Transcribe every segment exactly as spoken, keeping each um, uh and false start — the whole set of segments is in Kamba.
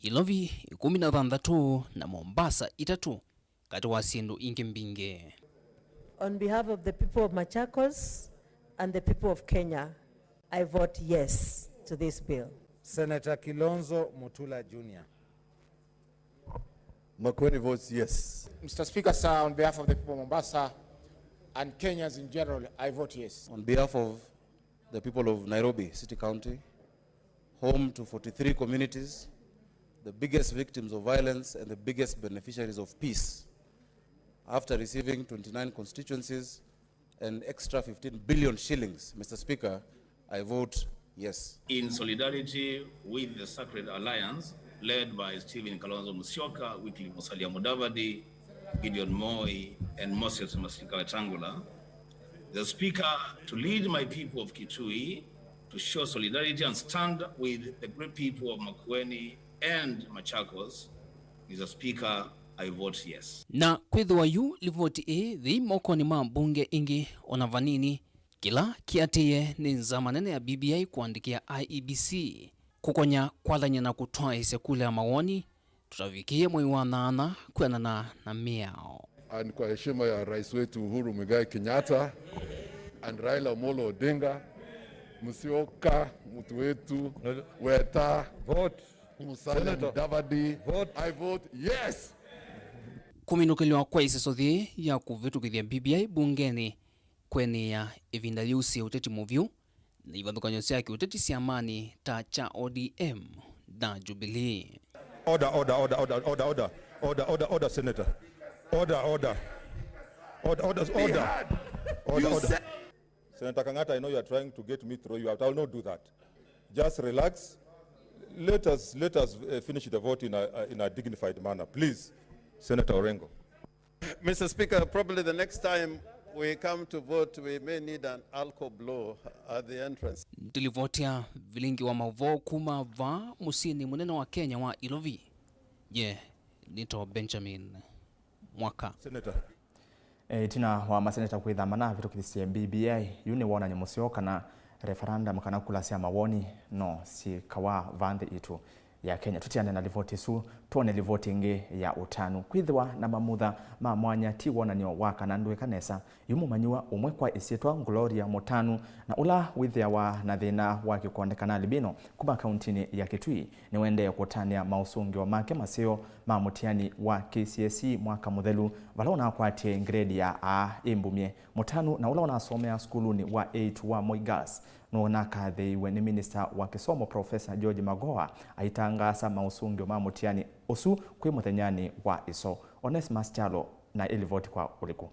Ilovi ĩkũmi na thanthatũ, na Mombasa itatũ, katĩ wa syĩndũ ingĩ mbingĩ. On behalf of the people of Machakos and the people of Kenya, I vote yes to this bill. Senator Kilonzo Mutula Junior. Makueni votes yes. Mister Speaker, sir, on behalf of the people of Mombasa and Kenyans in general, I vote yes. On behalf of the people of Nairobi City County, home to forty-three communities, the biggest victims of violence and the biggest beneficiaries of peace, after receiving twenty-nine constituencies and extra fifteen billion shillings, Mister Speaker, I vote yes. In solidarity with the Sacred Alliance, led by Stephen Kalonzo Musyoka, Wycliffe Musalia Mudavadi, Gideon Moi, and Moses Masika Wetangula, the Speaker, to lead my people of Kitui to show solidarity and stand with the great people of Makueni and Machakos, Mister Speaker, I vote yes. Na kwĩthĩwa yu livoti ĩĩ yĩ mokonĩ ma mbunge ĩngĩ ona vanini, kĩla kĩatĩĩe nĩ nzama nene ya B B I kũandĩkĩa I E B C kũkonya kwathany'a na kũtwaĩĩsya kula ya mawoni tũtavikĩĩe mwei wa nyanya kwĩanana na mĩao. And kwa heshima ya rais wetu Uhuru Muigai Kenyatta and Raila Amolo Odinga, Musyoka, mtu wetu, Weta, vote. Musalia Mudavadi, vote. I vote yes. Kũminũkĩlwa kwa ĩseso yĩĩ ya kũvĩtũkĩthya B B I mbungenĩ kwenĩĩa ĩvinda yĩusĩe ũteti mũvyũ na ivathũkany'o sya kĩũteti syamanĩ ta kya O D M na Jubilee. Order, order, order, Senator. Order, order. Order, order, order. Order, order. Senator Kang'ata, I know you are trying to get me through you out. I will not do that. Just relax. Let us, let us, uh, finish the vote in a, uh, in a dignified manner. Please, Senator Orengo. Mister Speaker, probably the next time we come to vote, we may need an alcohol blow at the entrance. Ndilivotia vilingi wa mavoo kuma va mũsyĩnĩ mũnene wa Kenya wa Ilovi. Ye, nĩtawa Benjamin Mwaka. Senator. E, ĩtina wa maseneta kwĩtha manavĩtũkĩthisye B B I, yu nĩ wonany'o mũseo kana referendum kana kula sya mawoni no syĩkawa vaa nthĩ itũ ya Kenya. Tũtiane na livoti ĩsu, twone livoti ĩngĩ ya ũtanu. Kwĩthĩwa na mamutha ma mwanya ti wonany'o wa kana ndwĩka nesa. Yu mũmanyĩw'a ũmwe kwa ĩsyĩtwa Gloria Mũtanu, na ũla wĩthĩawa na thĩna wa kĩkonde kana albino kuma kauntinĩ ya Kitui, nĩwaendee kũtanĩa maũsũngĩo make maseo ma mũtiani wa K C S E mwaka mũthelu, vala ũnakwatie ngredi ya A ĩmbumye. Mũtanu na ũla ũnasomeaa sukulunĩ wa eight wa Moi Girls nũnakathĩĩiwe nĩ minista wa kĩsomo Professor George Magoha aitangaasa maũsũngĩo ma mũtiani ũsu kwĩ mũthenyanĩ wa ĩso. Onesmus Kyalo na ĩlivoti kwa ũliku.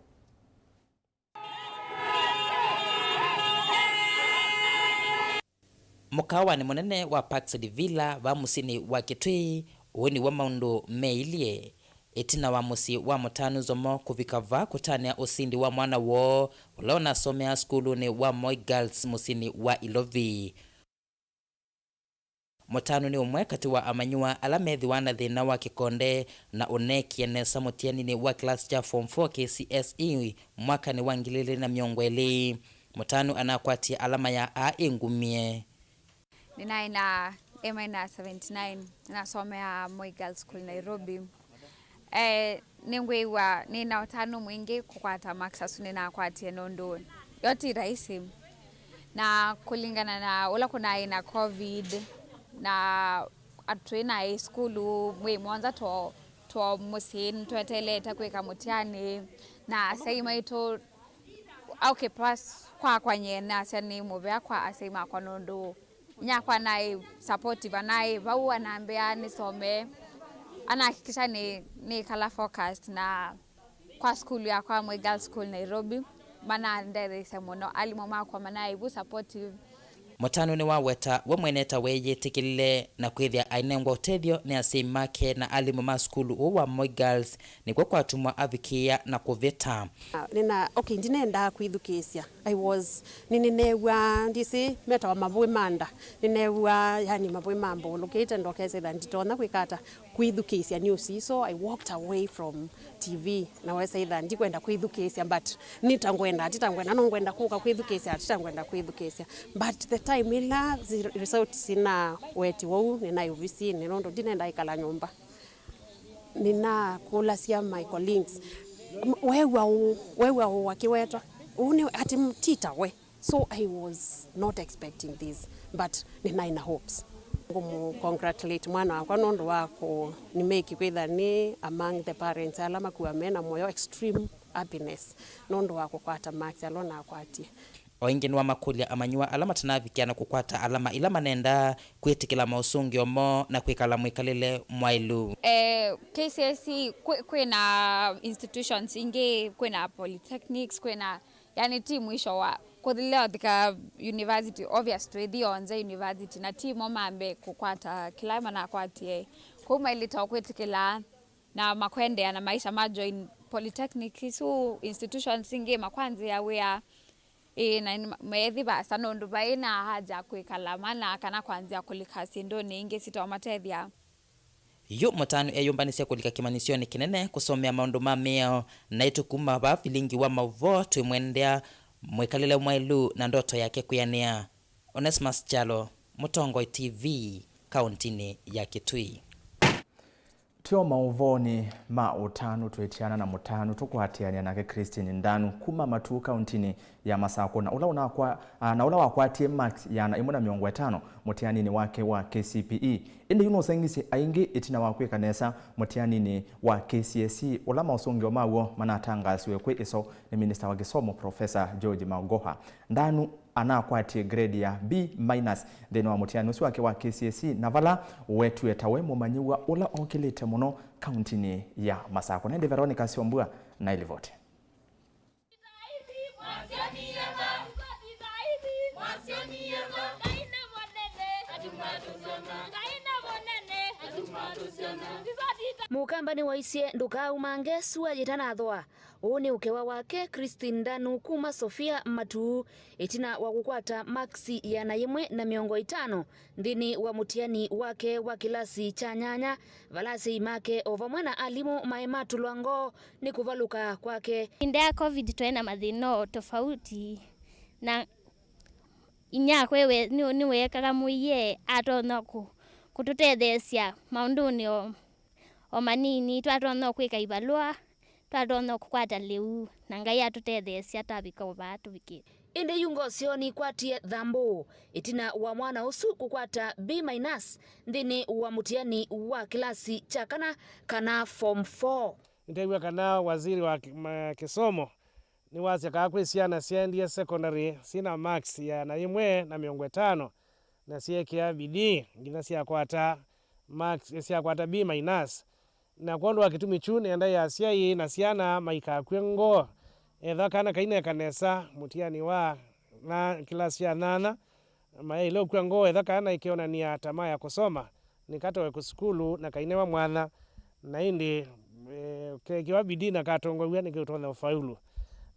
Mũkaawanĩ mũnene wa Parkside Villa vaa mũsyĩnĩ wa Kitui, ũũ nĩw'o maũndũ meilye ĩtina wa mũsyĩ wa Mũtanu Nzomo kũvika vaa kũtanĩa ũsindi wa mwana woo ũla ũnasomeaa sukulunĩ wa Moi Girls mũsyĩnĩ wa Ilovi. Mũtanu nĩ ũmwe katĩ wa amanyĩw'a ala methĩwa na thĩna wa kĩkonde na ũneekie nesa mũtianinĩ wa kĩlasi kya Form four K C S E mwakanĩ wa ngili ilĩ na mĩongo ĩlĩ. Mũtanu anakwatie alama ya A ĩngumie. Nĩnaĩ na A minus seventy nine, nĩnasomeaa Moi Girls School, Nairobi. Eh, nĩngwĩw'a nĩ na ũtanu mwingĩ kũkwata marks asu nĩnakwatie, nũndũ yo ti rahisi. Na kũlingana na ũla kũnaĩ na covid, na twĩ naĩ sukulu mwei mũonza to, to mũsyĩ, nĩtweteelete kwĩka mũtiani, na asyai maitũ, okay, plus kwakwa nyie nasya nĩ mũvea kwa asyai makwa, nũndũ nyakwa naĩ supportive, anaĩ vau, anambĩa nĩsome, anahakikisha nĩ, nĩkala focused, na kwa sukulu yakwa Moi Girls School Nairobi, manandetheisye mũno. Alimũ makwa manaĩ vu supportive. Mũtanu nĩwaweta we mwene ta weeyĩtĩkĩlile na kwĩthĩa ainengwa ũtethyo nĩ asyai make na alimũ ma sukulu ũũ wa Moi Girls, nĩkw'o kwatuma avikĩĩa na kũvĩta. Nĩna, okay, ndinendaa kwĩthukĩĩsya. I was, nĩnĩneew'aa, ndĩsĩ, metawa mavũĩ ma nda. Nĩneew'aa, yani, mavũĩ mambũlũkĩte, ndokesa ĩtha nditonya kwĩka ata, kwĩthukĩĩsya news ii. So I walked away from T V, na wesa ĩtha ndikwenda kwĩthukĩĩsya, but nĩta ngwenda, tita ngwenda, no ngwenda kũka kwĩthukĩĩsya, tita ngwenda kwĩthukĩĩsya. But the Time ĩla zi-, results sinawetiwa ũu, nĩnaĩ ovisinĩ nũndũ ndinenda ĩkala nyũmba. Nĩnakũlasya my colleagues, "M-, weew'a ũũ? Weew'a ũũ akĩwetwa? Ũũ nĩ ati m-, tita we?" So I was not expecting this, but nĩnaĩ na hopes. Ngũmũ congratulate mwana wakwa nũndũ wa kũ-, nĩ make kwĩtha nĩ among the parents ala makuaa mena mũyo, extreme happiness nũndũ wa kũkwata marks ala nakwatie. O ĩngĩ nĩwamakũlya amanyĩw'a ala matanavikĩa na kũkwata alama ila manendaa kwĩtĩkĩla maũsũngĩo moo na kwĩkala mwĩkalĩle mwaĩlu. Eh, K C S E kwĩ, kwĩ na institutions ingĩ, kwĩ na polytechnics, kwĩ na, yani, ti mwisho wa kũthilea ũthika university, obvious twĩthi onze university, na ti mo mambe kũkwata kĩla manakwatie. Kũu mailĩta o kwĩtĩkĩla na makwendea na maisha ma join polytechnic isu, institutions ingĩ makwanzĩa wĩa. Ĩĩ, na nĩ ma-, methi vasa nũndũ vai na haja kwĩkala mana kana kwanzĩa kũlika syĩndũnĩ ingĩ sitomatethya. Yu mũtanu eyũmbanĩsye kũlika kĩmanyĩsyonĩ kĩnene kũsomea maũndũ ma mĩao, naitũ kuma vaa vilingi wa maũvoo twĩmwendea mwĩkalĩle mwaĩlu na ndoto yake kwĩanĩa. Onesmus Kyalo, Mũtongoi T V, kaũntinĩ ya Kitui. Twĩ o maũvoonĩ ma ũtanu, twĩtiana na mũtanu tũkwatĩanĩa nake Christine Ndanu kuma Matuu kaũntinĩ ya Masakũ, na ũla ũnakwa-, a, na ũla wakwatie marks ĩana ĩmwe na mĩongo ĩtano mũtianinĩ wake wa K C P E. Ĩndĩ yu nũsengisye aingĩ ĩtina wa kwĩka nesa mũtianinĩ wa K C S E, ũla maũsũngĩo maw'o manatangaasiwe kwĩ ĩso nĩ minista wa kĩsomo, Professor George Magoha. Ndanu anakwatie grade ya B minus nthĩnĩ wa mũtiani ũsu wake wa K C S E, na vala wetw'e ta we mũmanyĩw'a ũla okĩlĩte mũno kaũntinĩ ya Masakũ. Na ĩndĩ Veronica Syombua na ĩlivoti. Mũkamba nĩwaisye, "Ndũkaaumange sua yĩtanathũa." Ũũ nĩ ũkewa wake Christine Ndanu kuma Sofia Matuu, ĩtina wa kũkwata makisi ĩana yĩmwe na mĩongo ĩtano nthĩnĩ wa mũtiani wake wa kĩlasi kya nyanya, vala asyai make o vamwe na alimũ maĩ matũlwa ngoo nĩ kũvalũka kwake. Ĩvinda ya covid twaĩ na mathĩna o tofauti, na inyakwa we nĩ, nĩweekaga mũie atonya kũ-, kũtũtetheesya maũndũnĩ o, o manini, twatonya kwĩka ivalũa, twatonya kũkwata lĩu, na Ngai atũtetheesya twavika o vaa tũvikĩte. Ĩndĩ yu ngoo syoo nikwatie thambũ ĩtina wa mwana ũsu kũkwata B minus nthĩnĩ wa mũtiani wa kĩlasi kya kana, kana form four. Nĩtew'a kana waziri wa ki-, ma-, kĩsomo nĩwasya kaa kwĩ syana syaendie secondary syĩ na marks ya ĩana yĩmwe na mĩongo ĩtano, na syeekĩa bidii nginya syakwata marks, syakwata B minus. Na kwondũ wa kĩtumi kyu, nĩenda asyai na syana maikakw'e ngoo. Etha kana kaineka nesa mũtiani wa na kĩlasi ya nyanya, mayaĩle ũkw'a ngoo etha kana ikeonania tamaa ya kũsoma, nĩkatowe kũsukulu na kainewa mwanya, na ĩndĩ, eh, keekĩwa bidii na katongow'a nĩkĩũtonya ũfaulu.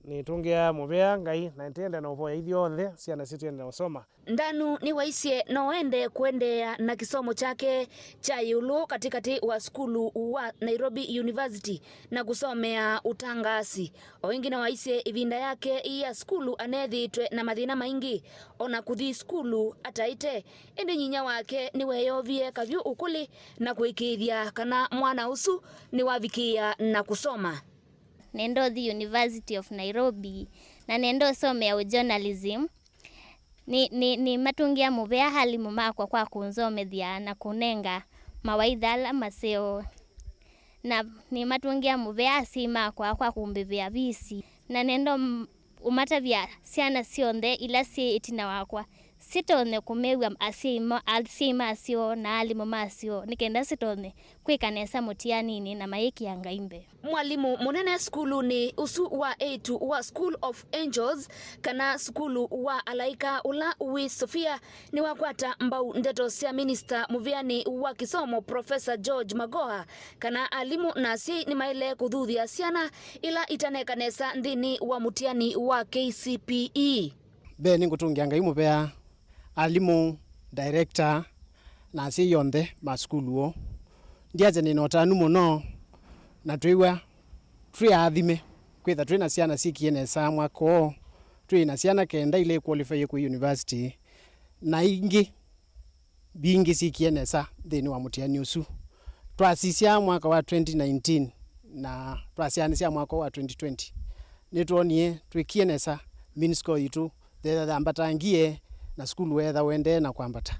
Nĩtũngĩa mũvea Ngai, na nĩtĩenda na ũvoya ithyonthe syana sitũ iende na ũsoma. Ndanu nĩwaisye no ende kũendeea na kĩsomo kyake kya ĩũlũ katĩkatĩ wa sukulu wa Nairobi University na kũsomea ũtangaasi. O ĩngĩ nĩwaisye ĩvinda yake ya sukulu aneethĩĩtwe na mathĩna maingĩ, o na kũthi sukulu ataĩte. Ĩndĩ nyinya wake nĩweeyovie kavyũ ũkũlĩ na kũĩkĩĩthya kana mwana ũsu nĩwavikĩĩa na kũsoma. Nenda ũthi University of Nairobi, na nenda ũsomea ũ journalism. Nĩ, nĩ, nĩmatũngĩa mũvea alimũ makwa kwa kũnzomethya na kũnenga mawaitha ala maseo. Na nĩmatũngĩa mũvea asyai makwa kwa kũmbĩvĩa visi. Na nenda ũm-, ũmatavya syana syonthe ila syĩ ĩtina wakwa sitonye kũmew'a asyai ma-, asyai masyo na alimũ masyo, nĩ kenda sitonye kwĩka nesa mũtianinĩ na mayĩkĩa Ngai mbee. Mwalimũ mũnene sukulunĩ ũsu wa eĩtu wa School of Angels, kana sukulu wa alaĩka ũla wĩ Sofia, nĩwakwata mbau ndeto sya minista mũvĩanĩ wa kĩsomo, Professor George Magoha, kana alimũ na asyai nĩmaĩle kũthuthya syana ila itaneka nesa nthĩnĩ wa mũtiani wa K C P E. Mbee nĩngũtũngĩa Ngai mũvea, alimũ, director, na asyai onthe ma sukulu ũũ. Ndiasya nĩ na ũtanu mũno, na twĩw'a twĩ aathime kwĩtha twĩ na syana syĩkie nesa mwaka ũũ. Twĩ na syana kenda ila iqualify kwĩ university, Na ingĩ mbingĩ syĩkie nesa nthĩnĩ wa mũtiani ũsu. Twasisya mwaka wa twenty nineteen na twasyaanĩsya mwaka wa twenty twenty, nĩtwonie twĩkie nesa, mean score yitũ yeetha yambatangie na sukulu weetha ũendee na kwambata.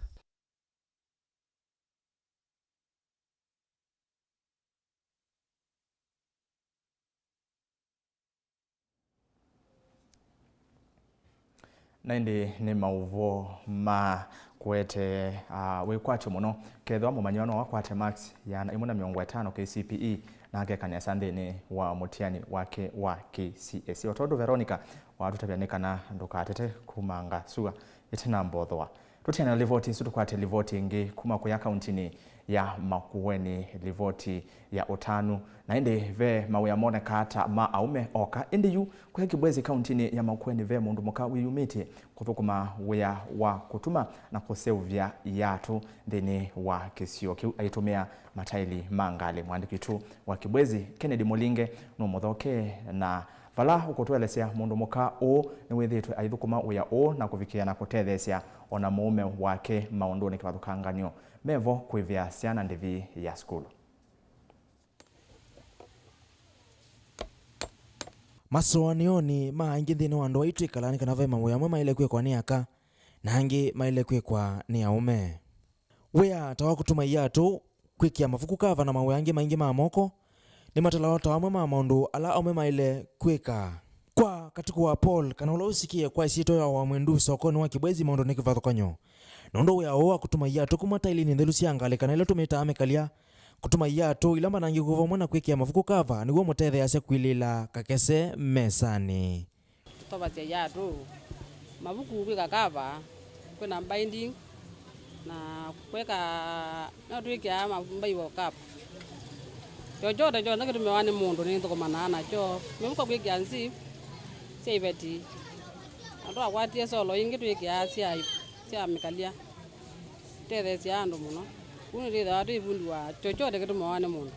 Na ĩndĩ nĩ maũvoo ma kũete, ah, wĩkwatyo mũno. Kethĩwa mũmanyĩwa no akwate marks ĩana ĩmwe na mĩongo ĩtano K C P E na akeka nesa nthĩnĩ wa mũtiani wake wa K C S E. O tondũ Veronica watũtavya, nĩ kana ndũkatete kumanga sua ĩtina mbothoa. Tũtiana livoti ĩsu, tũkwate livoti ĩngĩ kuma kũya kauntinĩ ya Makueni, livoti ya ũtanu. Na ĩndĩ ve mawĩa monekaa ta ma aũme oka. Ĩndĩ yu kũya Kibwezi kauntinĩ ya Makueni ve mũndũ mũka wĩyumĩtye kũthũkũma wĩa wa kũtuma na kũseũvya iatũ nthĩnĩ wa kĩsio kĩu aitũmĩa mataili ma ngalĩ. Mwandĩki witũ wa Kibwezi, Kennedy Mũlinge, nũmũthokee na vala ũkũtũelesya mũndũ mũka ũũ nĩwĩthĩĩtwe aithũkũma wĩa ũũ na kũvikĩa na kũtetheesya o na mũũme wake maũndũnĩ kĩvathũkangany'o me vo kwĩvĩa syana ndĩvi ya sukulu. Masũanĩonĩ ma aingĩ nthĩnĩ wa andũ aitũ twĩkalaa nĩ kana ve mawĩa amwe maĩle kwĩkwa nĩ aka, na angĩ maĩle kwĩkwa nĩ aũme. Wĩa ta wa kũtuma iatũ, kwĩkĩa mavuku kava na mawĩa angĩ maingĩ ma moko nĩmatalawa ta amwe ma maũndũ ala aũme maĩle kwĩka. Kwa Katuku wa Paul, kana ũla ũsikie kwa ĩsyĩtwa ya Wamwendu sokonĩ wa Kibwezi, maũndũ nĩ kĩvathũkany'o, nũndũ wĩa ũũ wa kũtuma iatũ kuma tailinĩ nthelu sya ngalĩ kana ila tũmĩtaa mĩkalya, kũtuma iatũ ila mbanangĩku vamwe na kwĩkĩa mavuku kava nĩw'o mũtetheeasya kwilĩĩla kakese mesanĩ. Tũtovasya iatũ, mavuku, kwĩka kava, kwĩna binding, na kwĩka, no twĩkĩaa ma-, mbai wa cup. Chochote kyonthe kĩtũmĩawa nĩ mũndũ nĩthũkũmanaa nakyo. Mavuku kwĩkĩa nzip sya iveti. Na twakwatie solo ingĩ twĩkĩaa sya, sya mĩkalya. Tũtetheesya andũ mũno. Kũu nĩtwĩthĩawa twĩ vundi wa chochote kĩtũmĩawa nĩ mũndũ.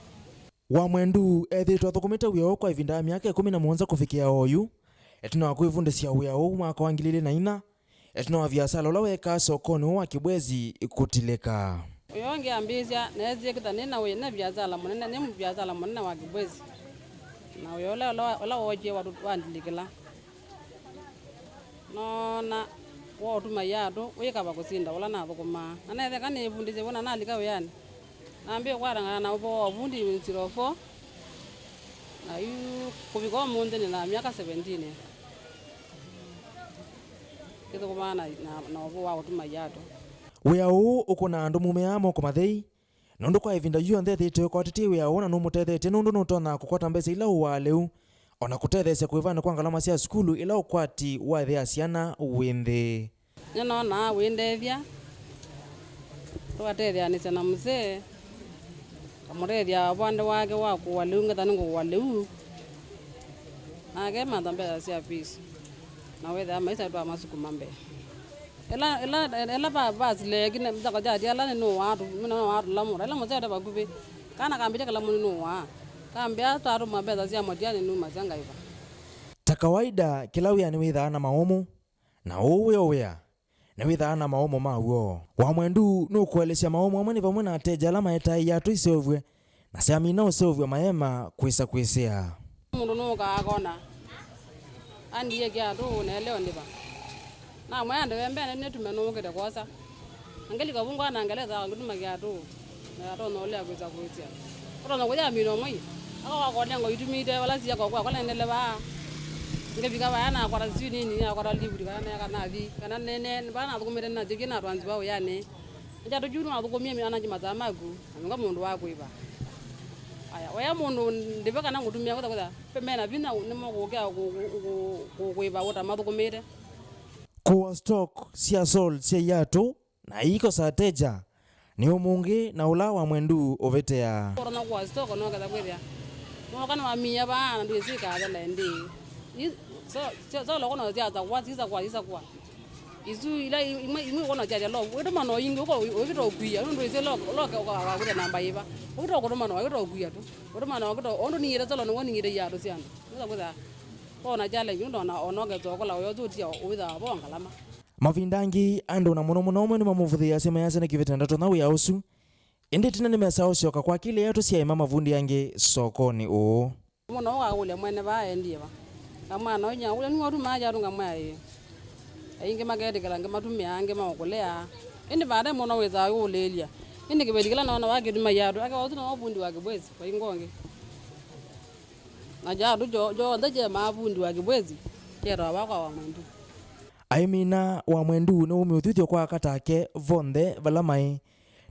Wamwendu ethĩĩtwe athũkũmĩte wĩa ũũ kwa ĩvinda ya myaka ĩkũmi na mũonza kũvikĩa oyu, ĩtina wa kwĩvundĩsya wĩa ũũ mwaka wa ngili ilĩ na inya, ĩtina wa viasala ũla weekaa sokonĩ ũũ wa Kibwezi kũtilĩka. Wĩa ũngĩ ambĩĩsya, neesie kwĩthwa nĩ na wĩ-, nĩ viasala mũnene, nĩ viasala mũnene wa Kibwezi. Na wĩa ũla, ũla, ũla wookie watu-, wandilĩkĩla. Noona wa ũtuma iatũ wĩ kava kũsinda ũla nathũkũmaa. Na neetheka nĩĩvundĩsye w'o na nalika wĩanĩ. Nambĩĩe kwatangana na ũvoo wa ũvundi in zero four, na yu kũvika ũmũnthĩ nĩ na myaka seventeen. Kĩthũkũmaa na, na, na ũvoo wa ũtuma iatũ. Wĩa ũũ ũkũnaa andũ maumĩaa moko mathei, nũndũ kwa ĩvinda yonthe ethĩĩtwe ekwatĩtye wĩa ũũ na nũmũtethetye, nũndũ nũtonya kũkwata mbesa ila ũaa lĩu, o na kũtetheesya kũĩvanĩ kwa ngalama sya sukulu ĩla ũkwati wa ĩthe ya syana wĩ nthĩ. Nĩnonaa wĩndethya, tũkatetheanĩsya na mũsee, ngamũtethya ũvande wake wa kũũa lĩu, ngetha nĩngũũa lĩu, nake mantha mbesa sya fees, na wĩthĩa maisha twamasukuma mbee. Ĩla, ĩla, ĩla va-, vasileeki, nĩ, nzako kyati ala nĩnũaa tũ-, nĩnũaa tũlamũ. Ĩla mũseo te vakuvĩ, kana kambĩtya kĩlamũ nĩnũaa. Kambĩa twatũma mbesa sya mũtiani numasya ngaĩva. Ta kawaida, kĩla wĩa nĩwĩthaa na maũmũ, na ũũ wĩ o wĩa nĩwĩthaa na maũmũ maw'o. Wamwendu nũkũelesya maũmũ amwe nĩ vamwe na ateja ala maetae iatũ iseũvw'e, na syamina ũseũvw'a maema kwĩsa kwĩsĩa. Mũndũ nũũkaa akona, andiĩe kĩatũ na eleo ndĩva. Namwĩa ndĩve mbene nĩtume nũũkĩte kwosa. Na ngalika vungwa na ngelesa ngĩtuma kĩatũ, na atonya ũlea kwĩsa kwĩsya. Ũtonya kũya mino mwei, aka wakonengo itumĩte, vala sia kokwa, kola nendele vaa. Ngĩvika vaya nakwata siu nini, nakwata livuli, kana neka nathi, kana nene, vaa nathũkũmĩte nathi, kĩ natwanziwa ũyanĩ. Nja tũju nĩwathũkũmie mĩana nji mathaa maku, na nunga mũndũ wa kwĩva. Aya, oya mũndũ ndĩve kana ngũtumĩa kwĩtha kwĩtha, pe mena vinya nĩmo kũkĩa kũ-, kũ-, kũ-, kũ-, kwĩva ũtamathũkũmĩte. Kũa stock sya sol sya iatũ na iiko sa ateja nĩ ũmũngĩ na ũla Wamwendu ũvĩtĩaa. Ũtonya kũa stock noketha kwĩthĩa. Noka nĩwamiia vaa na ndwĩsĩ ĩkathela ĩndĩ. I-, so, so, so loko no sya sakwa, sisakwa, sisakwa. Isu ila i-, imwe, imwe ũkona kyatya lo, wĩtũma no ingĩ, ũko, ũkĩta ũkwia, nũndũ ĩsĩ lo, lo, ũkakũta namba ĩva. Ũkĩta ũkũtũma no, ũkĩta ũkwia tu. Ũtũma no, ũkĩta, ũndũ ningĩte solo, nĩw'o ningĩte iatũ sya andũ. Nĩsa kwĩtha, kona challenge, nũndũ ona, ona ũketha ũkola, ũyothutia, ũwĩtha wavo ngalama. Mavinda angĩ, andũ na mũno mũno amwe nĩmamũvũthĩĩasya mayasya nĩkĩ vĩtenda tonya wĩa ũsu, ĩndĩ ĩtina nĩmesaa ũsyoka kwa kĩlĩa tũsyaĩma mavundi angĩ sokonĩ ũũ. Mũno ũkakũlya mwene vaa endie va. Ngamwĩa no inya ũlya nĩwe ũtumaa kyatũ, ngamwĩa ĩĩ. Aingĩ maketĩkĩla, angĩ matũmĩaa, angĩ maũkũlĩaa. Ĩndĩ baadaye mũno wĩsaa ũũlĩĩlya. Ĩndĩ kĩveti kĩla naona vakĩtuma kyatũ, akewa ũsu no vundi wa kĩvwezi, vaingo ũngĩ. Na kyatũ kyo-, kyonthe kyemaa vundi wa kĩvwezi, kyetawa vakwa wa mwendu. Aimina wa mwendu nĩwũmĩ ũthuthyo kwa aka take vonthe vala maĩ,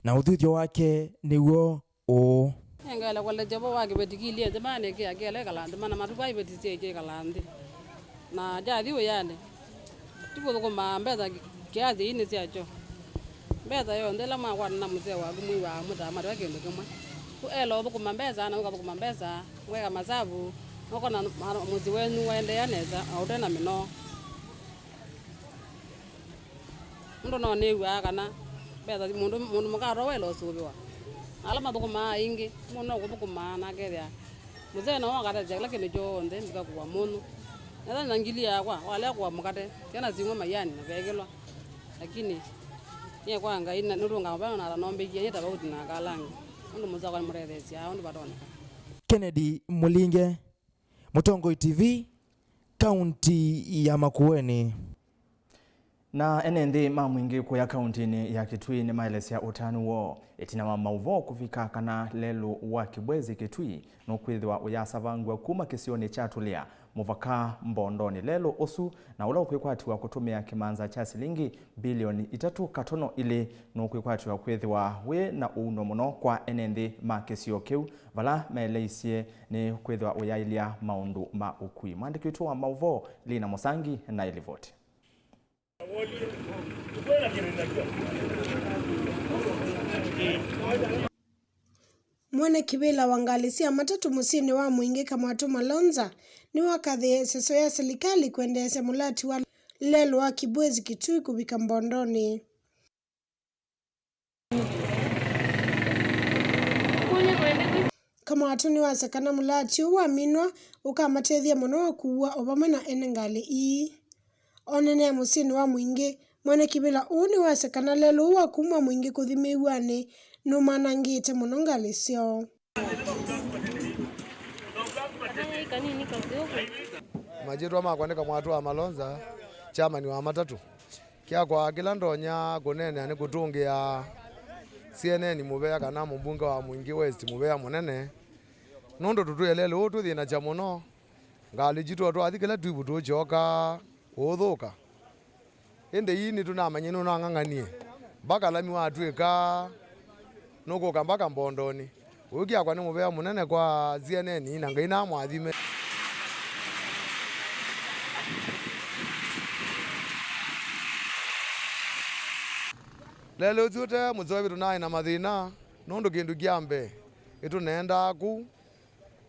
na ũthuthyo wake nĩw'o ũũ. Nĩngaĩle kũlekya vo wa kĩveti kĩilyĩ nthĩ, maanĩkĩa kĩela ĩkala nthĩ, mana matuku aa iveti syaĩkya ĩkala nthĩ. Na kyathi wĩanĩ, ti kũthũkũma mbesa kiasi ii nĩ syakyo. Mbesa yonthe ĩla mwakwata na mũsee waku mwĩw'aa mũtaamatĩwa kĩndũ kĩmwe. Ku ela ũthũkũma mbesa, na ũkathũkũma mbesa, mweka masavu, nũkona ma-, mũsyĩ wenyu waendeea nesa, na ũte na mĩnoo. Nũndũ no nĩw'aa kana mbesa, mũndũ, mũndũ mũka atoa waĩle ũsũvĩwa. Na ala mathũkũmaa aingĩ, mũndũ no kũthũkũmaa na akethĩa mũsee no akatethya kĩla kĩndũ kyonthe, ndikakũa mũnyũ. Nesa na ngili yakwa, walea kũa mũkate, syana sing'we maiani na vekĩlwa. Lakini nyie kwa Ngai, na nũndũ ngamba na ata nombĩkie, nĩ tofauti na akalangi. Nũndũ mũsee wakwa nĩmũtetheesyaa ũndũ vatonyeka. Kennedy Mũlinge, Mũtongoi T V, kaunti ya Makueni. Na ene nthĩ ma Mwingĩ kũya kauntinĩ ya Kitui nĩmaelesya ũtanu woo ĩtina wa maũvoo kũvika kana lelũ wa Kibwezi Kitui nũkwĩthĩwa ũyasavangw'a kuma kĩsionĩ kya Tulia mũvaka Mbondonĩ. Lelũ ũsu na ũla ũkwĩkwatiwa kũtũmĩa kĩmanza kya silingi mbilioni itatũ katono ilĩ nũkwĩkwatiwa kwĩthĩwa wĩ na ũuno mũno kwa ene nthĩ ma kĩsio kĩu, vala maeleisye nĩ kwĩthĩwa ũyaĩlya maũndũ ma ũkui. Mwandĩki witũ wa maũvoo Lina Mũsangi na ĩlivoti. Mwene kĩvĩla wa ngalĩ sya matatũ mũsyĩnĩ wa Mwingĩ Kamwatũ Malonza nĩwakathĩĩe ĩseso ya silikalĩ kwendeesya mũlati wa lelũ wa Kibwezi Kitui kũvika Mbondonĩ. Kamwatũ nĩwasya kana mũlati ũũ waminwa ũkamatethya mũno kũua o vamwe na ene ngalĩ ii. Onenea mũsyĩnĩ wa Mwingĩ, mwene kĩvĩla ũũ nĩwasya kana lelũ ũũ wa kuma Mwingĩ kũthi Mĩw'anĩ nũmanangĩte mũno ngalĩ syoo. Makyĩtwa makwa nĩ Kamwatũ wa Malonza, chairman wa matatũ. Kyakwa kĩla ndonya kũneenea nĩ kũtũngĩa C N N mũvea kana mũmbunge wa Mwingĩ West mũvea mũnene, nũndũ tũtwĩe lelũ ũũ tũthĩnasya mũno. Ngalĩ sitũ o twathi kĩla twivu tũkyoka ũũthũka. Ĩndĩ ii nĩtũnamanyie nũnang'ang'anie mpaka lami watw'ĩka nũkũka mpaka Mbondonĩ. Ũyũ kyakwa nĩ mũvea mũnene kwa C N N na Ngai namwathime. Lelũ ũsu ũte mũseũvye tũnaĩ na mathĩna, nũndũ kĩndũ kya mbee ĩtũneendaa kũu.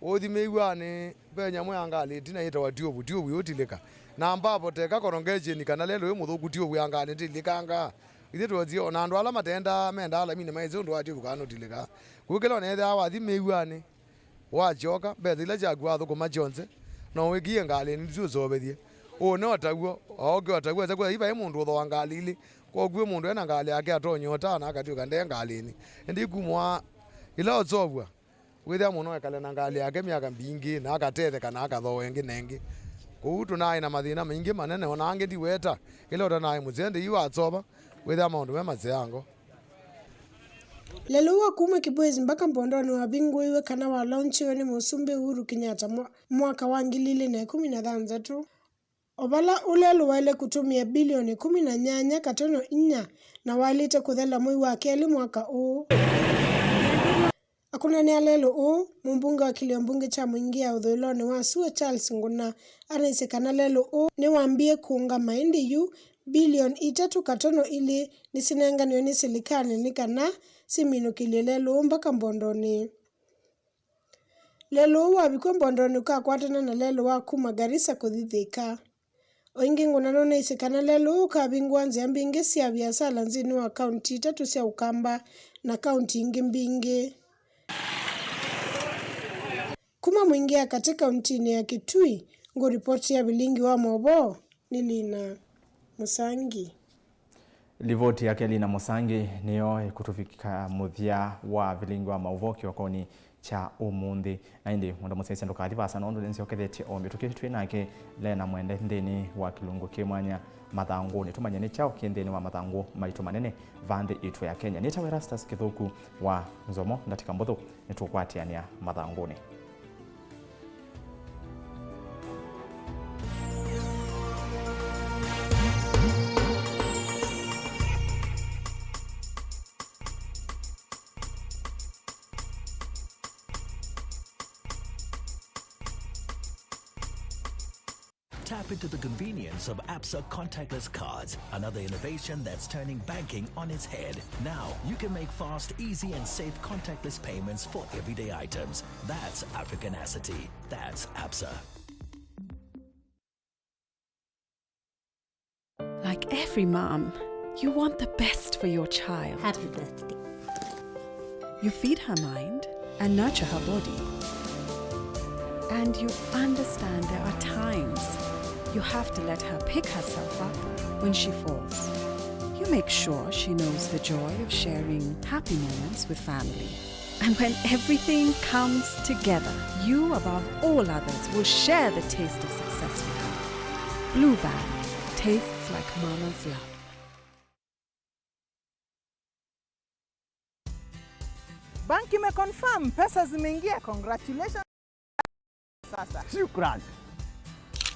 Ũthi Mĩw'anĩ, ve nyamũ ya ngalĩ ĩtina yĩtawa tiovu, tiovu yũtilĩka. Na mbapo teka korongecheni kana lelũ wĩ mũthũku, tiovu ya ngalĩ ndĩtilĩkangaa. Ithyĩ twosie, o na andũ ala matendaa, mendaa laminĩ maĩsĩ ũndũ wa tiovu kana nũtilĩkaa. Kũu kĩla ũneethĩawa wathi Mĩw'anĩ, wakyoka, mbesa ila syaku wathũkũma syonthe, no wĩkie ngalĩnĩ, ti ũseũvethye. Ũũ nĩ o taw'o, aoke o taw'o, esa kwĩthĩa vai mũndũ ũthooa ngalĩ ilĩ. Kwoou mũndũ ena ngalĩ yake atonya ũtaa na akatw'ĩka nde ngalĩnĩ. Ĩndĩ kumwa ila ũseũvw'a, wĩthĩa mũndũ no ekale na ngalĩ yake myaka mbingĩ, na akatetheka, na akathooa ĩngĩ na ĩngĩ. Kũu tũnaĩ na mathĩna maingĩ manene, o na angĩ ndiweta. Ĩla ũtanaĩ mũseo, ĩndĩ yu wasova, wĩthĩa maũndũ me maseango. Lelũ wa kuma Kibwezi mpaka Mbondonĩ wavingũiwe kana walaunchiwe nĩ Mũsumbĩ Uhuru Kenyatta mwa-, mwaka wa ngili ilĩ na ĩkũmi na thanthatũ. O vala ũlelũ waĩle kũtũmĩa bilioni ĩkũmi na nyanya katono inya na waĩlĩte kũthela mwei wa kelĩ mwaka ũũ. Akũnanĩa lelũ ũũ, mũmbunge wa kĩlio mbunge kya Mwingĩ ya ũthũĩlonĩ wa sua Charles Nguna anaisye kana lelũ ũũ nĩwambie kũũngama ĩndĩ yu bilioni itatũ katono ilĩ nĩsinenganiwe nĩ silikalĩ nĩ kana siminũkĩlye lelũ ũũ mpaka Mbondonĩ. Lelũ ũũ wavikwa Mbondonĩ ũkakwatana na lelũ wa kuma Garissa kũthi Thika. O ĩngĩ, Nguna nũnaisye kana lelũ ũũ ũkavingũa nzĩa mbingĩ sya viasala nthĩnĩ wa kaunti itatũ sya Ũkamba na kaunti ingĩ mbingĩ. Kuma Mwingĩ ya katĩ kauntinĩ ya Kitui, ngũripotĩa vilingi wa maũvoo nĩ Lina Mũsangi. Livoti yake Lina Mũsangi nĩyo ĩkũtũvika mũthya wa vilingi wa maũvoo kĩokonĩ kya ũmũnthĩ. Na ĩndĩ, mwenda mũsyaĩĩsya ndũkathi vaasa, nũndũ nĩnzyokethetye o mĩtũkĩ twĩ nake Lena Mwende nthĩnĩ wa kĩlungu kĩ mwanya Mathangũnĩ. Tũmanye nĩ kyaũ kĩ nthĩnĩ wa mathangũ maitũ manene vaa nthĩ ĩtũ ya Kenya. Nĩtawa Erastus Kĩthũku wa Nzomo. Ndatĩka mbũthũ, nĩtũkwatĩanĩa Mathangũnĩ. Tap into the convenience of ABSA contactless cards, another innovation that's turning banking on its head. Now, you can make fast, easy, and safe contactless payments for everyday items. That's Africanacity. That's ABSA. Like every mom, you want the best for your child. Happy birthday. You feed her mind and nurture her body. And you understand there are times you have to let her pick herself up when she falls. You make sure she knows the joy of sharing happy moments with family. And when everything comes together, you, above all others, will share the taste of success with her. Blue Band, tastes like mama's love. Bank imeconfirm pesa zimeingia. Congratulations. Sasa. Shukran.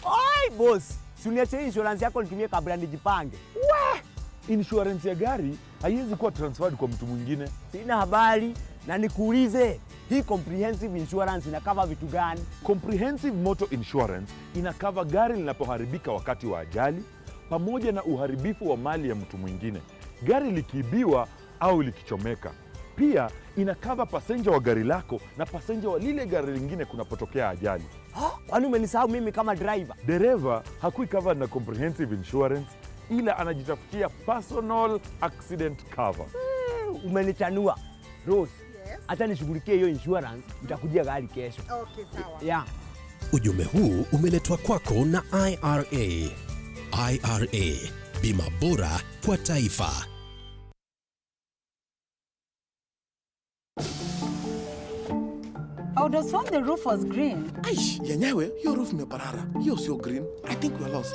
Oi, boss, si uniachie insurance yako nitumie kabla nijipange. We! Insurance ya gari haiwezi kuwa transferred kwa mtu mwingine. Sina habari, na nikuulize, hii comprehensive insurance ina cover vitu gani? Comprehensive Motor Insurance ina cover gari linapoharibika wakati wa ajali, pamoja na uharibifu wa mali ya mtu mwingine, gari likiibiwa au likichomeka. Pia ina cover passenger wa gari lako na passenger wa lile gari lingine kunapotokea ajali. Ha? Kwani umenisahau mimi kama driver? Dereva hakui covered na comprehensive insurance, ila anajitafutia personal accident cover. Hmm, umenichanua. Rose, yes, acha nishughulikie hiyo insurance, nitakujia gari kesho. Okay, sawa. Yeah. Ujumbe huu umeletwa kwako na I R A. I R A, bima bora kwa taifa. I would have sworn the roof was green. Aish, yenyewe, hiyo roof imeparara. Hiyo sio green. I think we are lost.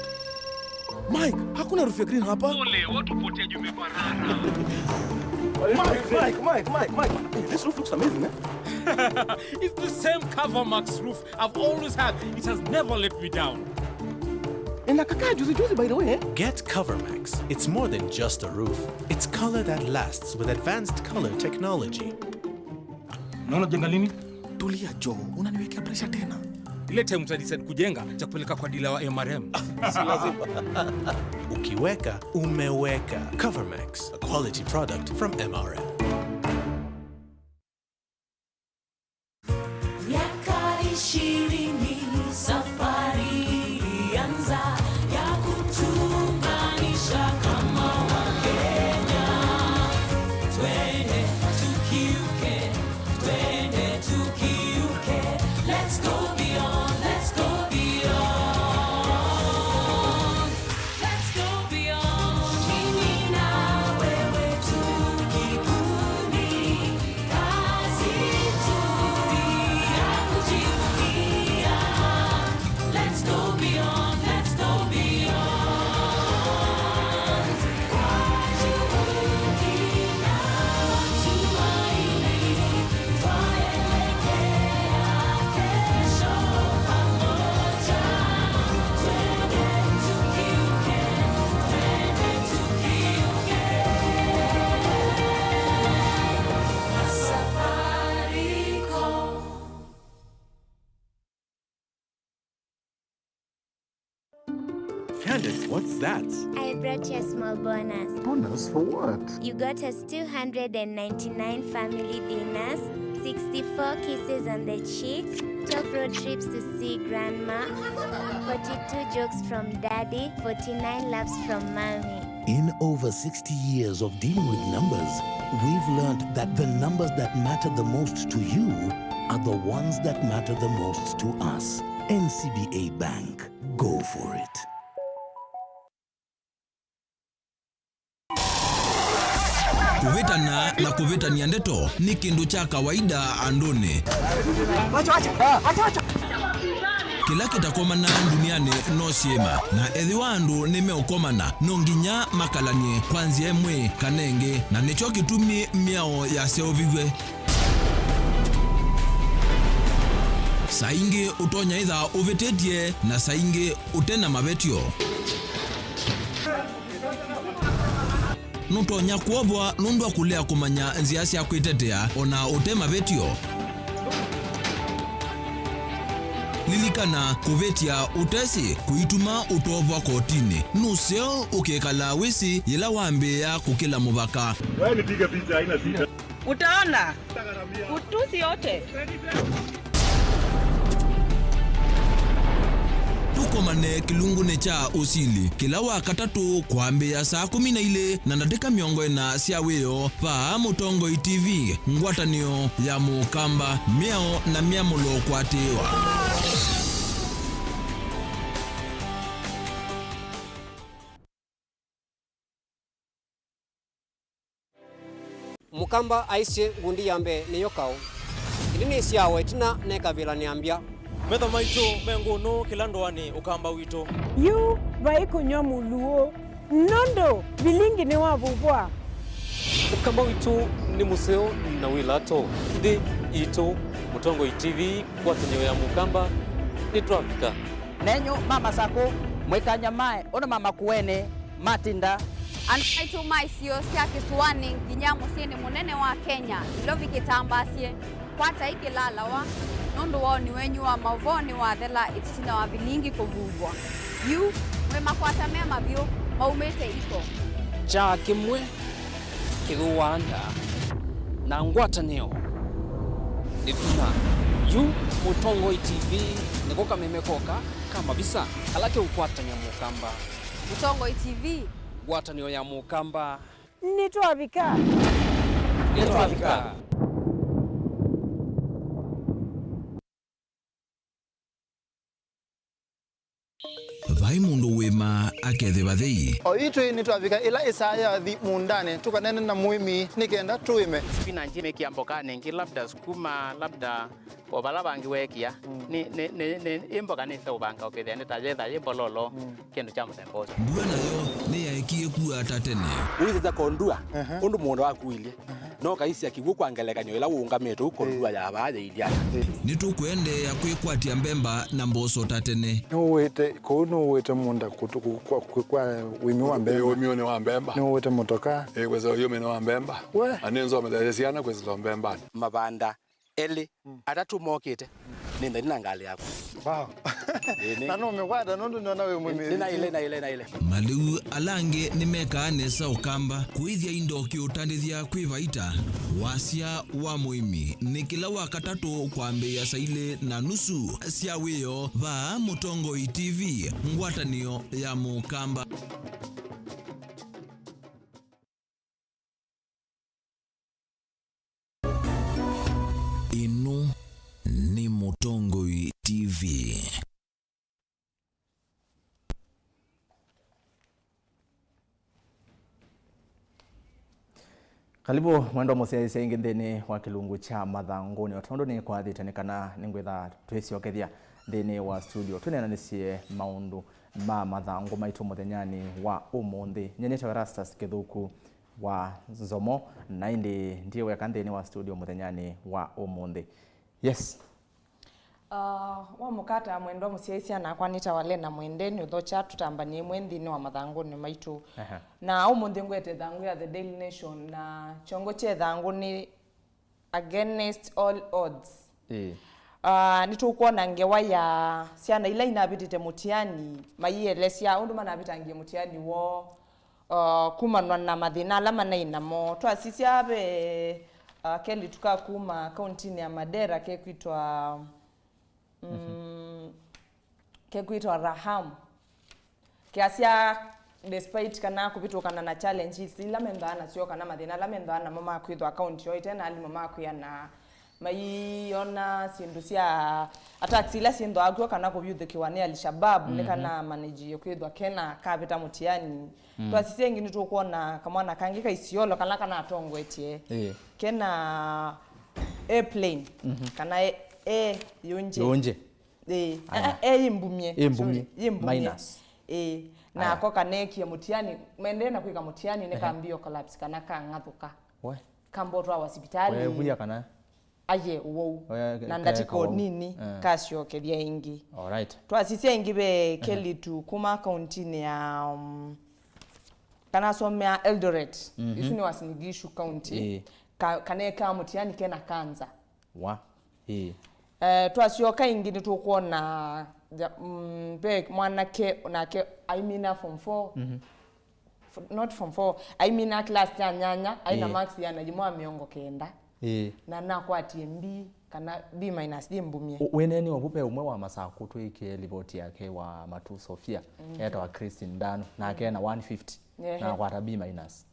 Mike, hakuna roof ya green hapa. Pole, watu potea juu imeparara. Mike, Mike, Mike, Mike, Mike. Hey, this roof looks amazing, eh? It's the same Covermax roof I've always had. It has never let me down. Inakakaa juzi juzi, by the way, eh? Get Covermax. It's more than just a roof. It's color that lasts with advanced color technology. Unaona jenga lini? Tulia, Joe. Unaniwekea pressure tena. Ile time utadecide kujenga, cha kupeleka kwa dealer wa M R M. Si lazima. Ukiweka, umeweka. Covermax, a quality product from M R M. Miaka ishirini safari ilianza ya kutuunganisha kama Wakenya. Twende tukiuke, twende tukiuke. Let's go beyond, let's go beyond. Let's go beyond. Mimi na wewe tu kikundi, kazi nzuri ya kujivunia. Let's go beyond, let's go beyond. Kwa juhudi na matumaini, twaelekea kesho pamoja. Twende tukiuke, twende tukiuke. Safaricom. Candace, what's that? I brought you a small bonus. Bonus for what? You got us two hundred and ninety-nine family dinners, sixty-four kisses on the cheek, twelve road trips to see grandma, forty-two jokes from daddy, forty-nine laughs from mommy. In over sixty years of dealing with numbers, we've learned that the numbers that matter the most to you are the ones that matter the most to us. N C B A Bank. Go for it. Kũvĩtana na kũvĩtany'a ndeto nĩ kĩndũ kya kawaida andũnĩ. Kĩla kĩtakomanaa ndunianĩ no syĩma, na ethĩwa andũ nĩmeũkomana, no nginya makalany'e kwa nzĩa ĩmwe kana ĩngĩ, na nĩkyo kĩtumi mĩao yaseũviw'e. Saa ingĩ ũtonya ĩtha ũvĩtĩtye, na saa ingĩ ũte na mavetyo. Nũtonya kwovwa nũndũ wa kũlea kũmanya nzĩa sya kwĩtetea o na ũte mavetyo. Lilikana, kũvĩtya ũtesĩ kũituma ũtovwa kotinĩ. Nũseo ũkĩkala wĩsĩ yĩla wambĩĩa kũkĩla mũvaka. Wewe nipige picha, haina shida. Utaona utusi yote. Tũkomane kĩlungunĩ kya ũsili kĩla wa katatũ kwambĩĩa saa kũmi na ilĩ na ndatĩka mĩongo ĩna sya wĩoo vaa Mũtongoi T V, ngwatanĩo ya Mũkamba, mĩao na myamũlo kũatĩĩwa. Mũkamba aisye, ngundi ya mbee nĩyo kaũ. Ĩndĩ nĩsyawa ĩtina nekavĩla nĩambya. Metho maitũ me ngũnũ kĩla ndũanĩ ũkamba witũ. Yu vai kũnyw'a mũluũ, nũndũ vilingi nĩwavuvwa. Ũkamba witũ nĩ mũseo na wĩ lato. Nthĩ yitũ, Mũtongoi T V, ngwatanĩo ya Mũkamba, nĩtwavika. Nenyu ma Masakũ, mwĩkany'a mae ũndũ ma Makueni matinda. Andũ maitũ ma isio sya kĩsũanĩ nginya mũsyĩnĩ mũnene wa Kenya, Nairobi kĩtambasye, kwatai kĩlalawa, nũndũ woni wenyu wa maũvoo nĩwathela ĩtina wa vilingi kũvuvwa. Yu, mwĩ makwata me mavyũ, maumĩte iko. Kyaa kĩmwe kĩthũaa nda, na ngwatanĩo ĩthuna. Yu Mũtongoi T V nĩko kameme koka ka mavisa kala keũkwatany'a Mũkamba. Mũtongoi T V. Ngwatanĩo ya Mũkamba. Nĩtwavika. Nĩtwavika. Vai mũndũ wĩma akethĩwa thei. O itwĩ nĩtwavika ĩla ĩsaa yathi mũũndanĩ, tũkaneene na mũĩmi nĩ kenda tũĩme. Spinach mĩkĩa mbokanĩ ĩngĩ, labda sukuma, labda o vala vangĩ weekĩa. Mm. Nĩ, nĩ, nĩ, nĩ, ĩ mboka nĩseũvanga ũkethĩa nĩ ta yetha yĩ mbololo, mm, kĩndũ kya mũthemba ũsu. Mbua nayo nĩyaekie kua ta tene. Ũisĩsya kondua, ehe, ũndũ mũũnda waku ũilyĩ. No kaisya kĩw'ũ kwa ngelekany'o ĩla ũũngamĩte ũu kondua ya vaa yĩilyĩ ata. Nĩtũkũendeea kwĩkwatya mbemba na mboso ta tene. Nĩũwĩte kũu, nĩũwĩte mũũnda kũtũ-, kũ-, kwa, kwa, kwa ũĩmi wa mbemba. Ũĩminĩ wa mbemba. Nĩũwĩte mũtoka. Ĩĩ, kwĩsa ũĩminĩ wa mbemba. We. Na nĩnzometheesye syana kwĩsĩla mbembanĩ. Mavanda elĩ, mm, atatũ mokĩte, nĩ nthani na ngalĩ yaku. Wow. Ĩĩ, nĩ- Na nũmĩkwata nũndũ nĩona wĩ mũmĩvi. Nĩ naĩle, naĩle, naĩle. Malĩu ala angĩ nĩmekaa nesa Ũkamba. Kũĩthya indo kĩũtandĩthya kwĩ vaita. Wasya wa mũĩmi nĩ kĩla wa katatũ kwambĩĩa saa ilĩ na nusu sya wĩoo vaa Mũtongoi T V, ngwatanĩo ya Mũkamba. Ĩno nĩ Mũtongoi T V. Karibu, mwendwa mũsyaĩĩsya, ĩngĩ nthĩnĩ wa kĩlungu kya Mathangũnĩ. O tondũ nĩkwathĩte, nĩ kana nĩngwĩtha twĩsyokethya nthĩnĩ wa studio, twĩneenanĩsye maũndũ ma mathangũ maitũ mũthenyanĩ wa ũmũnthĩ. Nyie nĩtawa Erastus Kĩthũku wa Nzomo, na ĩndĩ ndiĩ weka nthĩnĩ wa studio mũthenyanĩ wa ũmũnthĩ. Yes. Uh, wa mũkata mwendwa mũsyaĩĩsya, nakwa nĩtawa Lena Mwende, nĩũthokya tũtambany'e ĩmwe nthĩnĩ wa mathangũnĩ maitũ. Aha. Na ũmũnthĩ ngwete ĩthangũ ya The Daily Nation, na kyongo kya ĩthangũ nĩ Against All Odds. Ĩĩ. Ah, nĩtũkwona ngewa ya syana ila inavĩtĩte mũtiani, maielesya ũndũ manavĩtangie mũtiani woo, ah, kumanwa na mathĩna ala manaĩ namo. Twasisya ve, ah, kelĩtu ka kuma kauntinĩ ya Madera kekwĩtwa, mm, kekwĩtwa Raham. Kĩasya, despite kana kũvĩtũkana na challenges ila mendaa nasyo, kana mathĩna ala mendaa namo ma kwĩthwa akaunti yoo ĩte na alimũ ma kwĩana, maiona syĩndũ sya attacks ila syĩthĩawa kw'o kana kũvyũthũkĩwa nĩ Al-Shabaab, nĩ kana manage kwĩthwa kena kavĩta mũtiani. Twasisya ĩngĩ nĩtũkwona kamwana kangĩ ka Isiolo kala kanatongoetye. Ĩĩ. Kena airplane, kana e, e, yũnje. Yũnje. Ĩĩ. Aya. E, e, ĩmbumye. Ĩmbumye. Sorry, ĩmbumye. Minus. Ĩĩ. Aya. Nako kaneekie mũtiani, maendee na kwĩka mũtiani, nĩkambie collapse kana kang'athũka. We. Kambotwawa sipitalĩ. Wevuya kana? Aye, ũwau. Oya, na ke-, ndatĩko kawau. Nini, eh, kasyokelia ĩngĩ. Alright. Twasisya ĩngĩ ve kelĩtu kuma kauntinĩ ya, um, kanasomea Eldoret. Mhm. Isu nĩ Uasin Gishu County. Ĩĩ. Ka-, kaneekaa mũtiani kena kanza. Wa. Ĩĩ. Eh, twasyoka ĩngĩ nĩtũkwona, ja-, mm, ve mwanake nake aimina form four. Mhm. F-, not form four, aimina class ya nyanya, aina, ĩĩ, marks ya na yĩmwe wa mĩongo kenda. Ĩĩ. Na nakwatie B, kana B minus, yĩ mbumie. Ũ-, wĩneenea ũvu ve ũmwe wa Masakũ twĩkie livoti yake wa Matu Sofia, mhm, etawa Christine Ndanu, nake ena one fifty, ehe, na akwata B minus.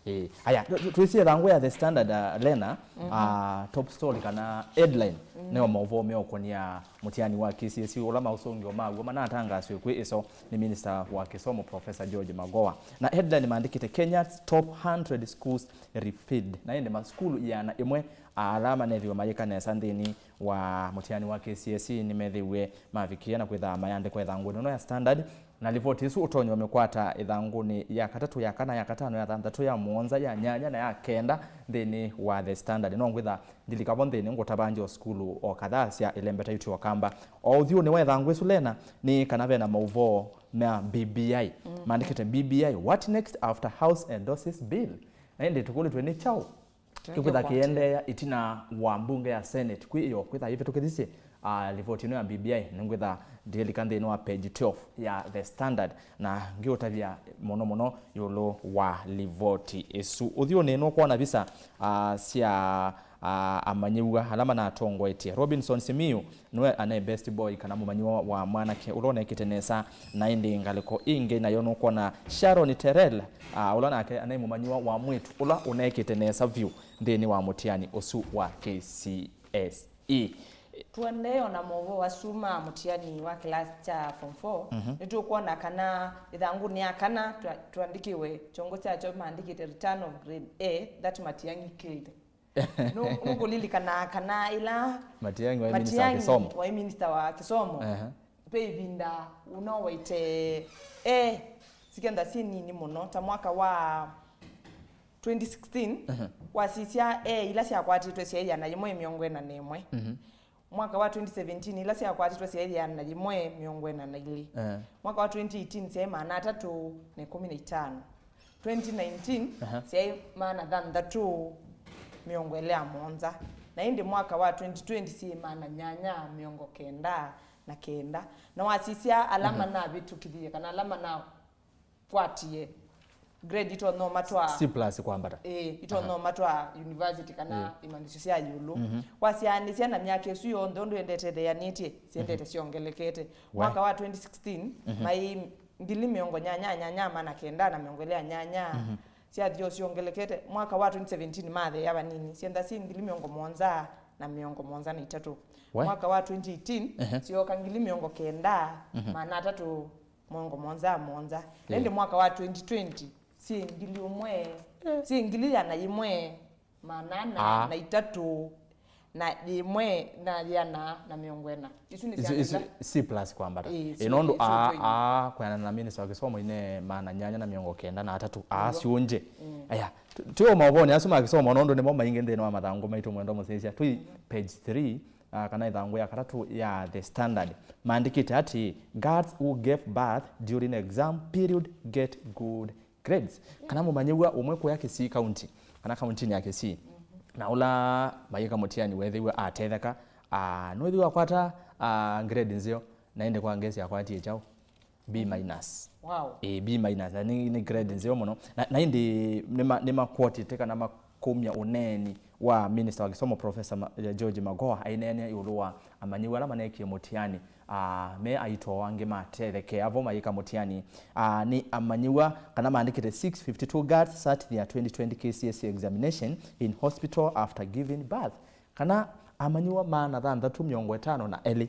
Ĩĩ. Aya, tũ-, tũ-, twĩsĩ ĩthangũ ya The Standard, uh, Lena, mhm, uh, top story kana headline, mhm, nĩyo maũvoo meũkũnia mũtiani wa K C S E, ũla maũsũngĩo maw'o manatangaasiwe kwĩ ĩso nĩ Minister wa Kĩsomo, Professor George Magoha. Na headline maandĩkĩte, "Kenya's top hundred schools refilled." Na ĩndĩ masukulu ĩana ĩmwe ala manethĩwe mayĩka nesa nthĩnĩ wa mũtiani wa K C S E nĩmethĩwe mavikĩĩa na kwĩthaa mayandĩkwa ĩthangũnĩ ĩno ya Standard. Na livoti ĩsu ũtonya ũmĩkwata ĩthangũnĩ ya katatũ, ya kana, ya katano, ya thanthatũ, ya mũonza, ya nyanya, na ya kenda nthĩnĩ wa The Standard. No ngwĩtha ndilika vo nthĩnĩ ngũtavangya o sukulu o kadhaa sya ĩlembeta yu tyo kamba. O ũthyũnĩ wa ĩthangũ ĩsu, Lena, nĩ kana vena maũvoo ma B B I. Mhm. Maandĩkĩte, "B B I, what next after House endorses bill?" Na ĩndĩ tũkũlĩtwe nĩ kyaũ kĩkwĩtha kĩendeea ĩtina wa mbunge ya Senate kwĩ ĩyo kwĩtha yĩvĩtũkĩthisye, ah, livoti ĩno ya B B I. Nĩngwĩtha ndilika nthĩnĩ wa page twelve ya The Standard, na ngĩũtavya mũno mũno ĩũlũ wa livoti ĩsu. Ũthyũnĩ nũkwona visa, ah, sya, ah, amanyĩw'a ala manatongoetye. Robinson Simiyu nĩwe anaĩ best boy kana mũmanyĩw'a wa mwanake ũla ũnekĩte nesa, na ĩndĩ ngalĩko ĩngĩ nayo nũkwona Sharon Terrell, ah, ũla nake anaĩ mũmanyĩw'a wa mwĩĩtu ũla ũnekĩte nesa vyũ nthĩnĩ wa mũtiani ũsu wa K C S E. Tũendee o na maũvoo asu ma mũtiani wa kĩlasi kya form four, mhm, nĩtũkwona kana ĩthangũnĩ ya kana twa-, twandĩkĩwe kyongo kyakyo maandĩkĩte, "Return of grade A that Matiang'i killed." Nũ-, nũkũlilikana kana ĩla Matiang'i waĩ minista wa Matiang'i kĩsomo. Waĩ minista wa kĩsomo, ehe, ve ĩvinda ũnowaĩte A sikenda syĩ nini mũno, ta mwaka wa twenty sixteen, ehe, wasisya A ila syakwatĩtwe syaĩ ĩana yĩmwe mĩongo ĩna na ĩmwe. Mhm. Mwaka wa twenty seventeen, ila syakwatĩtwe syaĩ ĩana yĩmwe mĩongo ĩna na ilĩ. Eh. Mwaka wa twenty eighteen, syaĩ maana atatũ na ĩkũmi na itano. Twenty nineteen, aha, syaĩ maana thanthatũ mĩongo ĩlĩ na mũonza. Na ĩndĩ mwaka wa twenty twenty, syĩ maana nyanya mĩongo kenda na kenda. Na wasisya ala, mhm, manavĩtũkĩthie kana ala mana kwatie grade itonya ũmatwaa C plus kwambata. Ĩĩ, itonya, aha, ũmatwaa university kana, ĩĩ, imanyĩsyo sya ĩũlũ. Mhm. Wasyaanĩsya na myaka ĩsu yonthe ũndũ ĩendete ĩtheanĩtye, syendete, mhm, syongelekete. We. Mwaka wa twenty sixteen, mhm, maĩ ngili mĩongo nyanya nyanya maana kenda na mĩongo ĩlĩ na nyanya. Mhm. Syathi o syongelekete. Mwaka wa twenty seventeen matheea vanini, syenda syĩ ngili mĩongo mũonza na mĩongo mũonza na itatũ. We. Mwaka wa twenty eighteen, ehe, syooka ngili mĩongo kenda, mhm, maana atatũ mĩongo mũonza na mũonza. Ĩĩ. Ĩndĩ mwaka wa twenty twenty, syĩ ngili ũmwe, eh, syĩ ngili ĩana yĩmwe, maana ana, ah, na itatũ, na yĩmwe, na ĩana na mĩongo ĩna. Isu nĩ, isu, syana isu ila C plus kwambata. Ĩĩ, ĩĩ, isu, nũndũ isu a, itonya. A, kwĩanana na minista wa kĩsomo ine maana nyanya na mĩongo kenda na atatũ, a, nĩw'o, syũnje. Mm. Aya, tu-, tũĩ o maũvoonĩ asu ma kĩsomo, nũndũ nĩmo maingĩ nthĩnĩ wa mathangũ maitũ, mwendwa mũsyaĩĩsya. Tũi, mhm, page three, ah, kana ĩthangũ ya katatũ ya The Standard, maandĩkĩte atĩĩ, "Girls who gave birth during exam period get good grades." Kana mũmanyĩw'a ũmwe kũya Kisii County, kana kauntinĩ ya Kisii, mhm, na ũla mayĩka mũtiani weethĩiwe atetheka, ah, nĩweethĩiwe akwata, ah, grade nzeo, na ĩndĩ kwa ngesi akwatie kyaũ? B minus. Wow. Ĩĩ, B minus, na nĩ, nĩ grade nzeo mũno. Na, na ĩndĩ nĩma-, nĩmakwotĩte kana makumya ũneeni wa Minister wa Kĩsomo, Professor Ma-, George Magoha, aineenea ĩũlũ wa amanyĩw'a ala maneekie mũtiani, ah, me aitũ angĩ matethekea vo mayĩka mũtiani. Ah, nĩ amanyĩw'a kana maandĩkĩte, "Six fifty-two girls sat their twenty twenty K C S E examination in hospital after giving birth." Kana Amanyĩw'a maana thanthatũ mĩongo ĩtano na elĩ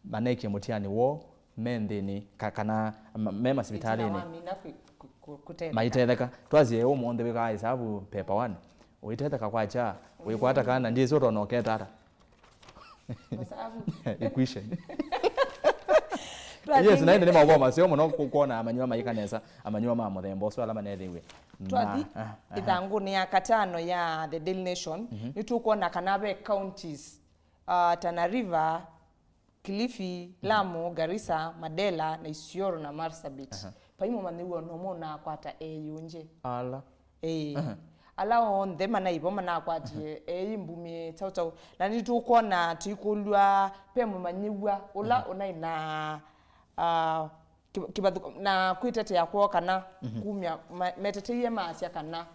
maneekie mũtiani woo me nthĩnĩ ka-, kana ma-, me masivitalĩnĩ. Ĩtina wa mina kũ-, kũ-, kũ-, kũtetheka. Maitetheka. Twasie ũmũnthĩ wĩkaa ĩsavu paper one. Ũitetheka kwakya, wĩkwata kana, ndyĩsĩ ũtonya ũketa ata. Masavu. Equation. Yes, na ĩndĩ nĩ maũvoo maseo mũno kũ-, kwona amanyĩw'a maika nesa, amanyĩw'a ma mũthemba ũsu ala manethĩiwe. Twathi, ah, ah, ĩthangũnĩ ya katano ya The Daily Nation, nĩtũkwona kana ve counties, uh, Tana River, Kilifi, Lamu, Garissa, Mandera, na Isiolo na Marsabit. Aha. Vai mũmanyĩw'a o na ũmwe ũnaakwata eeyũngye. Ala. Ĩĩ. Aha. Ala onthe manaivo manakwatie eeyĩ mbumĩe kyaũ kyaũ. Na nĩtũkwona tũikũlw'a ve mũmanyĩw'a ũla ũnaĩ na, ah, kĩ-, kĩvathũk-, na kwĩtetea kwoo kana kumya ma-, meteteie maasya kana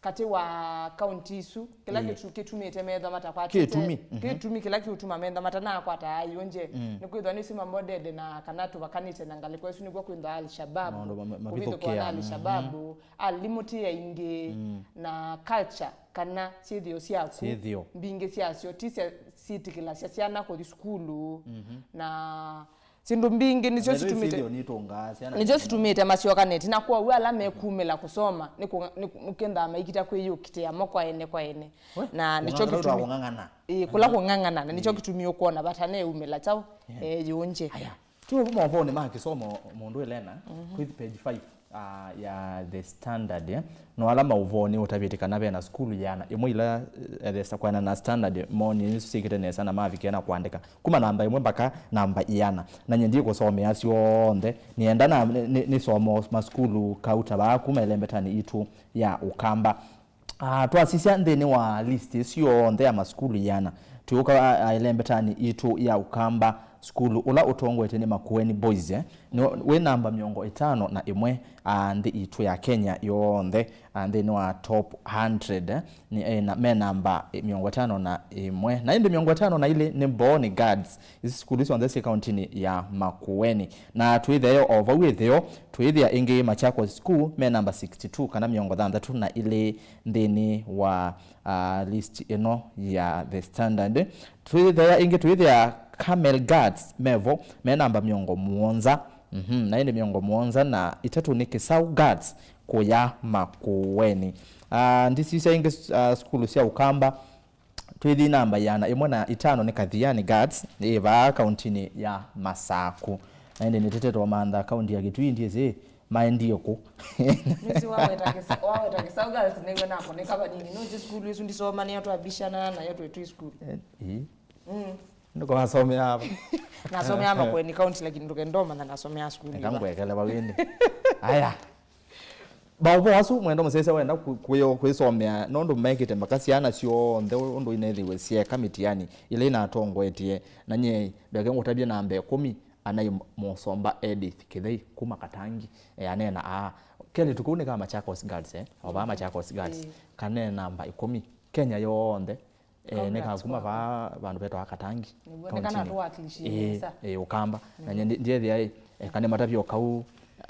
katĩ wa kaunti isu, kĩla kĩtu-, kĩtumĩte metho matakwatĩte. Kĩtumi, mhm. Kĩtumi kĩla kĩũtuma metho matanaakwata eeyũngye, nĩkwĩthwa nĩsu mamodede na kana tũvakanĩte na ngalĩko ĩsu, nĩkw'o kwĩthwa Al-Shabaab, maũndũ ma-, ma-, kũvithũkĩwa Al-Shabaab, alimũ ti aingĩ, na culture kana syĩthĩo syaku, syĩthĩo mbingĩ syasyo ti sya-, syĩtĩkĩlasya syana kũthi sukulu, na syĩndũ mbingĩ nĩsyo situmĩte, nĩsyo situmĩte masyokanĩte, na kwoou ala mekumĩla kũsoma nĩ kũ-, nĩ kũ-, nĩkendaa maikita kwĩyũkitĩa mo kwa ene kwa ene. Na nĩkyo kĩtumi, kũng'ang'ana. Ĩĩ, kũla kũng'ang'ana, na nĩkyo kĩtumi ũkwona vata neumĩla kyaũ, eeyũngye. Aya. Twĩ ũvu maũvoonĩ ma kĩsomo, mũndũ Elena, kwĩ page five, ah, ya The Standard, eh, no ala maũvoonĩ ũtavĩtye kana ve na sukulu yĩana ĩmwe ila, eh, ethesa kwĩana na standard, moonie nĩsu syĩkĩte nesa na mavikĩa na kũandĩka kuma namba ĩmwe mpaka namba ĩana. Na nyie ndikũsomea syonthe, nĩenda na nĩ-, nĩ-, nĩsoma masukulu kauta vaa kuma ĩlembetanĩ itũ ya Ũkamba. Ah, twasisya nthĩnĩ wa list ĩsu yonthe ya masukulu ĩana, twĩũka, ah, ah, ĩlembetanĩ itũ ya Ũkamba, sukulu ũla ũtongoetye nĩ Makueni Boys, eh, nĩ, wĩ namba mĩongo ĩtano na ĩmwe, ah, nthĩ itũ ya Kenya yonthe, ah, nthĩnĩ wa top hundred, eh, nĩ, eh, na, me namba, eh, mĩongo ĩtano na ĩmwe. Na ĩndĩ mĩongo ĩtano na ilĩ nĩ Mbooni Girls. Isu sukulu syonthe syĩ kauntinĩ ya Makueni. Na twĩtheeo o vau ĩtheo, twĩthĩa ĩngĩ Machakos School me namba sixty-two kana mĩongo thanthatũ na ilĩ nthĩnĩ wa, ah, list ĩno ya The Standard. Twĩthĩa ĩngĩ, twĩthĩa Carmel Girls mevo me namba mĩongo mũonza. Mhm, na ĩndĩ mĩongo mũonza na itatũ nĩ Kĩsaũ Girls kũya Makueni. Ah, ndisisya ĩngĩ, ah, sukulu sya Ũkamba, twĩthi namba ĩana ĩmwe na ĩtano nĩ Kathiani Girls, yĩ vaa kauntinĩ ya Masaku. Na ĩndĩ nĩtete twamantha kaunti ya Kitui, ndyĩsĩ maendie kũ. Nĩsĩ waweta Kĩsa-, waweta Kĩsaũ Girls nĩw'o nakũnĩka vanini. Nũsĩ sukulu ĩsu ndisomanĩa, twambishana nayo twĩ twĩ sukulu. Eh, ĩĩ. Mm. Nĩko wasomea hapa. Nasomea Makueni County, lakini ndũkenda ũmanya nasomea sukulu. Eka ngwekele vau ĩndĩ. Aya. Maũvoo asu mwenda mũsese wenda kwĩ-, kwĩ-, kwĩsomea, nũndũ mekĩte mbaka syana syonthe ũndũ inethĩwe syeka mĩtiani ĩla inatongoetie, na nyie ndeke ngũtavye namba ĩkũmi, anai Mũsomba Edith Kĩthei kuma Katangi, e, aneena aa, kelĩtu kau nĩ ka Machakos Girls, eh? O vaa Machakos Girls. Ĩĩ. Kane namba ĩkũmi Kenya yonthe. Eh, nĩ kakuma vaa vandũ vetawa Katangi. Nĩw'o, nĩ kana tũwakilishie nesa. Eh, Ũkamba. Na nye ndi-, ndiethĩa, eh, eh, kana matavyo kau,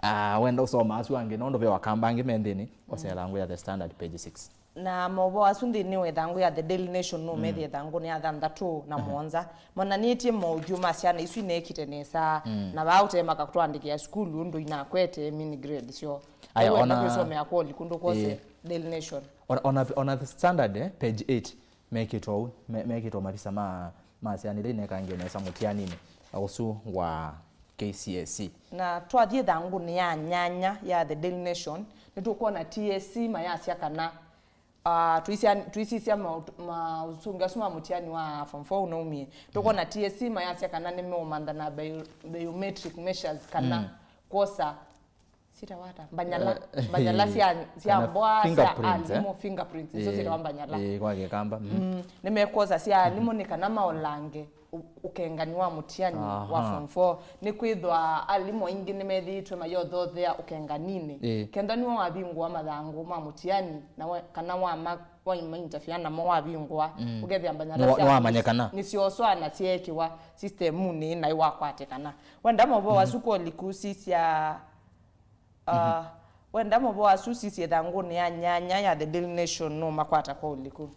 ah, wenda ũsoma asu angĩ, nũndũ ve Akamba angĩ me nthĩnĩ, osela ngũ ya The Standard, page six. Na maũvoo asu nthĩnĩ wa ĩthangũ ya The Daily Nation, no methĩe ĩthangũnĩ ya thanthatũ na mũonza. Monanĩtye maũthyũ ma syana isu inekĩte nesa, na vaa ũtemaka kũtwandĩkĩa sukulu ũndũ inakwete mini grade syo. Aya, ona kwĩsomea kwoli kũndũ kwose, eh, Daily Nation. Ona, ona, ona The Standard, eh, page eight. Mekĩtwe ũu, me-, mekĩtwe mavisa ma, ma syana ila inekangie nesa mũtianinĩ ũsu wa K C S E. Na twathiĩ ĩthangũnĩ ya nyanya ya The Daily Nation, nĩtũkwona T S C mayasya kana, ah, tũisya-, tũisisya maũt-, maũsũngĩ asu ma mũtiani wa form four ũnaumie. Tũkwona T S C mayasya kana nĩmeũmantha na bio-, biometric measures kana kwosa sitawata mbanyala, eh, mbanyala sya, sya kana mboa, sya fingerprints, alimũ, eh? Fingerprints, isu, eh, sitawa mbanyala. Eh, kwa Kĩkamba, mm. Mm, nĩmekwosa sya alimũ nĩ kana maolange ũ-, ũkengani wa mũtiani wa form four. Nĩkwĩthwa alimũ aingĩ nĩmethĩĩtwe mayothothea ũkenganinĩ. Eh. Kenda nĩwe wavingũa mathangũ ma mũtiani, na we, kana wama-, waima interfere namo wavingũa, ũkethĩa mbanyala syaku nĩwamanyĩkana, nĩsyoswa na syeekĩwa sistemunĩ na iwakwatĩkana. Wenda maũvoo asu kwoli kusisya Ah, wenda maũvoo asu sisye ĩthangũnĩ ya nyanya ya The Daily Nation, nũmakwata kwa ũliku?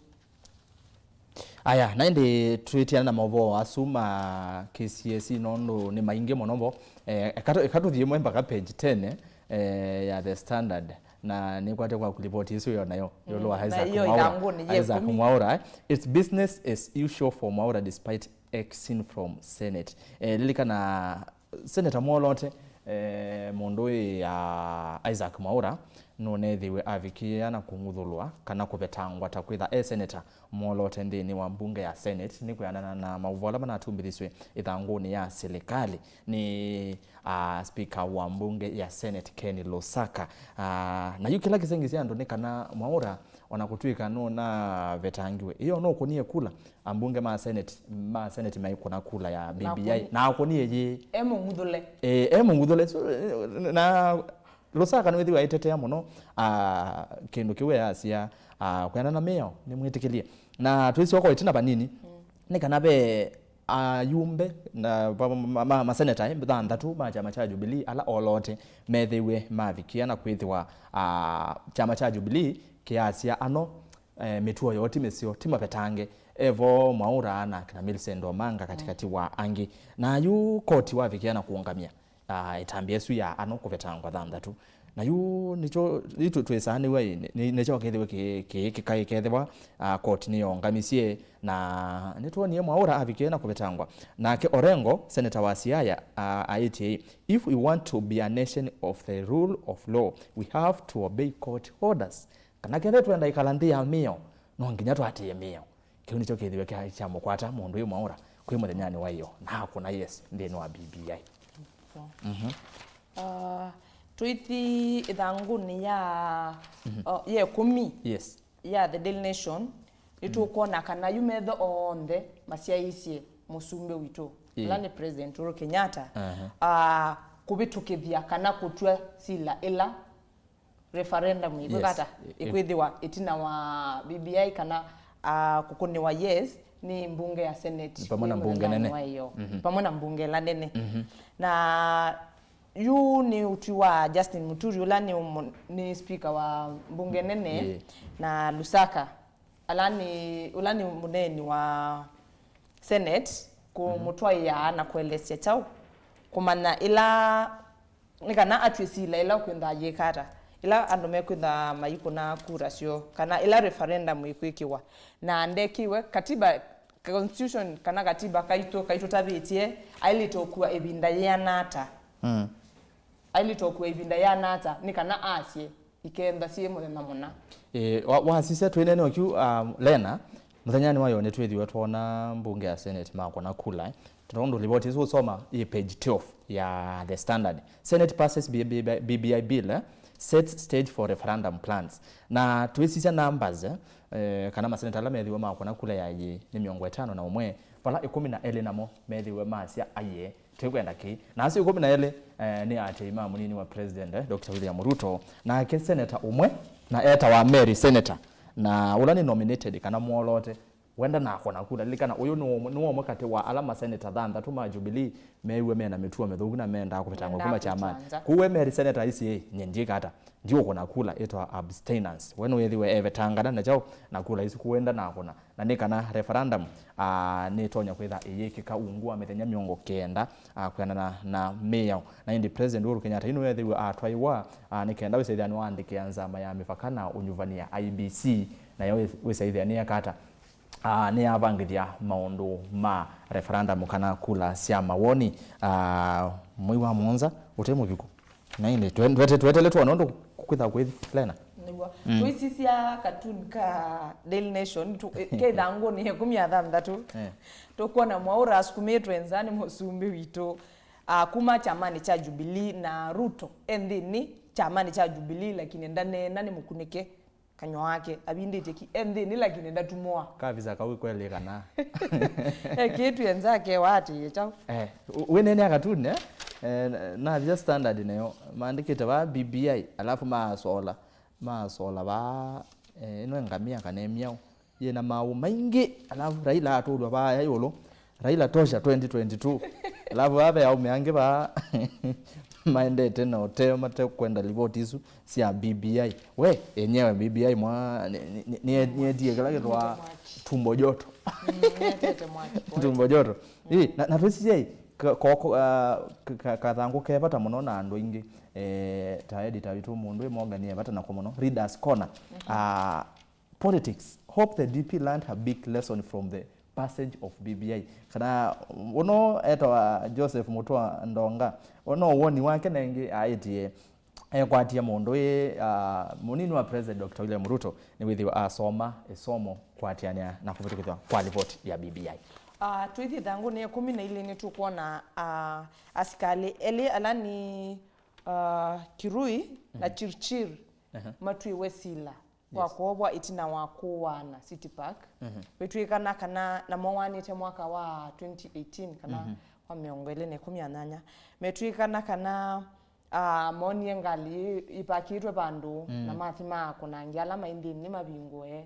Aya, na ĩndĩ twĩtiana na maũvoo asu ma K C S E, nũndũ nĩ maingĩ mũno vo. Eh, eka tũ-, eka tũthiĩ ĩmwe mpaka page ten, eh, ya The Standard, na nĩkwate kwaku ripoti ĩsu yo nayo, ĩũlũ wa Mm, na Isaac iyo Mwaura. Ithangũnĩ ya Isaac ĩkũmi. Mwaura, eh, "It's business as usual for Mwaura despite exing from Senate." Eh, lilikana Senator mwolote, eh, mũndũ ũyũ ya Isaac Mwaura nũnethĩiwe avikĩĩa na kũng'uthũlwa kana kũvetangwa ta kwĩtha e senator mwolote nthĩnĩ wa mbunge ya Senate, nĩ kwĩanana na maũvoo ala manatumbĩthiswe ĩthangũnĩ ya silikalĩ nĩ, ah, speaker wa mbunge ya Senate Ken Lusaka. Ah, na yu kĩla kĩsengĩ sya andũ nĩ kana Mwaura, ona kũtw'ĩka nũnavetangiwe, ĩyo nũkũnie kula, ambunge ma Senate, ma Senate maikũna kula ya B B I, na akũnie yĩ. E mũng'uthũle. Eh, e mũng'uthũle. So, eh, na Lusaka nĩwĩthĩwa aitetea mũno, ah, kĩndũ kĩu easya, ah, kwĩanana na mĩao nĩmwĩtĩkĩlye. Na twĩsyoka ĩtina vanini, nĩ kana ve ayumbe na va-, ma, ma, maseneta, eh, thanthatũ ma kyama kya Jubilee ala olote methĩiwe mavikĩa na kwĩthĩwa, ah, kyama kya Jubilee kĩasya ano, eh, mĩtuo yoo ti mĩseo, ti mavetange. Evo Mwaura na kina Millicent Omanga katikati wa angĩ. Na yu koti wavikĩa na kũũngamya, ah, ĩtambya ĩsu ya ano kũvetangwa thanthatũ. Na yu nĩkyo, yu tũ-, twĩsaa nĩw'a ĩ, nĩ-, nĩ-, nĩkyo kethĩwe kĩ-, kĩ-, kĩkaĩ kethĩwa, ah, koti nĩyoongamisye, na nĩtwonie Mwaura avikĩe na kũvetangwa. Nake Orengo, seneta wa Siaya, ah, aĩtye, "If we want to be a nation of the rule of law, we have to obey court orders." Kana kethe twenda ĩkala nthĩ ya mĩao, no nginya twatĩĩe mĩao. Kĩu nĩkyo kĩthĩwe kya, kya mũkwata mũndũ ũyũ Mwaura kwĩ mũthenyanĩ wa ĩyo, na akũna yes nthĩnĩ wa B B I. Mhm. Ah, tũithi ĩthangũnĩ ya, oh, ya ĩkũmi. Yes. Ya The Daily Nation, nĩtũkwona kana yu metho onthe masyaĩĩsye mũsumbĩ witũ, ĩĩ, ũla nĩ President Uhuru Kenyatta, aha, ah, kũvĩtũkĩthya kana kũtw'a sila ĩla referendum, yes, ĩkwĩka ata, ĩ-, ĩkwĩthĩwa ĩtina wa B B I kana, ah, kũkũnĩwa yes nĩ mbunge ya Senate, pamwe na mbunge nene. Wa ĩyo, mhm, pamwe na mbunge ĩla nene. Mhm. Na yu nĩ ũtwi wa Justin Muturi, ũla nĩ ũmũ-, nĩ speaker wa mbunge nene, yeah, na Lusaka, ala nĩ, ũla nĩ mũneeni wa Senate, kũmũtwaĩa na kũelesya kyaũ, kũmanya ĩla, nĩ kana atw'e sila ĩla ũkwĩnthaa yĩka ata, ĩla andũ mekwĩthaa maikũna kura syoo, kana ĩla referendum ĩkwĩkĩwa. Na ndekĩiwe katiba, constitution kana katiba kaitũ kaitũtavĩtye ailĩte ũkua ĩvinda yĩana ata. Mm. Ailĩte ũkua ĩvinda yĩana ata, nĩ kana asye ikenda syĩ mũthenya mũna. Ĩĩ, wa-, wasisya twĩnene ũkyu, um, Lena, mũthenyanĩ wa yo nĩtwĩthiwe twona mbunge ya Senate makũna kula, eh. Tondũ livoti ĩsu ũsoma ĩ page twelve ya The Standard. "Senate passes B B I, B B I bill, eh, sets stage for referendum plans." Na twĩsisya numbers, eh, eh, kana maseneta ala methĩwe makũna kula ya ĩĩ nĩ mĩongo ĩtano na ũmwe, vala ĩkũmi na elĩ namo methĩwe masya aiee. Tũikwenda kĩ? Na asu ĩkũmi na elĩ, eh, nĩ aatĩĩi ma mũnini wa President, eh, Doctor William Ruto. Nake seneta ũmwe, na etawa Mary Senator, na ũla nĩ nominated kana mwolote, we ndanakũna kula. Lilikana, ũyũ nĩ ũmwe, nĩ ũmwe katĩ wa ala maseneta thanthatũ ma Jubilee meiwe mena mĩtuo mĩthũku na mendaa kũvetangwa kuma kyamani. Kwoou we Mary Senator aisye, "Ĩ, nyie ndyĩka ata? Ndiũkũna kula," ĩtawa abstinence. We nĩwĩthĩwe evetangana na kyaũ, na kula isu, kwoou we ndanakũna. Na nĩ kana referendum, ah, nĩtonya kwĩtha ĩyĩkĩka ungu wa mĩthenya mĩongo kenda, ah, kwĩanana na mĩao. Na ĩndĩ President Uhuru Kenyatta yu nĩwethĩiwe atwaiwa, ah, nĩ kenda wĩsaithĩa nĩwaandĩkĩa nzama ya mĩvaka na ũnyuvani ya I E B C, nayo wĩ-, wĩsaithĩa nĩyeka ata, ah, nĩyavangĩthya maũndũ ma referendum kana kula sya mawoni, ah, mwei wa mũonza ũte mũviku. Na ĩndĩ, twe-, twete-, twetele tuone ũndũ kwĩtha kwĩthi, Lena. Nĩw'o. Mm. Tũisisya katuni ka Daily Nation, tu-, eh, ke ĩthangũnĩ ya ĩkũmi na thanthatũ. Eh. Tũkwona Mwaura asukumĩtwe nza nĩ mũsumbĩ witũ, ah, kuma kyamanĩ kya Jubilee, na Ruto e nthĩnĩ kyamanĩ kya Jubilee, lakini ndaneena nĩ mũkunĩke kanyw'a wake, avindĩtye ki e nthĩnĩ, lakini ndatumũa. Kavisa kau kwelĩ kana? Ekĩtw'e nza akewa atĩĩe kyaũ? Eh, wĩneenea katuni, eh? Eh, na-, nathi Standard nayo, maandĩkĩte vaa B B I, alafu maasola, maasola vaa, eh, ĩno ngamĩa kana ĩmyaũ, yĩna maũũ maingĩ, alafu Raila atũlw'a vaa ya ĩũlũ. Raila tosha twenty twenty-two. Alafu vaa ve aũme angĩ vaa maendete na ũteo matekwenda livoti isu sya B B I. We, enyewe B B I mwa, nĩ, nĩ, nĩ, nĩetie kĩla kĩtwa tumbo joto. Mm, nĩetete mwaki. Tumbo joto. Ĩĩ, na, na twĩsisye, ka-, ko-, ko-, ah, ka-, ka-, kathangũ ke vata mũno na andũ aingĩ. Eh, ta editor witũ mũndũ ĩ Morgan e vata nako mũno. Readers Corner. Ah, politics. Hope the D P learned a big lesson from the passage of B B I. Kana ũno etawa Joseph Mutua Ndonga. Ũno woni wake nengĩ aĩtie ekwatia mũndũ ĩ, ah, mũnini wa President Doctor William Ruto nĩwĩthĩwa asoma ĩsomo kũatĩanĩa na kũvĩtũkĩthwa kwa livoti ya B B I. Ah, twĩthi ĩthangũnĩ ya ĩkũmi na ilĩ nĩtũkwona, ah, asikalĩ elĩ ala nĩ, ah, Kirui na Chirchir matwĩwe sila wa kũovwa ĩtina wa kũaana City Park. Wĩtw'ĩkana kana namo waanĩte mwaka wa twenty eighteen kana wa mĩongo ĩlĩ na ĩkũmi na nyanya. Metw'ĩkana kana, ah, moonie ngalĩ ĩpakĩtwe vandũ na mathi makũnangia ala maĩ nthĩnĩ mavingũe.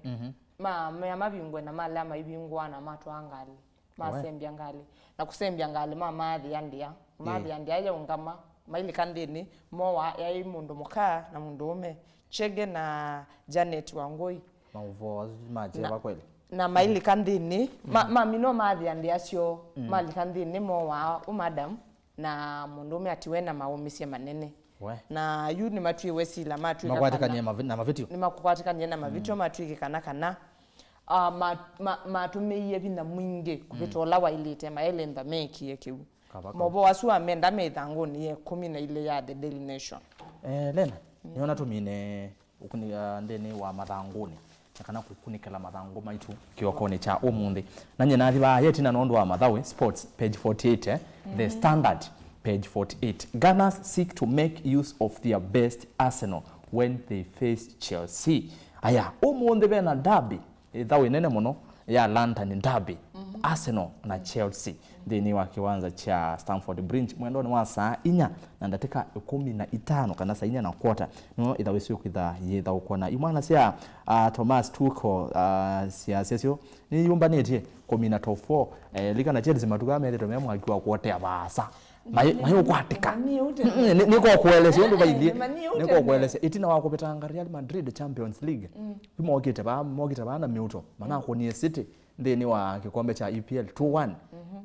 Ma, mea mavingũe na malea maivingũa na matwaa ngalĩ. Masembya ngalĩ. Na kũsembya ngalĩ mamaathĩa ndĩa. Kũmaathĩa ndĩa yaũngama, mailika nthĩnĩ, mowa yaĩ mũndũ mũka na mũndũũme. Chege na Janet Wangũi. Maũvoo asu makyeva kweli? Na mailika nthĩnĩ, ma, mami no maathĩa ndĩa syoo, malika nthĩnĩ mowa ũ madam, na mũndũũme atiwe na maũmĩsye manene. We. Na yu nĩmatwĩwe sila, matwĩka kana makwatĩkanie mavi-, na mavĩtyo? Nĩmakwatĩkanie na mavĩtyo, matwĩke kana, kana, ah, ma, ma, matũmĩie vinya mwingĩ kũvĩta ũla wailĩte, maelentha mekie kĩu. Kavaka. Maũvoo asu amenda me ĩthangũnĩ ya ĩkũmi na ilĩ ya The Daily Nation. Eh, Lena, nĩona tũmine ũkunĩka nthĩnĩ wa mathangũnĩ, na kana kũkunĩkĩla mathangũ maitũ kĩokonĩ kya ũmũnthĩ. Na nyie nathi vaa yetina nũndũ wa mathawe, sports, page forty-eight, eh? The Standard, page forty-eight. Gunners seek to make use of their best arsenal when they face Chelsea. Aya, ũmũnthĩ vena derby, ĩthaũ ĩnene mũno ya London derby, Arsenal na Chelsea, nthĩnĩ wa kĩwanza kya Stamford Bridge mwendonĩ wa saa inya na ndatĩka ĩkũmi na itano, kana saa inya na kwota, nĩyo ĩthaũ ĩsu ĩkwĩtha yĩthaũkwa. Na imwana sya, ah, Thomas Tuchel, ah, syasya syo nĩyũmbanĩtye kũmina top four. Eh, lika na Chelsea matukaa methĩtwe me mwaki wa kuotea vaasa. Mai-, mayũkwatĩka. Nĩ, nĩ, nĩkũkũelesya ũndũ vailyĩ. Nĩkũkũelesya. Ĩtina wa kũvĩtanga Real Madrid Champions League, yu mokĩte vaa, mokĩte vaa na mĩuto. Manakũnie City nthĩnĩ wa kĩkombe kya E P L two one.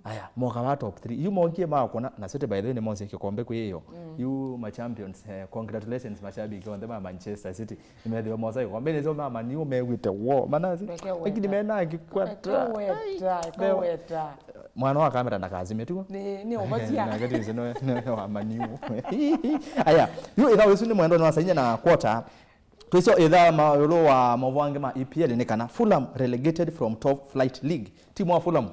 Aya, moka vaa top three. Yu mokie makũna, na City by the way nĩmosie kĩkombe kwĩ ĩyo. Yu ma champions, eh, congratulations mashabiki onthe ma Manchester City. Nĩmethĩwa mosa ĩkombe nĩsyo ma Man U mew'ĩte wo. Manasi, lakini mena kĩkwata. Mwana wa kamera ndakazime tuo. Nĩ, nĩ ũvosia. Nake tĩsĩ no, no, no wa Man U. Aya, yu ĩthaũ ĩsu nĩ mwendonĩ wa saa inya na kwota. Twĩsyo ĩthaa ma, ĩũlũ wa maũvoo angĩ ma E P L nĩ kana Fulham relegated from top flight league. Timu wa Fulham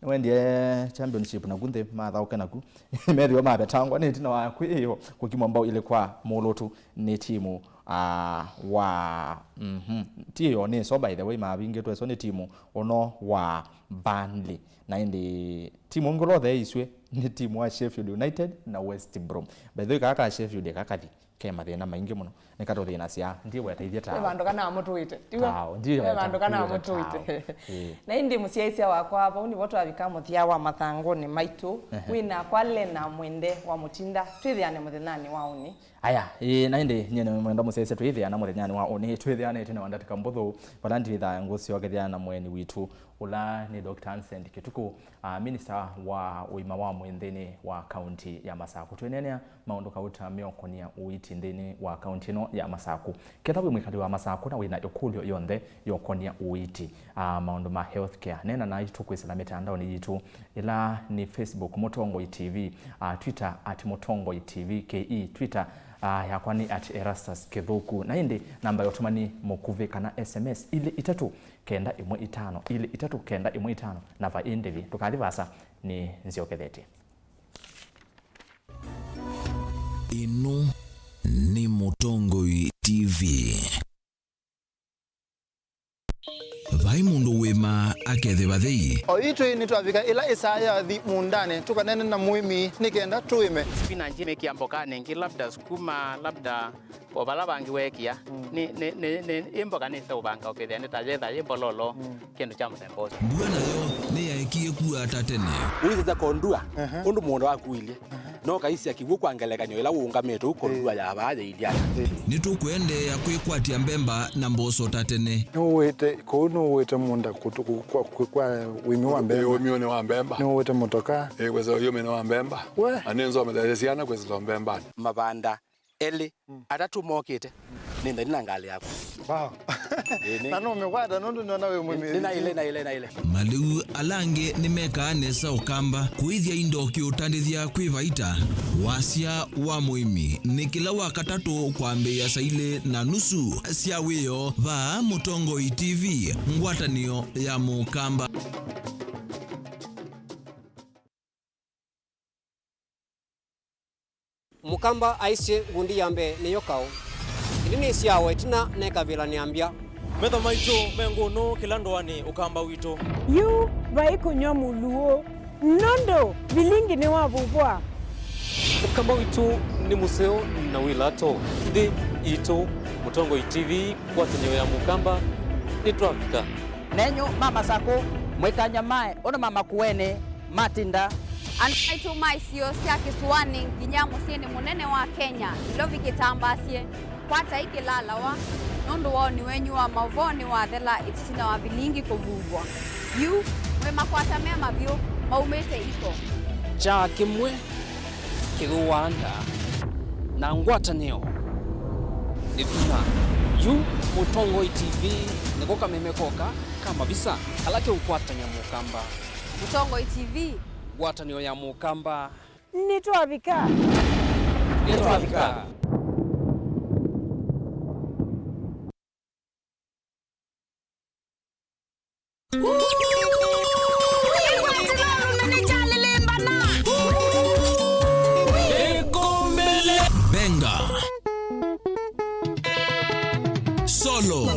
nĩwendie championship naku nthĩ, mathaũke naku. Methĩwa mavetangwa nĩ ĩtina wa kwĩyĩo kũkimwa mbao ilĩ kwa mũlũtu nĩ timu, ah, wa, mhm. Ti ĩyo nĩ so, by the way, mavingĩtwe so nĩ timu ũno wa Burnley. Na ĩndĩ timu ĩngĩ ũla ũtheeisw'e nĩ timu wa Sheffield United na West Brom. By the way, kaa ka Sheffield kakathi ke mathĩna maingĩ mũno. Nĩkatũthĩnasya, ndiwetaithye tawe. Ve vandũ kana amũtũĩte, tiw'o? Tawe, ndiweta, ve vandũ kana amũtũĩte. Ĩĩ. Na ĩndĩ mũsyaĩĩsya wakwa, vau nĩvo twavika mũthya wa mathangũnĩ maitũ. Ehe. Wĩ nakwa Lena Mwende wa Mũtinda. Twĩthĩane mũthenyanĩ wa ũnĩ. Aya, ĩĩ, na ĩndĩ nyie nĩ Mwenda Mũsyaĩĩsya, twĩthĩana mũthenyanĩ wa ũnĩ. Twĩthĩanĩte na ndatĩka mbũthũ, vala ndĩthaa ngũsyokethya na mũeni witũ, ũla nĩ Doctor Anson Kĩtukũ, ah, minista wa ũima wa mwĩĩ nthĩnĩ wa kaunti ya Masakũ. Twĩneenea maũndũ kauta meũkonia ũiiti nthĩnĩ wa kaunti ĩno ya Masakũ. Ketha wĩ mwĩkali wa Masakũ na wĩna ĩkũlyo yonthe yũkonia ũiiti, ah, maũndũ ma healthcare, neena naitũ kwĩsĩla mĩtandaonĩ yitũ, ĩla nĩ Facebook Mũtongoi T V, ah, Twitter at Mũtongoi T V K E, Twitter, ah, yakwa nĩ at Erastus Kĩthũku. Na ĩndĩ namba ya ũtũmani mũkuvĩ kana S M S, ilĩ itatũ kenda ĩmwe itano, ilĩ itatũ kenda ĩmwe itano, na va ĩndĩ vi, ndũkathi vaasa, nĩ nzyokethetye. Ĩno nĩ Mũtongoi T V. Vai mũndũ wĩma akethĩwa thei. O itwĩ nĩtwavika ĩla ĩsaa yathi mũũndanĩ, tũkaneene na mũĩmi nĩ kenda tũĩme. Spinach mĩkĩa mbokanĩ ĩngĩ, labda sukuma, labda o vala vangĩ weekĩa. Mm. Nĩ, nĩ, nĩ, nĩ, ĩ mboka nĩseũvanga ũkethĩa nĩ ta yetha yĩ mbololo, mm, kĩndũ kya mũthemba ũsu. Mbua nayo nĩyaekie kua ta tene. Ũisĩsya kondua, ehe, ũndũ mũũnda waku ũilye. Ehe. No kaisya kĩw'ũ kwa ngelekany'o ĩla ũũngamĩte ũkolua ya vaa ya Indiana. Nĩtũkũendeea kwĩkwatya mbemba na mboso ta tene. Nũwĩte kũu, nũwĩte mũũnda kũtũ-, kũ-, kwa, kwa, kwa ũĩmi wa mbemba. Ũĩmi wa mbemba. Nũwĩte mũtoka. Ĩ, kwĩsĩla ũĩmi wa mbemba. We. Na nĩnzometheesye syana kwĩsĩla mbembanĩ. Mavanda elĩ, atatũ mokĩte. Nĩ nthani na ngalĩ yakwa. Wow. Ĩĩ, nĩ- Na nũmĩkwata nũndũ nĩona wĩ mũmĩthĩ. Nĩ na ilĩ, na ilĩ, na ilĩ. Malĩu ala angĩ nĩmekaa nesa Ũkamba kũĩthya indo kĩũtandĩthya kwĩ vaita. Wasya wa mũĩmi nĩ kĩla wa katatũ kwambĩĩa saa ilĩ na nusu sya wĩoo vaa Mũtongoi T V, ngwatanĩo ya Mũkamba. Mũkamba aisye ngundi ya mbee nĩyo kaũ. Ĩndĩ nĩsyawa ĩtina nekavĩla nĩambya. Metho maitũ me ngũnũ kĩla ndũanĩ Ũkamba witũ. Yu vai kũnyw'a mũluũ, nũndũ vilingi nĩwavuvwa. Ũkamba witũ nĩ mũseo na wĩ lato. Nthĩ itũ, Mũtongoi T V, ngwatanĩo ya Mũkamba, nĩtwavika. Nenyu ma Masakũ, mwĩkanyamae ũndũ ma Makueni matinda. Andũ maitũ ma isio sya kĩsũanĩ nginya mũsyĩnĩ mũnene wa Kenya, Nairobi kĩtambasye, kwatai kĩlalawa, nũndũ woni wenyu wa maũvoo nĩwathela ĩtina wa vilingi kũvuvwa. Yu, mwĩ makwata me mavyũ, maumĩte iko. Kyaa kĩmwe kĩthũaa nda, na ngwatanĩo nĩ vinya. Yu Mũtongoi T V nĩko kameme koka ka mavisa kala keũkwatany'a Mũkamba. Mũtongoi T V. Ngwatanĩo ya Mũkamba. Nĩtwavika. Nĩtwavika. Benga. Solo.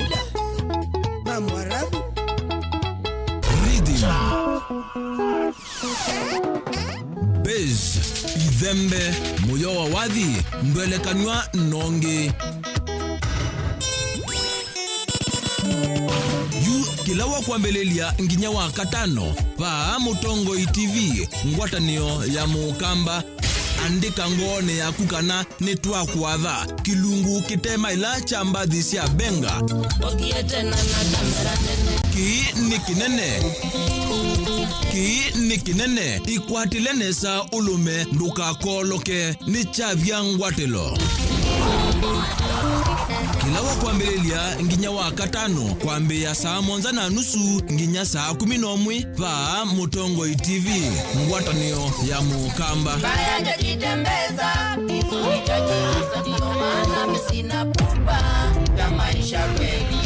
Rhythm. Bass, ithembe, mũyo wa wathi, ndwelekanw'a nongi. Yu kĩla wa kwambĩlĩlya nginya wa katano, vaa Mũtongoi T V, ngwatanĩo ya Mũkamba. Andĩka ngoonĩ yaku kana nĩtwakũatha kĩlungu kĩtemaĩla kya mbathi sya Benga. Ũthiĩte na na kamera nene. Kĩĩ nĩ kĩnene. Kĩĩ nĩ kĩnene. Ĩkwatĩle nesa ũlũme ndũkakooloke. Nĩ kyavya ngwatĩlo. Kĩla wa kwambĩlĩlya nginya wa katano kwambĩĩa saa mũonza na nusu nginya saa kũmi na ũmwe. Vaa Mũtongoi T V, ngwatanĩo ya Mũkamba. Mbaya ndio jitembeza, kifo cha kifo, ndio maana mimi sina pupa ya maisha kweli.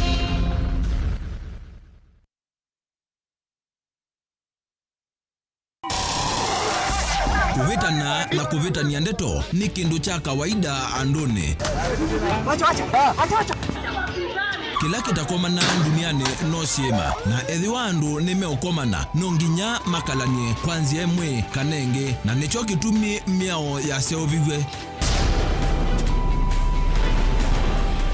Kũvĩtana na kũvĩtanĩa ndeto nĩ kĩndũ kya kawaida andũnĩ. Kĩla kĩtakomana ndunianĩ no syĩma, na ethĩwa andũ nĩmeũkomana, no nginya makalany'e kwa nzĩa ĩmwe kana ĩngĩ, na nĩkyo kĩtumi mĩao yaseũviw'e.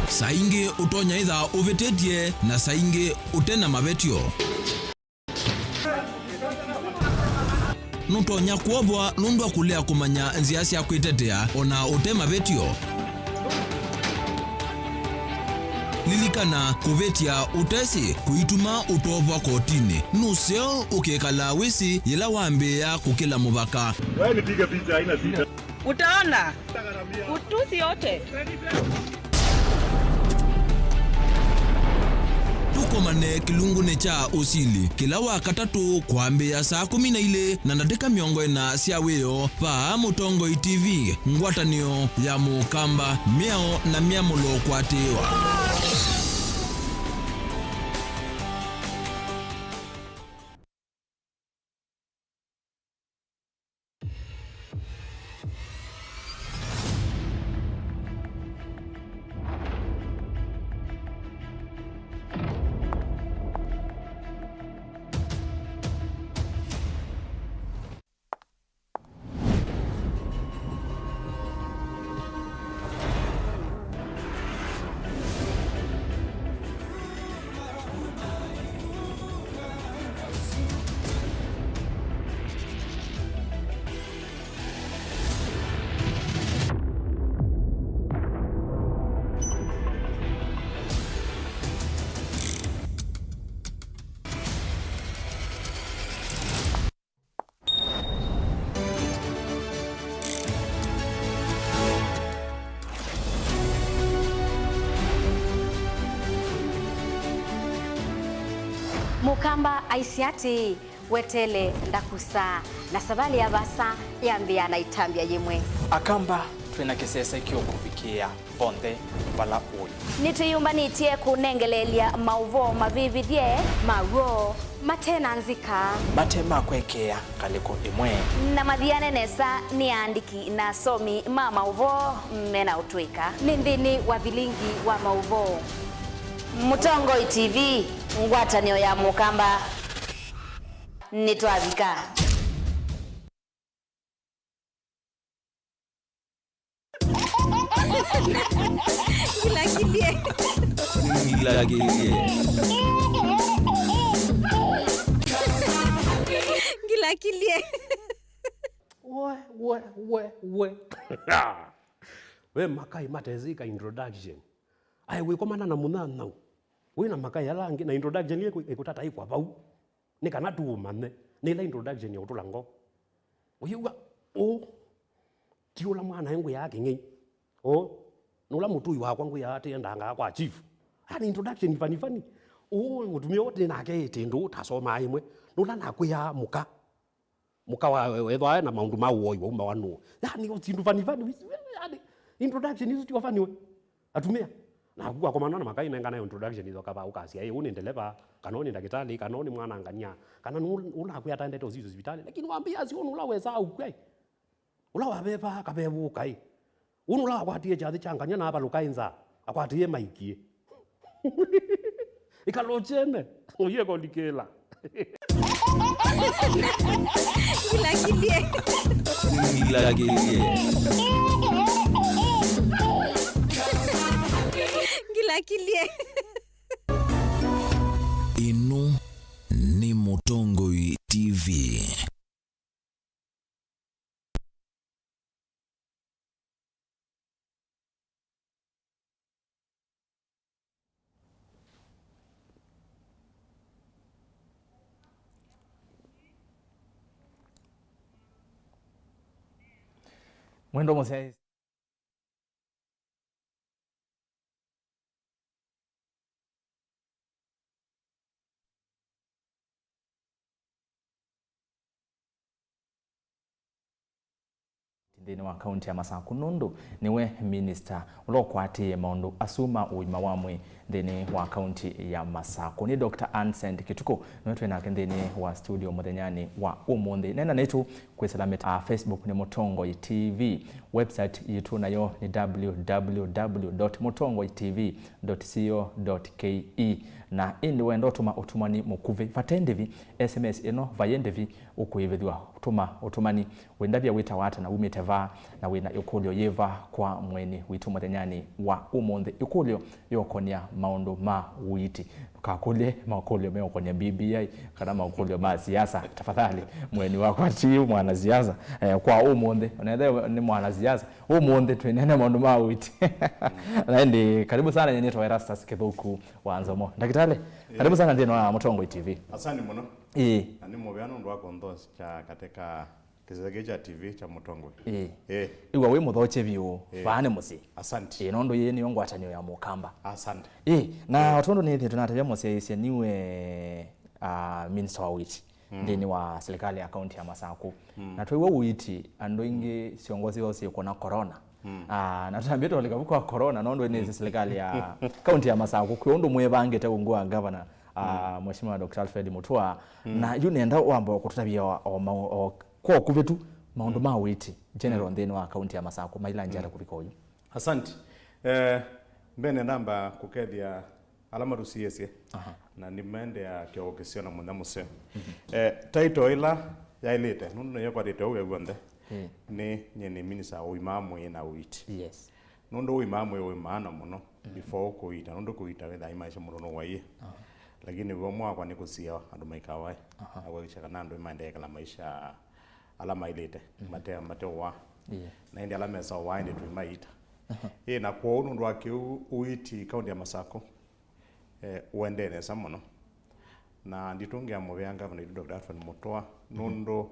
Saa ingĩ ũtonya ĩtha ũvĩtĩtye, na saa ingĩ ũte na mavetyo. Nũtonya kwovwa nũndũ wa kũlea kũmanya nzĩa sya kwĩtetea o na ũte mavetyo. Lilikana, kũvĩtya ũtesĩ kũituma ũtovwa kotinĩ. Nũseo ũkĩkalaa wĩsĩ yĩla wambĩĩa kũkĩla mũvaka. Wewe nipige picha, haina shida. Utaona. Utusi yote. Tũkomane kĩlungunĩ kya ũsili kĩla wa katatũ kwambĩĩa saa kũmi na ilĩ na ndatĩka mĩongo ĩna sya wĩoo, vaa Mũtongoi T V, ngwatanĩo ya Mũkamba, mĩao na myamũlo kũatĩĩwa. Kamba aisye atĩĩ, "Wetele ndakusa," na savalĩ ya vaasa yambĩĩa na ĩtambya yĩmwe. Akamba, twĩ na kĩsese kĩũkũvikĩĩa vonthe vala ũĩ. Nĩtwĩyũmbanĩtye kũnengeleelya maũvoo mavĩvĩthye, ma w'o, mate na nzika, mate ma kwekeea ngalĩko ĩmwe, na mathiane nesa nĩ aandĩki na asomi ma maũvoo me na ũtũĩka. Nĩ nthĩnĩ wa vilingi wa maũvoo. Mũtongoi T V, ngwatanĩo ya Mũkamba. Nĩtwavika. Ngilakilie. Ngilakilie. Ngilakilie. We, we, we, we. We makai matesĩka introduction. Aĩ wĩkomana na mũnyanyaũ wĩ na makai ala angĩ, na introduction ĩku ĩkũtata ĩkwa vau. Nĩ kana tũũmanye, nĩ ĩla introduction ya ũtũla ngo. Ũyĩw'a ũũ, ti ũla mwanae ngwĩaa kĩng'ei. Ũũ, nĩ ũla mũtũi wakwa ngwĩaa tĩendangaa kwa chief. Aa nĩ introduction funny funny. Ũũ, mũtumĩa ũũ tĩ nake ĩtĩ ndũũ tasomaa ĩmwe. Nĩ ũla nakwĩaa mũka. Mũka wa, ethĩwa na maũndũ ma ũoi waumawa nũũ. Yani, o syĩndũ funny funny, yani, introduction isu ti funny we. Atumĩa. Naku wakomana na makai nenganae introduction itho kava ũkasya, "Ĩ, ũũ nĩ ndeleva, kana ũũ nĩ ndakĩtalĩ, kana ũũ nĩ mwana ngania, kana nũ-, ũnakwĩa atendete ũsisyo sivitalĩ." Lakini wambĩa asu ũũ nũla wesaa ũkw'a ĩ. Ũla wavevaa akavevũka ĩ. Ũũ nũla wakwatie kyathĩ kya ngania na avalũka ĩ nza, akwatĩĩe maiki ĩ. Ĩkala ũkyene, ũyĩe kũlikĩla. Ngilakilie. Ngilakilie. Ngilakilie. Ĩno nĩ Mũtongoi T V. Mwendwa mũsyaĩĩsya. Nthĩnĩ wa kaunti ya Masakũ nũndũ nĩwe minista ũla ũkwatĩĩe maũndũ asu ma ũima wa mwĩĩ nthĩnĩ wa kaunti ya Masakũ. Nĩ Doctor Ansend Kĩtukũ, nĩwe twĩ nake nthĩnĩ wa studio mũthenyanĩ wa ũmũnthĩ. Nena naitũ kwĩsĩla mĩta-, ah, Facebook nĩ Mũtongoi T V. Website yitũ nayo nĩ www dot mũtongoi T V dot co dot ke. Na ĩndĩ wenda ũtũma ũtũmani mũkuvĩ vate ndĩvi, S M S ĩno vayĩ ndĩvi ũkũĩvĩthw'a. Tũma ũtũmani. Wĩ ndavya wĩtawa ata na wumĩte va, na wĩna ĩkũlyo yĩva kwa mũeni witũ mũthenyanĩ wa ũmũnthĩ? Ĩkũlyo yũkonĩa maũndũ ma ũiiti. Ndũkakũlye makũlyo meũkonĩa B B I kana makũlyo ma siasa. Tafadhali, mũeni wakwa ti mwanasiasa. Eh, kwa ũmũnthĩ, onethe nĩ mwanasiasa, ũmũnthĩ twĩneena maũndũ ma ũiiti. Na ĩndĩ, karibu sana, nyie nĩtawa Erastus Kĩthũku wa Nzomo. Ndakĩtalĩ, karibu sana nthĩnĩ wa Mũtongoi T V. Asante mũno. Ĩĩ. Na nĩ mũvea nũndũ wa kũnthokya katika kĩsese kĩĩ kya T V kya Mũtongoi. Ĩĩ. Ĩĩ. Ĩw'a wĩ mũthokye vyũ, ĩĩ, vaa nĩ mũsyĩ. Asante. Ĩĩ, nũndũ yĩĩ nĩyo ngwatanĩo ya Mũkamba. Asante. Ĩĩ, na, ĩĩ, o tondũ nĩthĩĩtwe natavya mũsyaĩĩsya nĩwe, ah, minista wa ũiiti, mm, nthĩnĩ wa silikalĩ ya kaunti ya Masakũ. Mm. Na twĩw'a ũiiti, andũ aingĩ syongo syoo syĩkũna corona. Mm. Ah, na tũtambĩte ũlika vu kwa corona, nũndũ nĩ, mm, silikalĩ ya kaunti ya Masakũ, kwĩ ũndũ mwĩvangĩte ungu wa ngavana, ah, mm, Mheshimiwa Doctor Alfred Mutua. Mm. Na yu nenda wamba kũtũtavya o, o, ma-, o kwa ũkuvĩ tu, maũndũ, mm, ma ũiiti general, mm, nthĩnĩ wa kaunti ya Masakũ mailangya ata, mm, kũvika oyu? Asante. Eh, mbene namba kũkethya ala matũsiĩĩsye, aha, na nĩmaendeea kĩoko kĩseo na mũthenya mũseo. Mhm. Eh, title ĩla yaĩlĩte, nũndũ nĩyo ĩkwatĩte ũwĩa w'onthe, mm, nĩ nyie nĩ minista wa ũima wa mwĩĩ na ũiiti. Yes. Nũndũ ũima wa mwĩĩ wĩ maana mũno, mhm, before kũiita, nũndũ kũiita wĩthaa imaisha mũndũ nũwaie. Aha. Lakini wĩoo mwakwa nĩ kũsia andũ maikawae, aha, na kuhakikisha kana andũ nĩmaendeea kwĩkala maisha ala maĩlĩte, mhm, mate, mate ũwaa. Yeah. Na ĩndĩ ala mesa ũwaa ĩndĩ tũimaiita. Aha. Ĩ, na kwoou nũndũ wa kĩu ũiiti kaunti ya Masakũ, eh, ũendee nesa mũno. Na nditũngĩa mũvea ngavana witũ Doctor Alfred Mutua, mhm, nũndũ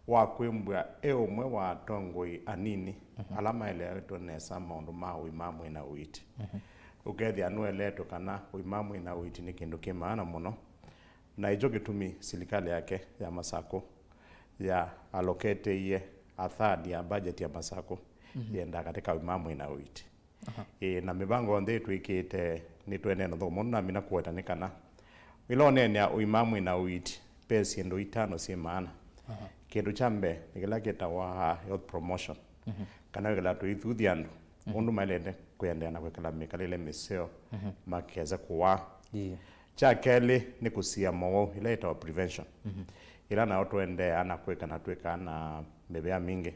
wa kwĩmbw'a e ũmwe wa atongoi anini, mhm, ala maeleetwe nesa maũndũ ma ũima wa mwĩĩ na ũiiti. Mhm. Ũkethĩa nũeleetwe kana ũima wa mwĩĩ na ũiiti nĩ kĩndũ kĩ maana mũno. Na ĩkyo kĩtumi silikalĩ yake ya Masakũ ya allocateie a third ya budget ya Masakũ yenda katika ũima wa mwĩĩ na ũiiti. Aha. Ĩĩ, na mĩvango yonthe ĩtwĩkĩte nĩtũendee na ũthũkũma. Ũndũ namina kũweta nĩ kana ĩla ũneenea ũima wa mwĩĩ na ũiiti, ve syĩndũ itano syĩ maana. Aha. Kĩndũ kya mbee nĩ kĩla kĩtawa health promotion, kana wĩkĩla tũithuthya andũ ũndũ maĩlĩte kwĩendeea na kwĩkala mĩkalĩle mĩseo makese kũwaa. Ĩĩ. Kya kelĩ nĩ kũsia mowau, ĩla ĩtawa prevention. Ĩla nayo tũendeea na kwĩka na twĩkaa na mĩvĩa mingĩ.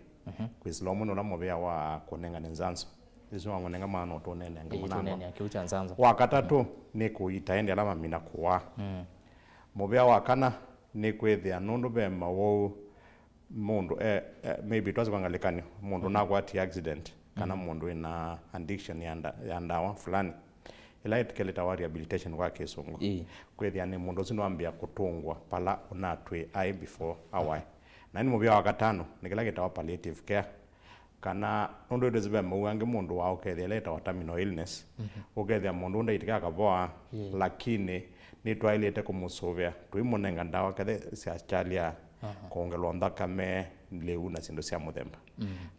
Kwĩsĩla ũmwe nĩ ũla mũvĩa wa kũnengane nzanzo. Ĩsu wa kũnenga mwana no tũnenenge. Ĩĩ, mũnango. Tũnenea kĩu kya nzanzo. Wa katatũ nĩ kũita ĩndĩ ala mamina kũwaa. Mũvĩa wa kana nĩ kwĩthĩa nũndũ ve mowau mũndũ, eh, eh, maybe twasĩ kwa ngelekany'o, mũndũ nakwatie accident, kana mũndũ wĩna addiction ya nda-, ya ndawa fulani, ĩla ĩkelĩtawa rehabilitation kwa Kĩsũngũ. Ĩĩ. Kwĩthĩa nĩ mũndũ ũsu nĩwambĩa kũtũngwa vala ũnatwĩ aĩ before awae. Na nĩ mũvĩa wa katano, nĩ kĩla kĩtawa palliative care, kana nũndũ ĩtwĩsĩ ve mowau angĩ mũndũ wa ũkethĩa ĩla ĩtawa terminal illness, ũkethĩa mũndũ ndaitĩka akavoa, lakini nĩtwaĩlĩte kũmũsũvĩa, tũimũnenga ndawa kethe sya kyalya, kwongelwa nthakame, lĩu na syĩndũ sya mũthemba.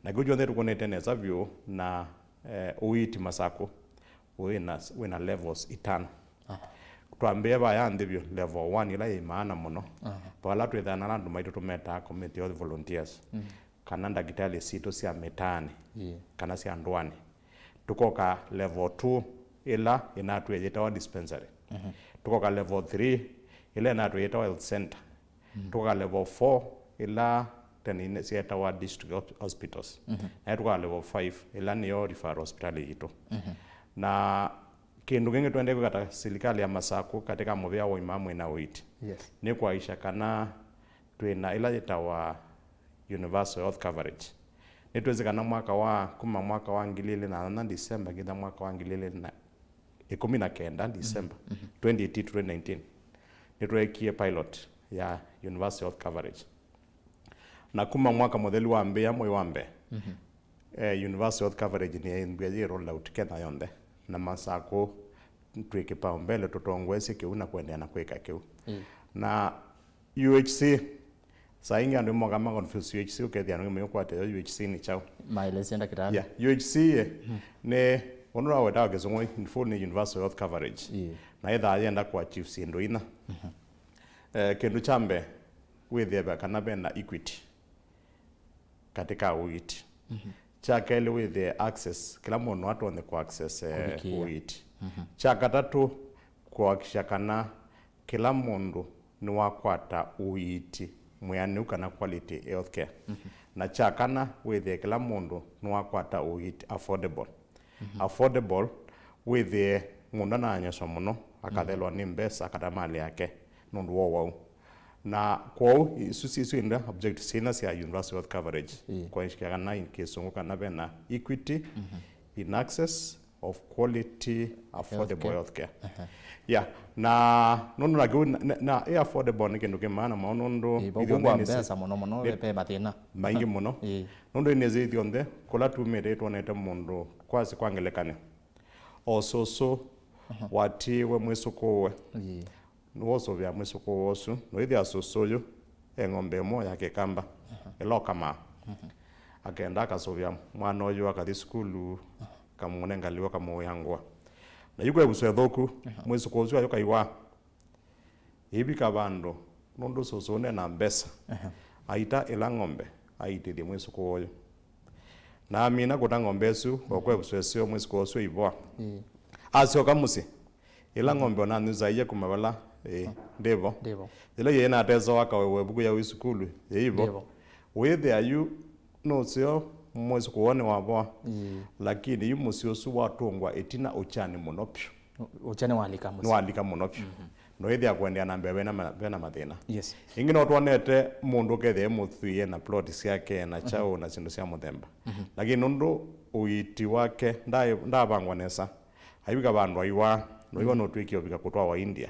Na kĩu kyonthe tũkũnĩte nesa vyũ na, eh, ũiiti Masakũ wĩna, wĩna levels itano. Twambĩe vaya nthĩ vyũ, level one ĩla yĩ maana mũno, vala twĩthaa na ala andũ maitũ tũmetaa community health volunteers, kana ndakĩtalĩ sitũ sya mĩtaanĩ, kana sya ndũanĩ. Tũkoka level two ĩla ĩnatwĩe yĩtawa dispensary. Tũkoka level three ĩla ĩnatwĩe yĩtawa health center. Tũkoka level four ĩla tene ine syetawa district hos-, hospitals. Na tũkoka level five ĩla nĩyo referral hospital yitũ. Na kĩndũ kĩngĩ tũendee kwĩka ta silikalĩ ya Masakũ katika mũvĩa wa ũima wa mwĩĩ na ũiiti, nĩ kũhakikisha kana twĩna ĩla yĩtawa universal health coverage. Nĩtwĩsĩ kana mwaka wa, kuma mwaka wa ngili ilĩ na nyanya December nginya mwaka wa ngili ilĩ na ĩkũmi na kenda December, twenty eighteen to twenty nineteen, nĩtweekie pilot ya universal health coverage. Na kuma mwaka mũthelu wambĩĩa mwei wa mbee, eh, universal health coverage nĩyaimbie yĩ rolled out Kenya yonthe, na Masakũ twĩ kĩpaombele tũtongoesye kĩu na kũendeea na kwĩka kĩu. Na U H C, saa ingĩ andũ moka ma confuse U H C, ũkethĩa andũ nĩmeũkwata yo U H C nĩ kyaũ. Maelesya ndakĩtalĩ. Yeah, U H C ye, nĩ ũndũ nawetawa kĩsũngũ, in full nĩ universal health coverage. Na ĩthaa yenda kũ achieve syĩndũ inya. Eh, kĩndũ kya mbee, wĩthĩe kana vena equity katika ũiiti. Kya kelĩ, wĩthĩe access, kĩla mũndũ no atonye kũ access, eh, ũiiti. Kya katatũ, kũhakikisha kana kĩla mũndũ nĩwakwata ũiiti mwĩanĩu kana quality health care. Na kya kana, wĩthĩe kĩla mũndũ nĩwakwata ũiiti affordable. Affordable, wĩthĩe mũndũ ndananyoswa mũno, akathelwa nĩ mbesa kana malĩ yake nũndũ wa ũwau. Na kwoou, isu, isu ĩndĩ objectives inya sya universal health coverage, kũhakikisha kana in kĩsũngũ kana vena equity in access of quality affordable healthcare. Yeah, na nũndũ na kĩu na, na, na ĩ affordable nĩ kĩndũ kĩ maana mũno nũndũ ithyĩ onthe nĩsĩ mbesa mũno mũno, ve mathĩna maingĩ mũno. Nũndũ nĩsĩ ithyĩ onthe kũla tumĩte twonete mũndũ kwasĩ kwa ngelekany'o o sũsũ watiwe mwĩsũkũũe. Nĩwosũvĩa mwĩsũkũũe ũsu, noĩthĩa sũsũ ũyũ e ng'ombe ĩmwe ya kĩkamba ĩla ũkamaa. Akenda akasũvĩa mwana ũyũ akathi sukulu, kamũnenga lĩu akamũĩa ngũa. Na yu kwĩ ĩvuso ĩthũku, mwĩsũkũũe ũsu ayũka aiwaa. Ĩivika vandũ, nũndũ sũsũ nde na mbesa, aita ĩla ng'ombe aitĩthye mwĩsũkũũe ũyũ. Na amina kũta ng'ombe ĩsu, o kwĩ ĩvuso ĩseo mwĩsũkũũe ũsu aivoa. Asyoka mũsyĩ, ĩla ng'ombe ona nyusaie kuma vala, ĩ, ndĩvo. Ndĩvo. Yĩla yĩĩ natesa wakawewa ĩvuku ya wĩ sukulu, yĩivo. Ndĩvo. Wĩthĩa yu nũseo mwĩsũkũũe nĩwavoa. Lakini yu mũsyĩ ũsu watũngwa ĩtina ũkyani mũno vyũ. Ũ-, ũkya nĩwalika mũsyĩ. Nĩwalika mũno vyũ. Noĩthĩa kũendeea na mbee vena ma-, vena mathĩna. Yes. Ĩngĩ no twonete mũndũ ũkethĩa mũthwii na plot syake na kyaũ na syĩndũ sya mũthemba. Lakini nũndũ ũiiti wake ndaĩ-, ndaavangwa nesa, aivika vandũ aiwaa, noiwa nũtw'ĩkie ũvika kũtwawa India.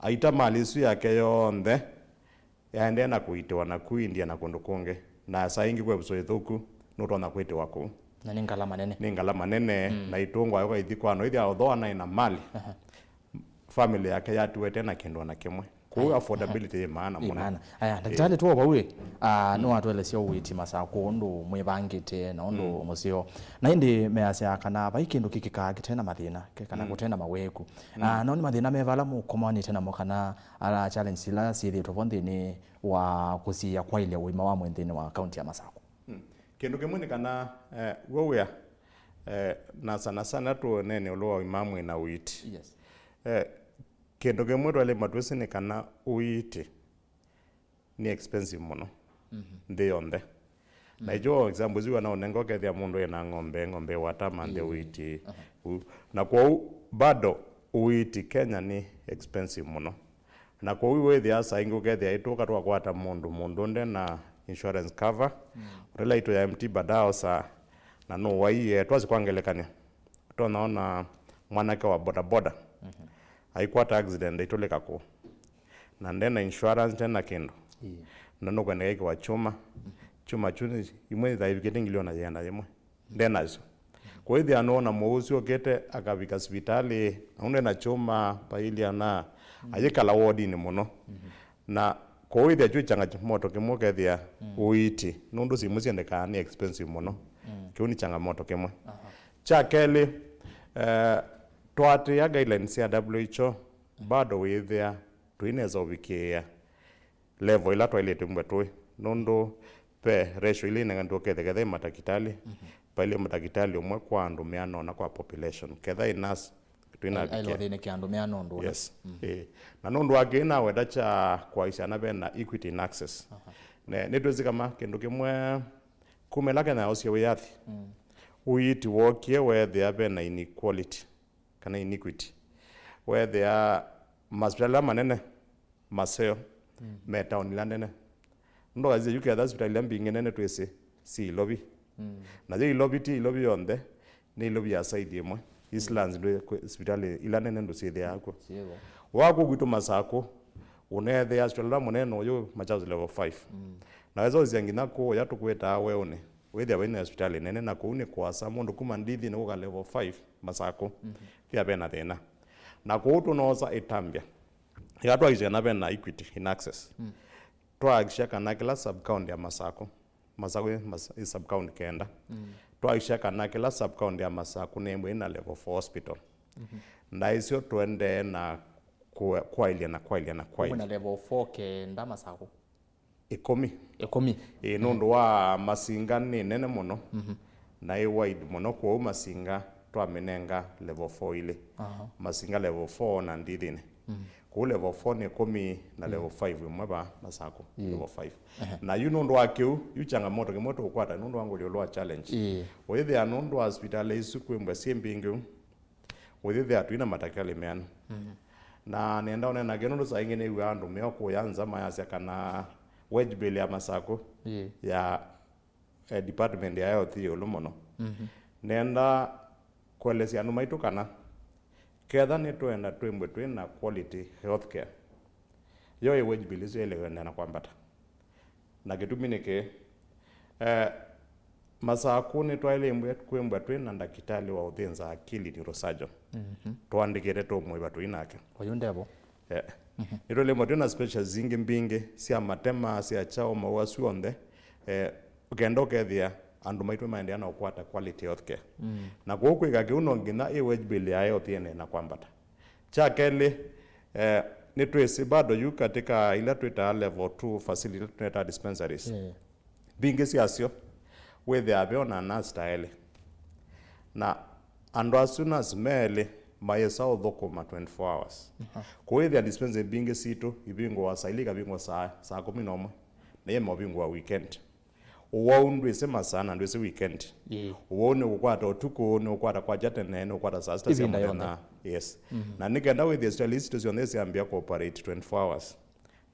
Aita mali ĩsu yake yonthe, yaendee na kũitĩwa naku India na kũndũ kũngĩ, na saa ingĩ kwĩ ĩvuso ĩthũku, nũtonya kwĩtĩwa kũu. Na nĩ ngalama nene. Nĩ ngalama nene, na itũngwa yoka ithi kwa noĩthĩa although anaĩ na mali, family yake yatiwe ĩte na kĩndũ ona kĩmwe. Kũu affordability yĩ maana mũno. Ĩ maana. Aya, ndakĩtalĩ, tuo vau ĩ, ah, nĩwatũelesya ũiiti Masakũ ũndũ mwĩvangĩte na ũndũ mũseo. Na ĩndĩ measya kana vai kĩndũ kĩkĩkaa kĩte na mathĩna, ke-, kana kũte na maweku. Ah, no nĩ mathĩna me vala mũkomanĩte namo kana ala challenges ila syĩthĩĩtwe vo nthĩnĩ wa kũsiĩĩa kwaĩlya ũima wa mwĩĩ nthĩnĩ wa kaunti ya Masakũ? Mm. Kĩndũ kĩmwe nĩ kana, eh, w'o wĩa, eh, na sana sana tũneene ĩũlũ wa ũima wa mwĩĩ na ũiiti. Yes. Eh, kĩndũ kĩmwe twaĩlĩma twĩsĩ nĩ kana ũiiti nĩ expensive mũno nthĩ yonthe. Na icho example isu wana ũnenga ũkethĩa mũndũ ena ng'ombe, ng'ombe watama nthĩ ũiiti. U-, na kwoou bado ũiiti Kenya nĩ expensive mũno. Na kwoou wĩthĩa saa ingĩ ũkethĩa ĩtũka twakwata mũndũ, mũndũ nde na insurance cover, ũtela ito ya M T baada osa, na nũwaie, twasi kwa ngelekany'o. Tonya ona mwanake wa bodaboda aikwata accident, aitũlĩka kũũ, na ndena insurance, ndena kĩndũ, na nũkwendeka ĩkĩwa chuma. Chuma chu nĩ imwe ithaivikĩte ngili ona yĩenda yĩmwe, ndenasyo. Kwĩthĩa nũona mũu ũsu ũkĩte akavika sivitalĩ, na ũndũ ena chuma pailia na ayĩkala wodinĩ mũno. Na kũĩthĩa kyu changamoto kĩmwe ũkethĩa ũiiti, nũndũ simũ syendekaa nĩ expensive mũno. Kĩu nĩ changamoto kĩmwe. Kya kelĩ, eh, twaatĩĩa guidelines sya W H O, bado wĩthĩa tũinesa ũvikĩĩa level ila twaĩlĩte mbwe tũĩ, nũndũ ve ratio ila inenganĩtwe ũketheketha ĩ matakitali, vailye matakitali ũmwe kwa andũ mĩana ũna kwa population. Ketha ĩ nurse, twĩnavikia. Ailothinĩkĩa andũ mĩana ũndũ ũna. Yes. Eh. Na nũndũ wa kĩĩ naweta kya kwaisya ana vena equity in access. Ne, nĩtwĩsĩ kama kĩndũ kĩmwe kuma ĩla Kenya yaosie wĩyathi, ũiiti wookie weethĩa vena inequality kana iniquity. Weethĩa masipitali ala manene maseo me taoni ila nene. Nũndũ ũkasisya yu ketha sipitali ila mbingĩ nene twĩsĩ si Ilovi. Na yo Ilovi ti Ilovi yonthe, nĩ Ilovi ya side ĩmwe. Eastlands ndwĩ-, kwĩ sipitali ila nene ndũsyĩthĩaa kw'o. Wa kũu kwitũ Masakũ, ũneethĩa sipitali ũla mũnene ũyũ Machakos level five. Na wesa ũsisya nginya kũũya tũkwĩtaa weũnĩ, wĩthĩa wĩna sipitali nene, na kũu nĩ kũasa mũndũ kuma Ndithinĩ kũka level five Masakũ. Thia vena thĩna. Na kũu tũnoosa ĩtambya. Ĩla twahakikisha kana vena equity in access. Twahakikisha kana kĩla sub county ya Masakũ, Masakũ ĩ mas-, ĩ sub county kenda. Twahakikisha kana kĩla sub county ya Masakũ nĩ ĩmwe ĩna level four hospital. Na ĩsyo tũendee na kũ-, kwaĩlya na kwaĩlya na kwaĩlya. Kwĩna level four kenda Masakũ. Ĩkũmi. Ĩkũmi. Ĩĩ, nũndũ wa Masinga nĩ nene mũno, na ĩ wide mũno, kwoou Masinga twamĩnenga level four ilĩ. Masinga level four na Ndithinĩ. Kũu level four nĩ ĩkũmi na level five ĩmwe va Masakũ, level five. Na yu nũndũ wa kĩu, yu changamoto kĩmwe tũkwata nũndũ wa ngũlyo lwa challenge. Ũyĩthĩa nũndũ wa sipitali isu kwĩmbwa syĩ mbingĩ ũu, ũyĩthĩa twĩna matakĩtalĩ meanu. Na nenda ũnenage nũndũ saa ingĩ nĩw'aa andũ meokũya nza mayasya kana wage bill ya Masakũ ya, eh, department ya health yĩ ĩũlũ mũno. Nenda kũelesya andũ maitũ kana ketha nĩtwenda twĩmbwe twĩ na quality healthcare, yo ĩ wage bill ĩsu yaĩle kũendeea na kwambata. Na kĩtumi nĩ kĩĩ? Eh, Masakũ nĩtwaĩlĩmbwe kwĩmbwa twĩ na ndakĩtalĩ wa ũthĩnza akili, neurosurgeon. Tũandĩkĩte tũmũĩva tũi nake. Ũyũ ndevo. Eh, nĩtwaĩlĩmbwa twĩ na specials ingĩ mbingĩ sya matema, sya kyaũ, maũũ asu onthe. Eh, ũkenda ũkethĩa andũ maitũ maendeea na ũkwata quality healthcare. Na kũu kwĩka kĩu no nginya ĩ wage bill ya health ĩendeee na kwambata. Kya kelĩ, eh, nĩtwĩsĩ bado yu katika ila twĩtaa level two facility, ila tũnetaa dispensaries. Mbingĩ syasyo, wĩthĩaa ve ona nurse ta elĩ. Na andũ asu nurse me elĩ mayĩsa ũthũkũma twenty-four hours. Kũĩthĩa dispensary mbingĩ sitũ ivingũa saa ilĩ, ikavingũa saa, saa kũmi na ũmwe, na yĩma ũvingũa weekend. Ũwau ndwĩsĩ masaa na ndwĩsĩ weekend. Ĩĩ. Ũwau nĩ ũkwata ũtukũ, nĩ ũkwata kwakya tene, nĩ ũkwata saa sita sya mũthenya. Yes. Na nĩ kenda wĩthĩe sitali isu syonthe syambĩa kũoperate twenty-four hours,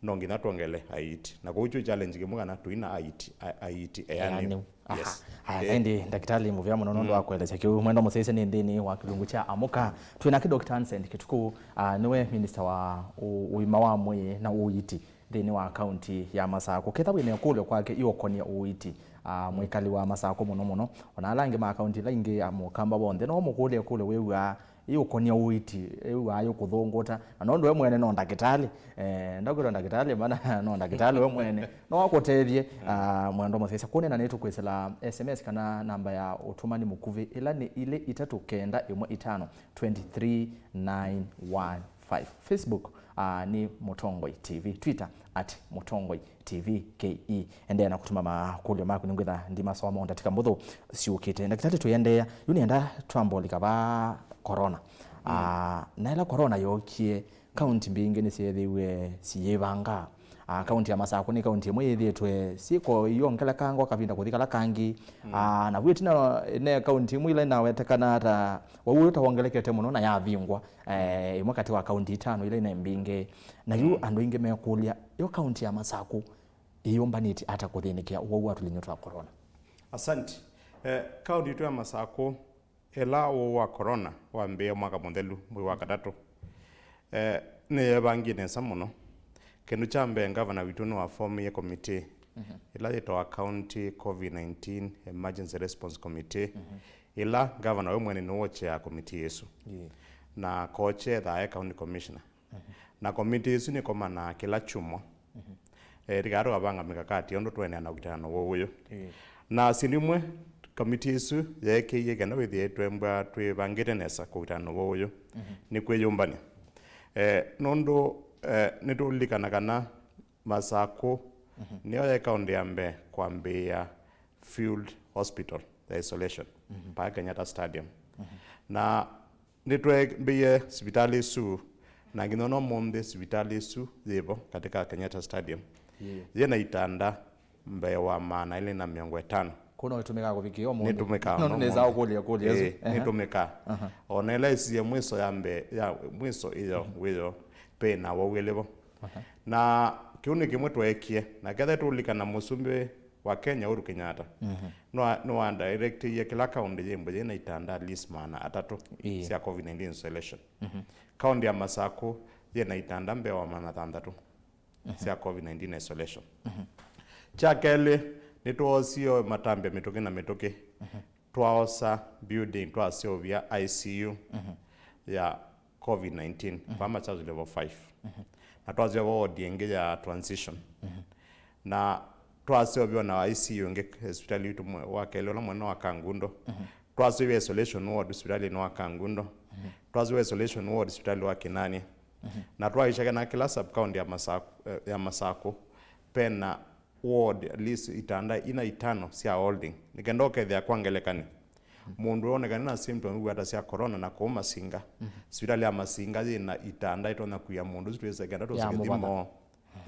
no nginya twongele aiiti. Na kũu kyo challenge kĩmwe kana tũina aiiti, a-, aiiti eanĩu. Eanĩu. Aha. Yes. Aya, ĩndĩ ndakĩtalĩ mũvea mũno nũndũ wa kũelesya kĩu. Mwendwa mũsyaĩĩsya, nĩ nthĩnĩ wa kĩlungu kya Amũka. Twĩ nake Doctor Anson Kĩtukũ, ah, nĩwe minista wa ũ-, ũima wa mwĩĩ na ũiiti. Nthĩnĩ wa kaunti ya Masakũ, ketha wĩ na ĩkũlyo kwake ĩũkonia ũiiti, ah, mwĩkali wa Masakũ mũno mũno, o na ala angĩ ma kaunti ila ingĩ ya mũkamba w'onthe, no ũmũkũlye ĩkũlyo wĩw'aa ĩũkonia ũiiti, ĩw'aa ĩũkũthũngũta. Na nũndũ we mwene no ndakĩtalĩ, eh, ndakwĩtwa ndakĩtalĩ, mana no ndakĩtalĩ we mwene, no akũtethye, ah, mwendwa mũsyaĩĩsya. Kũneena nĩtũkwĩsĩla S M S kana namba ya ũtũmani mũkuvĩ, ĩla nĩ ilĩ itatũ kenda ĩmwe itano twenty three nine one five. Facebook, ah, nĩ Mũtongoi T V. Twitter, at Mũtongoi T V K E. Endeea na kũtũma makũlyo maku, nĩngwĩtha ndimasoma o ndatĩka mbũthũ syũkĩte. Ndakĩtalĩ, tũiendeea, yu nĩenda twambolika va corona. Ah, na ĩla corona yookie, kaunti mbingĩ nĩsyeethĩiwe siyĩvanga. Ah, kaunti ya Masakũ nĩ kaunti ĩmwe yĩthĩĩtwe syĩko iyongelekangwa kavinda kũthi kala kangĩ. Ah, na vu ĩtina ne kaunti imwe ila inawetekana ta wau ũyũ ta wongelekete mũno na yavingwa, eh, ĩmwe katĩ wa kaunti itano ila ina mbingĩ. Na yu andũ aingĩ mekũlya, yo kaunti ya Masakũ ĩyũmbanĩtye ata kũthĩnĩkĩa ũwau wa tũlinyũ twa corona? Asante. Eh, kaunti yitũ ya Masakũ, ĩla ũwau wa corona wambĩĩe mwaka mũthelu, mwei wa katatũ, eh, nĩyeevangie nesa mũno. Kĩndũ kya mbee, ngavana witũ nĩwafomie committee ĩla yĩtawa County COVID nineteen Emergency Response Committee, ĩla ngavana we mwene nĩwe ũkyeaa committee ĩsu. Na kokyethaa e county commissioner. Na committee ĩsu nĩkomanaa kĩla kyumwa. Eh, tũkaa tũkavanga mikakati ya ũndũ tũendeea na ũkitano wa ũwau ũyũ. Na syĩndũ imwe committee ĩsu yeekĩie kenda wĩthĩe twembwa twĩvangĩte nesa kũkitana na ũwau ũyũ nĩ kwĩyũmbany'a. Eh, nũndũ, eh, nĩtũlilikana kana Masakũ nĩyo yaĩ kaunti ya mbee kwambĩĩa field hospital ya isolation vaa Kenyatta Stadium. Na nĩtwambĩĩe sivitalĩ ĩsu, na nginya ona ũmũnthĩ sivitalĩ ĩsu yĩvo katika Kenyatta Stadium. Yĩ na itanda mbee wa maana elĩ na mĩongo ĩtano. Kũu no ĩtũmĩkaa kũvikĩa ũmũnthĩ? Nĩtũmĩkaa. No, nĩnĩsaa ũkũlya kũlya ĩsu. Ĩĩ, nĩtũmĩkaa. O na ĩla ĩsiie mwiso ya mbee, ya mwiso ĩyo wĩyo, pe na wau ĩlĩ vo. Na kĩu nĩ kĩmwe tweekie, na ketha tũlikana mũsumbĩ wa Kenya, Uhuru Kenyatta, nĩwa-, nĩwadirectie kĩla kaunti yĩmbwe yĩ na itanda at least maana atatũ sya COVID nineteen isolation. Kaunti ya Masakũ yĩ na itanda mbee wa maana thanthatũ sya COVID nineteen isolation. Kya kelĩ, nĩtwoosie matambya mĩtũkĩ na mĩtũkĩ, twaosa building, twaseũvya I C U ya COVID nineteen vaa Machakos level five. Na twaseũvya ward ĩngĩ ya transition. Na twaseũvya na I C U ĩngĩ, eh, sivitalĩ witũ mwe-, wa kelĩ ũla mũnene wa Kangundo. Twaseũvya isolation ward sivitalĩnĩ wa Kangundo. Twaseũvya isolation ward sivitalĩ wa Kinani. Na twaisha kana kĩla sub county ya Masakũ, eh, ya Masakũ, pena ward at least itanda ina itano sya holding. Nĩ kenda ũkethĩa kwa ngelekany'o, mũndũ wonekane na symptom iw'ata sya corona na kũu Masinga, sivitalĩ ya Masinga yĩ na itanda itonya kuia mũndũ ũsu twĩse kenda tũse kĩthimo.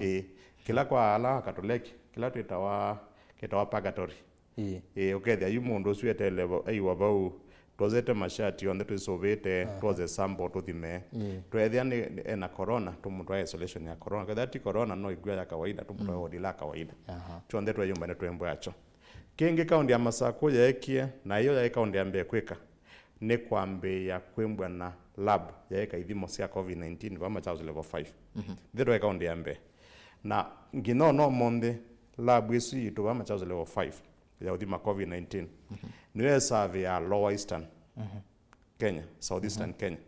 Ĩĩ, kĩla kwa ala Akatoleki, kĩla twĩtawa, kĩtawa purgatory. Ĩĩ. Ĩĩ, ũkethĩa yu mũndũ ũsu eteele vo-, eiwa vau, twosete mashati onthe twĩsũvĩte, twose sample tũthime. Ĩĩ. Tweethĩa nĩ, nĩ ena corona, tũmũtwae isolation ya corona. Kethĩa ti corona, no ĩkw'a ya kawaida, tũmũtwae ward ĩla ya kawaida. Kyonthe tweyũmbany'a twembwe akyo. Kĩngĩ kaunti ya Masakũ yeekie, na ĩyo yaĩ kaunti ya mbee kwĩka, nĩ kwambĩĩa kwĩmbwa na lab yaĩka ithimo sya COVID nineteen vaa Machakos level five. Ithyĩ twaĩ kaunti ya mbee. Na nginya ona ũmũnthĩ, lab ĩsu yitũ vaa Machakos level five ya ũthima COVID nineteen nĩyo ĩsavĩaa Lower Eastern Kenya, South Eastern Kenya.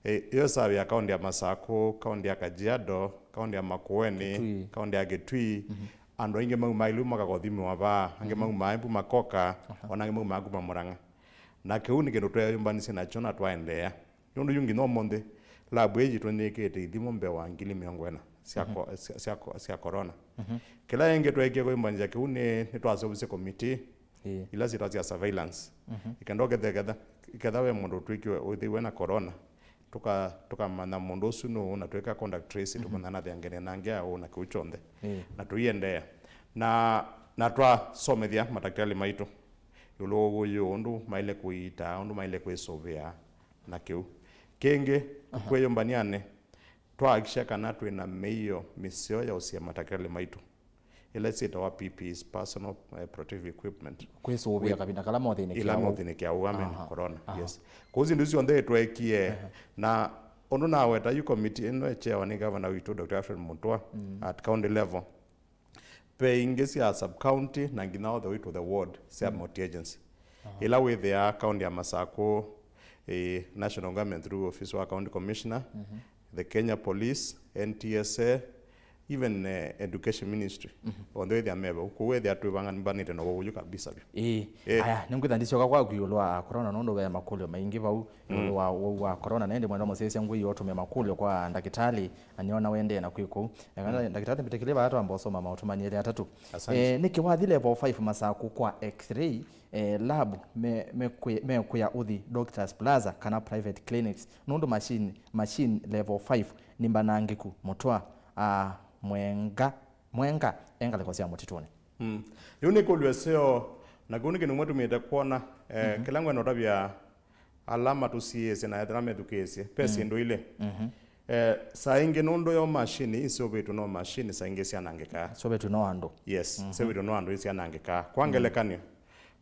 Eh, ĩyo ĩsavĩaa kaunti ya Masakũ, kaunti ya Kajiado, kaunti ya Makueni, Kitui. Kaunti ya Kitui. Andũ aingĩ maumaa Ilu makakothimĩwa vaa, angĩ maumaa Embu makoka, ona angĩ maumaa kuma Murang'a. Na kĩu nĩ kĩndũ tweeyũmbanisye nakyo na twaendeea. Nũndũ yu nginya ũmũnthĩ, lab ĩĩ yitũ nĩĩkĩĩte ithimo mbee wa ngili mĩongo ĩna sya ko-, sya, sya ko-, sya corona. Kĩla ĩngĩ tweekie kwĩmbanĩsya kĩu nĩ, nĩtwaseũvisye committee ila syĩtawa sya surveillance. Ikenda ũkethe-, ketha, ketha ve mũndũ ũtw'ĩkiwe ũthĩiwe na corona, tũka-, tũkamanya mũndũ ũsu nũũ na twĩka contact trace, tũmanya na thĩangene nange aũ na kĩu kyonthe. Na tũiendeea. Na, na twasomethya matakitali maitũ ĩũlũ wa ũwau ũyũ, ũndũ maĩle kũiitaa, ũndũ maĩle kwĩsũvĩa na kĩu. Kĩngĩ, kwĩyũmbanĩanĩ, twahakikisha kana twĩ na mĩio mĩseo ya ũsia matakitali maitũ, ĩla syĩtawa P P Es, personal, eh, protective equipment. Kwĩsũvĩa kavinda kala mothĩnĩkĩa ila ũwau. Mothĩnĩkĩa ũwau, amen, corona. Yes. Kũu syĩndũ isu syonthe tweekie, na Ũndũ naweta yu, committee ĩno ĩkyewa nĩ gavana witũ, Doctor Alfred Mutua, mm, at county level. Ve ingĩ sya sub-county na nginya all the way to the ward sya, mm, multi-agency. Aha. Ĩla wĩthĩaa county ya Masakũ, eh, national government through office wa county commissioner, mhm, the Kenya Police, N T S A, even, eh, education ministry, mhm, onthe wĩthĩa me vau. Kũu wĩthĩa twĩvanganĩte na ũwau ũyu kabisa vyũ. Ĩĩ. Ĩĩ. Aya, nĩngwĩtha ndisyoka kwaku ĩũlũ wa corona nũndũ ve makũlyo maingĩ vau ĩũlũ, mm, wa ũwau wa corona, na ĩndĩ mwenda mũsyaĩĩsya ngwĩie ũtũme makũlyo kwa ndakĩtalĩ, na nĩona wendee na kwĩ kũu. Eka, mm, ndakĩtalĩ mbĩtĩkĩlye vaa twamba ũsoma maũtũmani elĩ atatũ. Asante. Eh, nĩkĩ wathi level five Masakũ kwa X-ray, eh, lab me, mekwĩ-, mekwĩa ũthi Doctors Plaza kana private clinics, nũndũ machine, machine level five nĩ mbanangĩku mũtwa, ah, mwenga, mwenga e ngalĩko sya mũtitũnĩ. Mm. Yu nĩ kũlyo ĩseo, na kĩu nĩ kĩndũ kĩmwe tũmĩte kwona, eh, mhm, kĩla ngwenda ũtavya ala matũsiĩĩsye na ethĩwa methukĩĩsye, ve, mm, syĩndũ ilĩ. Mhm. Eh, saa ingĩ nũndũ yo machine iseũvĩtw'e no machine, saa ingĩ syanangĩkaa. Syũvĩtw'e no andũ. Yes, mhm, syũvĩtw'e no andũ isyanangĩkaa. Kwa, mm, ngelekany'o,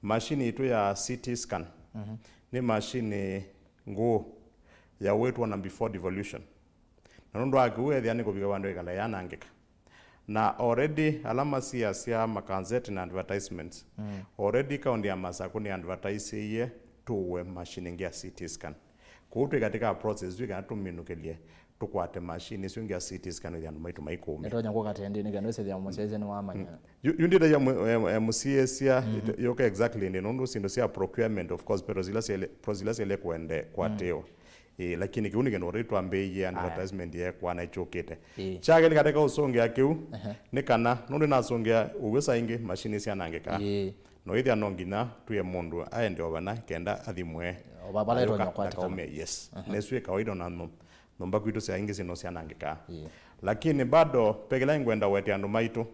machine itũ ya C T scan, mhm, nĩ machine ngũũ ya wĩtwa na before devolution. Na nũndũ wa kĩu, ethĩa nĩ kũvika vandũ ĩkala yanangĩka. Na already ala masiasya makanzeti na advertisements, mm, already kaunti ya Masakũ nĩ advertisĩie tũwe machine ĩngĩ ya C T scan. Kũu twĩ katika process yu kana tũminũkĩlye tũkwate machine isu ingĩ ya C T scan, ĩthĩa andũ maitũ maikũmĩ. Nĩtonya kũka tendĩ nĩ kana ĩsĩthĩa mũsyaĩĩsya nĩwamanya. Mm. Yu, yu ndĩtethya mũ-, eh, eh, mũsiĩĩsya, mhm, ite-, yũke exactly ĩndĩ nũndũ syĩndũ sya procurement, of course, process ila syaĩle, process ila syaĩle kũende, mm, kwatĩwa. Ĩĩ, lakini kĩu nĩ kĩndũ already twambĩĩie, aya, advertisement yeekwa na ĩkyũkĩte. Ĩĩ. Kyake nĩ katika ũsũngĩa kĩu, ehe, nĩ kana nũndũ nasũngĩa ũw'o saa ingĩ machine syanangĩkaa. Ĩĩ. No ĩthĩa no nginya twĩe mũndũ aende o vana kenda athimwe. O va-, vala ayũka ĩtonya kwatĩkana. Ndakaũme, yes. Ehe. Nĩsu ĩ kawaida na no-, nyũmba kwitũ saa ingĩ syĩndũ syanangĩkaa. Ĩĩ. Lakini bado pekĩla ngwenda wete andũ maitũ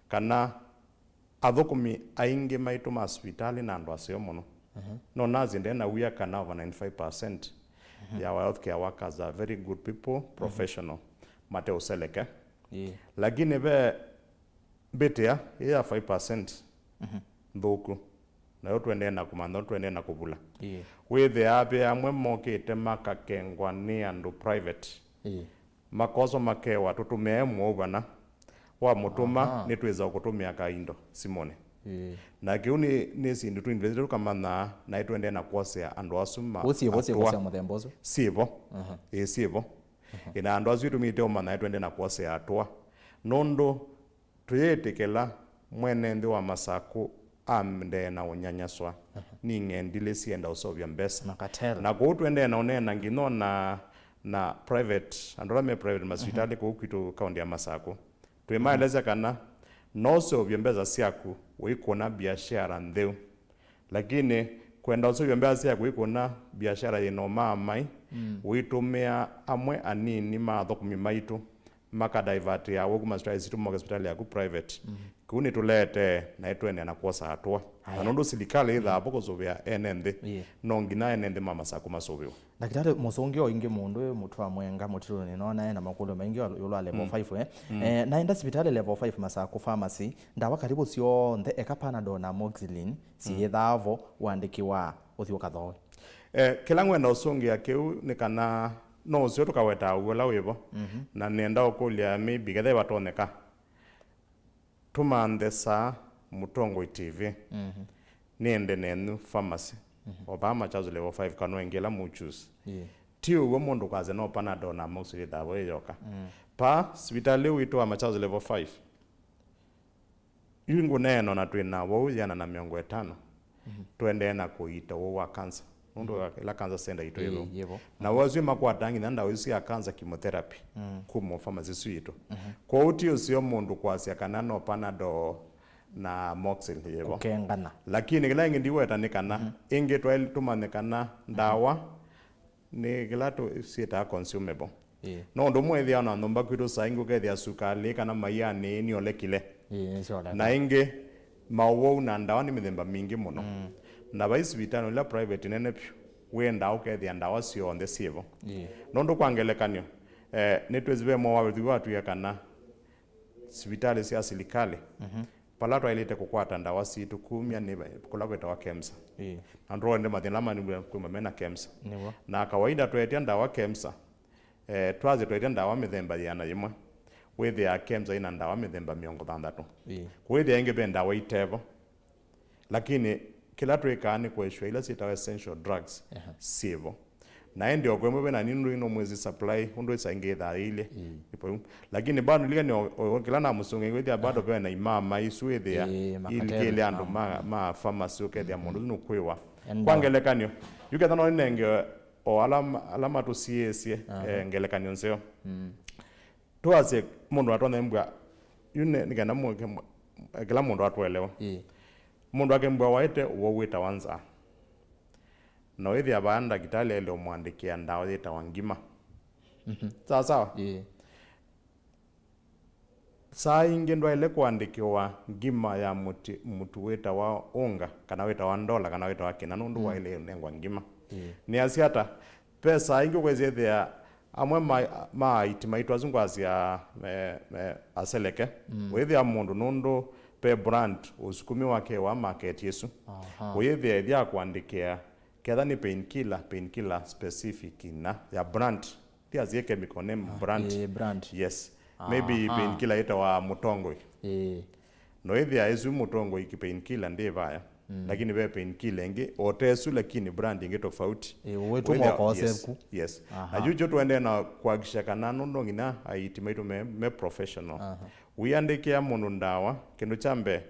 kana athũkũmi aingĩ maitũ ma sivitalĩ na andũ aseo mũno. Mhm. No nasi ndena wia kana over ninety-five percent, mhm, ya our healthcare workers are very good people, mhm, professional, mate ũseleke. Ĩĩ. Lakini ve mbĩtĩa ĩ ya five percent, mhm, nthũku, nayo tũendee na kũmantha, tũendee na kũvula. Ĩĩ. Wĩthĩaa ve amwe mokĩte makakengwa nĩ andũ private. Ĩĩ. Makoswa makewa, "Tũtũmĩe mũwau vana." Wamũtũma, aha, nĩtwĩsa kũtũmĩa kaindo simũnĩ. Ĩĩ. Na kĩu nĩ, nĩ syĩndũ tũinvested tũkamanya, na nĩtũendee na kwosea andũ asu ma-, ũsiĩvo syĩko atũa. Sya mũthemba ũsu. Syĩvo. Aha. Ĩĩ, syĩvo. Aha. Ĩĩ, na andũ asu ĩtũmĩte ũmanya nĩtũendee na kwosea atũa. Nũndũ tũyĩtĩkĩla mwene nthĩ wa Masakũ amendee na ũnyanyaswa, aha, nĩ ng'endilĩ syenda ũseũvya mbesa. Na cartel. Na kũu tũendee na ũneena nginya na, na private, andũ ala me private masivitalĩ, mhm, kũu kwitũ kaunti ya Masakũ. Twĩmaelesya, mhm, kana no ũseũvye mbesa syaku ũikũna biashara ntheu. Lakini kwenda ũseũvya mbesa syaku ũikũna biashara yĩna ũmaamai, mm, ũitũmĩa amwe anini ma athũkũmi maitũ, makadaivatĩa w'o kuma sivitalĩ sitũ moke sivitalĩ yaku private. Mhm. Kĩu nĩtũleetee na ĩtũendea na kwosa atũa. Aya. Na nũndũ silikalĩ yĩthaa, mm, vo kũsũvĩa ene nthĩ, yeah, no nginya ene nthĩ ma Masakũ masũvĩwe. Ndakĩtalĩ mũsũngĩo ĩngĩ mũndũ wĩ mũtwe wa mwenga mũtitũnĩ nĩnona ena makũlyo maingĩ wa, ĩũlũ wa level, mm, five, eh? Mm. Eh, naenda sivitalĩ level five Masakũ pharmacy, ndawa karibu syonthe eka Panadol na amoxicillin, mm, syĩthaa vo ũandĩkĩwa ũthiĩ ũkathoe. Eh, kĩla ngwenda ũsũngĩa kĩu nĩ kana no ũseo tũkawetaa ũw'o ũla wĩ vo. Mhm. Na nĩenda ũkũlya maybe kethe vatonyeka. Tũmanthe saa Mũtongoi T V. Mhm. Nĩende nenyu pharmacy. Mhm. O vaa Machakos level five kana ĩngĩ ĩla mũchoose. Yeah. Ti ũw'o mũndũ kwasya no Panadol na amoxicillin ĩthaa vo ĩyoka. Mm. Pa sivitalĩ witũ wa Machakos level five. Yu ngũneena na twĩ na wau ĩana na mĩongo ĩtano. Mhm. Tũendee na kũiita ũwau wa cancer. Nũndũ, mhm, wa ĩla cancer center itũ ĩĩ, ĩvo. Yĩvo. Na, mhm, woo asu makwataa nginya ndawa isu sya cancer chemotherapy, mm, kuma pharmacy isu itũ. Mhm. Kwoou ti ũseo mũndũ kwasya kana no Panadol na amoxicillin yĩvo. Kũkengana. Lakini kĩla ĩngĩ ndiweta nĩ kana, mhm, ĩngĩ twaĩle tũmanye kana, mhm, ndawa nĩ kĩla tũ-, syĩtaa consumable. Ĩĩ. No ũndũ ũmwe ĩthĩawa na nyũmba kwitũ saa ingĩ ũkethĩa sukalĩ kana maianĩ nĩolekile. Ĩĩ, nĩsyoleka. Na ĩngĩ, maũwau na ndawa nĩ mĩthemba mingĩ mũno. Mm. Na vai sivitalĩ ila private nene vyũ, wĩendaa ũkethĩa ndawa syonthe syĩvo. Ĩĩ. Nũndũ kwa ngelekany'o, eh, nĩtwĩsĩ ve mwaũ wawĩthiw'e watwĩa kana sivitalĩ sya silikalĩ, mhm, vala twaĩlĩte kũkwata ndawa sitũ kumya nĩ va-, kũla kwĩtawa KEMSA. Ĩĩ. Na ndũonde mathĩna ala manĩw'a kwĩma mena KEMSA. Nĩw'o. Na kawaida tweetya ndawa KEMSA, Eh, twasye twaĩte ndawa mĩthemba yĩana yĩmwe, wĩthĩaa KEMSA ĩna ndawa mĩthemba mĩongo thanthatũ. Ĩĩ. Kwĩthĩa ĩngĩ ve ndawa itevo. Lakini kĩla twĩkaa nĩ kũĩsũa ila syĩtawa essential drugs, aha, syĩvo. Na ĩndĩ o kwĩmwe ve na nini nũndũ ino mwezi supply, ũndũ ĩsa ĩngĩ ĩthaa yĩilye. Ĩĩ. Ĩpo yu. Lakini bado lilikani o, o, kĩla namũsũngĩa kwĩthĩa bado, aha, ve na imama isu ĩthĩa, ĩĩ, makatero, ilikĩle andũ, aha, ma, ma pharmacy ũkethĩa, mhm, mũndũ ũsu nũkwĩwa. Enda. Kwa ngelekany'o, yu ketha no nĩnenge o ala, ala matũsiĩĩsye, aha, eh, ngelekany'o nzeo. Mm. Twasye mũndũ atonya mbwa, yu nĩ, nĩkenda mũ-, kĩla mũndũ atũelewa. Ĩĩ. Mũndũ akembwa waĩte ũwau wĩtawa nzaa. Na wĩthĩa vaa ndakĩtalĩ aĩle ũmũandĩkĩa ndawa yĩtawa ngima. Mhm. Sawa sawa? Ĩĩ. Saa ingĩ ndwaĩle kũandĩkĩwa ngima ya mũti, mũtu wĩtawa ũnga, kana wĩtawa ndola, kana wĩtawa kĩna, nũndũ, mm, waĩle ũnengwa ngima. Ĩĩ. Nĩasya ata? Ve saa ingĩ ũkwĩsĩthĩa amwe ma, ma aiti maitũ asu ngwasya me, me aseleke, mm, wĩthĩa mũndũ nũndũ ve brand ũsukumi wake wa market ĩsu. Aha. Ũyĩthĩa ĩthya kwandĩkĩa ketha nĩ painkiller, painkiller specific na ya brand. Ti asie chemical name, ah, brand. Eh, brand. Yes. Maybe, aha, painkiller ĩtawa mũtongoi. Eh. No ĩthĩa ĩsu mũtongoi ki painkiller ndĩ vaya. Mm. Lakini ve painkiller ĩngĩ, o ta ĩsu, lakini brand ĩngĩ tofauti. Eh, ũwĩtwa wĩthĩa, moko, yes, oseku. Yes. Aha. Na yu kyo tũendee na kuhakikisha kana nũndũ nginya aiti maitũ me, me professional. Aha. Wĩandĩkĩa mũndũ ndawa, kĩndũ kya mbee,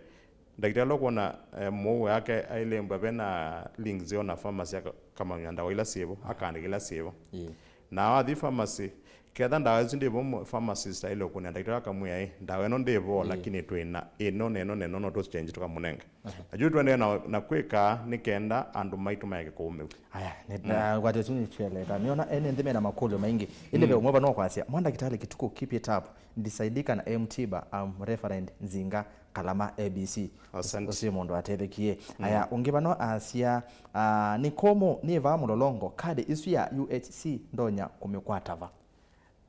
ndakĩtalĩ ũkwona, eh, mũu yake ailembwa ve na link nzeo na pharmacy aka-, akamanya ndawa ila syĩvo, akaandĩka ila syĩvo. Ĩĩ. Na wathi pharmacy, ketha ndawa isu ndĩvo, pharmacist aile ũkũnĩa ndakĩtalĩ akamwĩa, "Ĩ, ndawa ĩno ndĩvo, ĩĩ, lakini twĩ na ĩno na ĩno na ĩno, no tũchenji tũkamũnenga." Aha. Na yu tũendee na, na kwĩka nĩ kenda andũ maitũ maeke kũũmĩw'a. Aya, nĩ, mm, na ngwatĩo isu nĩtweleka. Nĩona ene nthĩ mena makũlyo maingĩ. Ĩndĩ, mm, ve ũmwe vano kwasya, "Mwa ndakĩtalĩ Kituku, keep it up. Ndisaidika na M-Tiba, I'm Reverend Nzinga." Kalama A B C. Asante. Ũsu mũndũ atethekie. Mm. Aya, ũngĩ vano asya, ah, nĩ kũmũ, nĩ vaa Mũlolongo, kadi isu ya U H C ndonya kũmĩkwata va?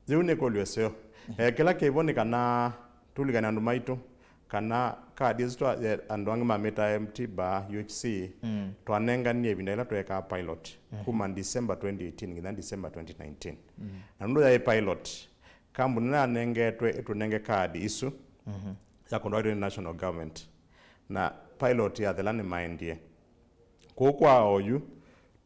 Yĩu nĩ ĩkũlyo ĩseo. Mhm. Eh, kĩla kĩvo nĩ kana tũlikane andũ maitũ, kana kadi isu twa, eh, andũ angĩ mamĩtaa M-Tiba, U H C, mm, twanenganie ĩvinda ĩla tweekaa pilot, mhm, kuma December twenty eighteen nginya December twenty nineteen. Mm. Na nũndũ yaĩ pilot, kambuni ĩla yanengetwe ĩtũnenge kadi isu, mhm, ya contracted nĩ national government, na pilot yathela nĩmaendie. Kũu kwa oyu,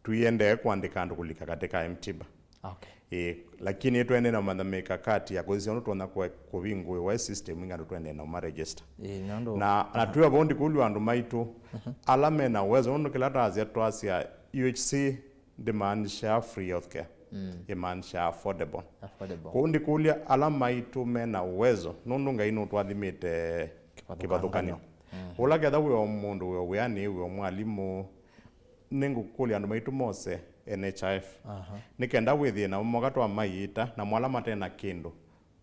tũiendee kũandĩka andũ kũlika katĩ ka M-Tiba. Okay. Ĩĩ, lakini tũendee na ũmanya mikakati ya kũsisya ũndũ tũtonya kũe-, kũvingũĩwa ĩ system ingĩ andũ tũendee na ũma register. Ĩĩ, nĩ ũndũ, na, na twĩ o vau ndikũlw'a andũ maitũ, mhm, ala mena uwezo, nũndũ kĩla twasya, twasya U H C ndĩmaanishaa free healthcare. Mm. Ĩmaanishaa affordable. Affordable. Kũu ndikũlya ala maitũ mena uwezo, nũndũ Ngai nũtwathimĩte kĩvathũkany'o. Kĩvathũkany'o. Mm. Ũla ketha wĩ o mũndũ, wĩ o wĩanĩ, wĩ o mwalimũ, nĩngũkũlya andũ maitũ mose N H I F. Aha. Nĩ kenda wĩthĩe namo moka twamaiĩta, namo ala mate na kĩndũ.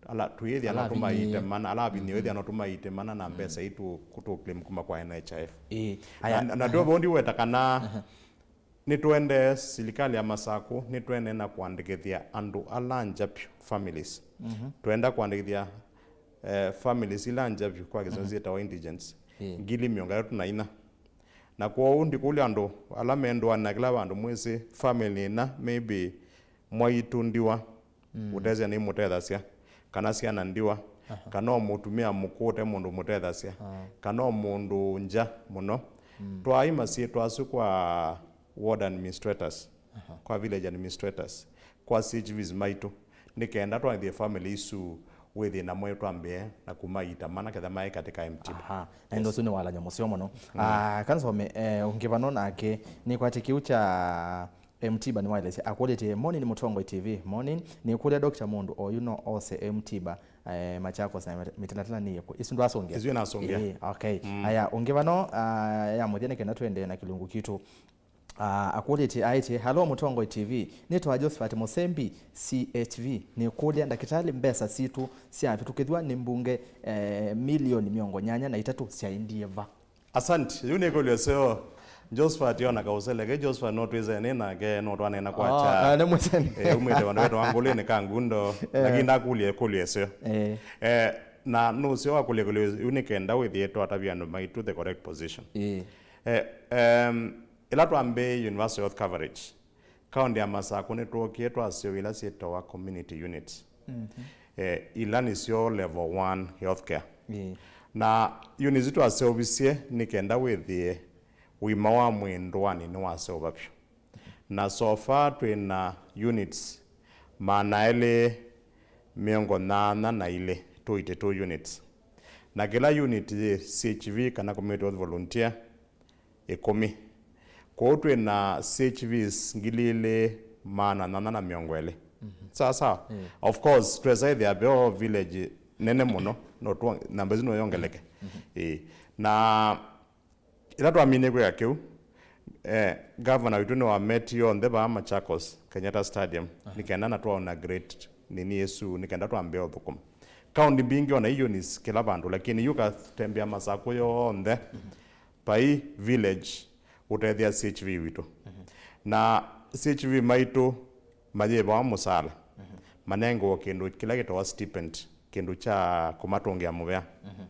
Ala twĩthĩa no tũmaiĩte mana, ala avinyĩe, mm, wĩthĩa no tũmaiĩte mana na, mm, mbesa ii tũ, tũ claim kuma kwa N H I F. Ĩĩ. Na, aya, na, na aya, ndw'o vondi weta kana, aha, nĩtũendee, silikalĩ ya Masakũ, nĩtũendee na kũandĩkĩthya andũ ala nja vyũ, families. Mhm. Twenda kũandĩkĩthya, eh, families ila nja vyũ, kwa Kĩsũngũ, mhm, syĩtawa indigents, ĩĩ, ngili mĩongo ĩtatũ na inya. Na kwoou ndikũlya andũ ala me ndũanĩ na kĩla vandũ mwĩsĩ, family ĩna, maybe mwaitũ ndiwa, mm, ũtethya nĩimũtethasya, kana syana ndiwa, aha, kana o mũtumĩa mũkũũ ũte mũndũ ũmũtethasya, ah, kana o mũndũ nja mũno. Mm. Twaai masyĩtwa asu kwa ward administrators, aha, kwa village administrators, kwa C H Vs maitũ, nĩ kenda twathie family isu wĩ thĩna mwaĩ twambĩe na kũmaiita mana ketha maĩ katĩ ka M-Tiba. Aha. Na ĩndĩ, yes, ũsu nĩ walany'o mũseo mũno. Mm. Ah, kansome, eh, ũngĩ vano nake nĩkwatĩ kĩu kya M-Tiba nĩwaelesya, akũlĩtye, "Morning Mũtongoi T V, morning. Nĩkũlya Doctor mũndũ oyu no ose M-Tiba, eh, Machakos na mĩtalatala nĩ yĩkũ?" Isu ndwasũngĩa? Isu nasũngĩa. Ĩĩ, okay. Mm. Aya, ũngĩ vano, ah, ya mũthya nĩ kenda tũendee na kĩlungu kitũ. Ah, akũlĩtye, aĩtye, "Hello Mũtongoi T V, nĩtwa Josephat Mũsembi, C H V. Nĩkũlya ndakĩtalĩ, mbesa sitũ syavĩtũkĩthw'a nĩ mbunge, eh, milioni mĩongo nyanya na itatũ syaendie va?" Asante. Yu nĩ ĩkũlyo ĩseo. Josephat ona kaũseleke, Josephat no twĩsene nake, no twaneena kwa, ah, cha, ah, nĩ mũsene. Eh, umĩte vandũ vetwa Ngũlĩnĩ ka Ngundo, eh, lakini ndakũlya ĩkũlyo ĩseo. Eh. Eh, na nũseo wakũlya ĩkũlyo yu nĩ kenda wĩthĩe twatavya andũ maitũ the correct position. Eh. Eh, em, ĩla twambĩĩe universal health coverage, Kaũntĩ ya Masakũ nĩtwookie twaseũvya ila syĩtawa community units. Mhm. Eh, ila nĩsyo level one healthcare. Ĩĩ. Na units isu twaseũvisye nĩ kenda wĩthĩe ũima wa mwĩĩ ndũanĩ nĩwaseũva vyũ. Na so far twĩ na units maana elĩ mĩongo nyanya na ilĩ, two eighty two units. Na kĩla unit yĩ C H V kana community health volunteer ĩkũmi. Kwoou twĩ na C H Vs ngili ilĩ maana nyanya na mĩongo ĩlĩ. Mhm. Sawa sawa? Mm. Of course, twesa ĩthĩa ve o village nene mũno, no tuo-, namba isu no yongeleke. Mhm. Ĩĩ. Na ĩla twaminie kwĩka kĩu, eh, gavana witũ nĩwametie onthe vaa Machakos, Kenyatta Stadium, aha, nĩ kenda na twaona great nini ĩsu, nĩ kenda twambĩe ũthũkũma. Kaũntĩ mbingĩ ona iyũnis kĩla vandũ, lakini yu katembea Masakũ yonthe, mhm, vai village ũtethea C H V witũ. Mhm. Na C H V maitũ mayĩvawa mũsala, mhm, manengawa kĩndũ kĩla kĩtawa stipend, kĩndũ kya kũmatũngĩa mũvea. Mhm.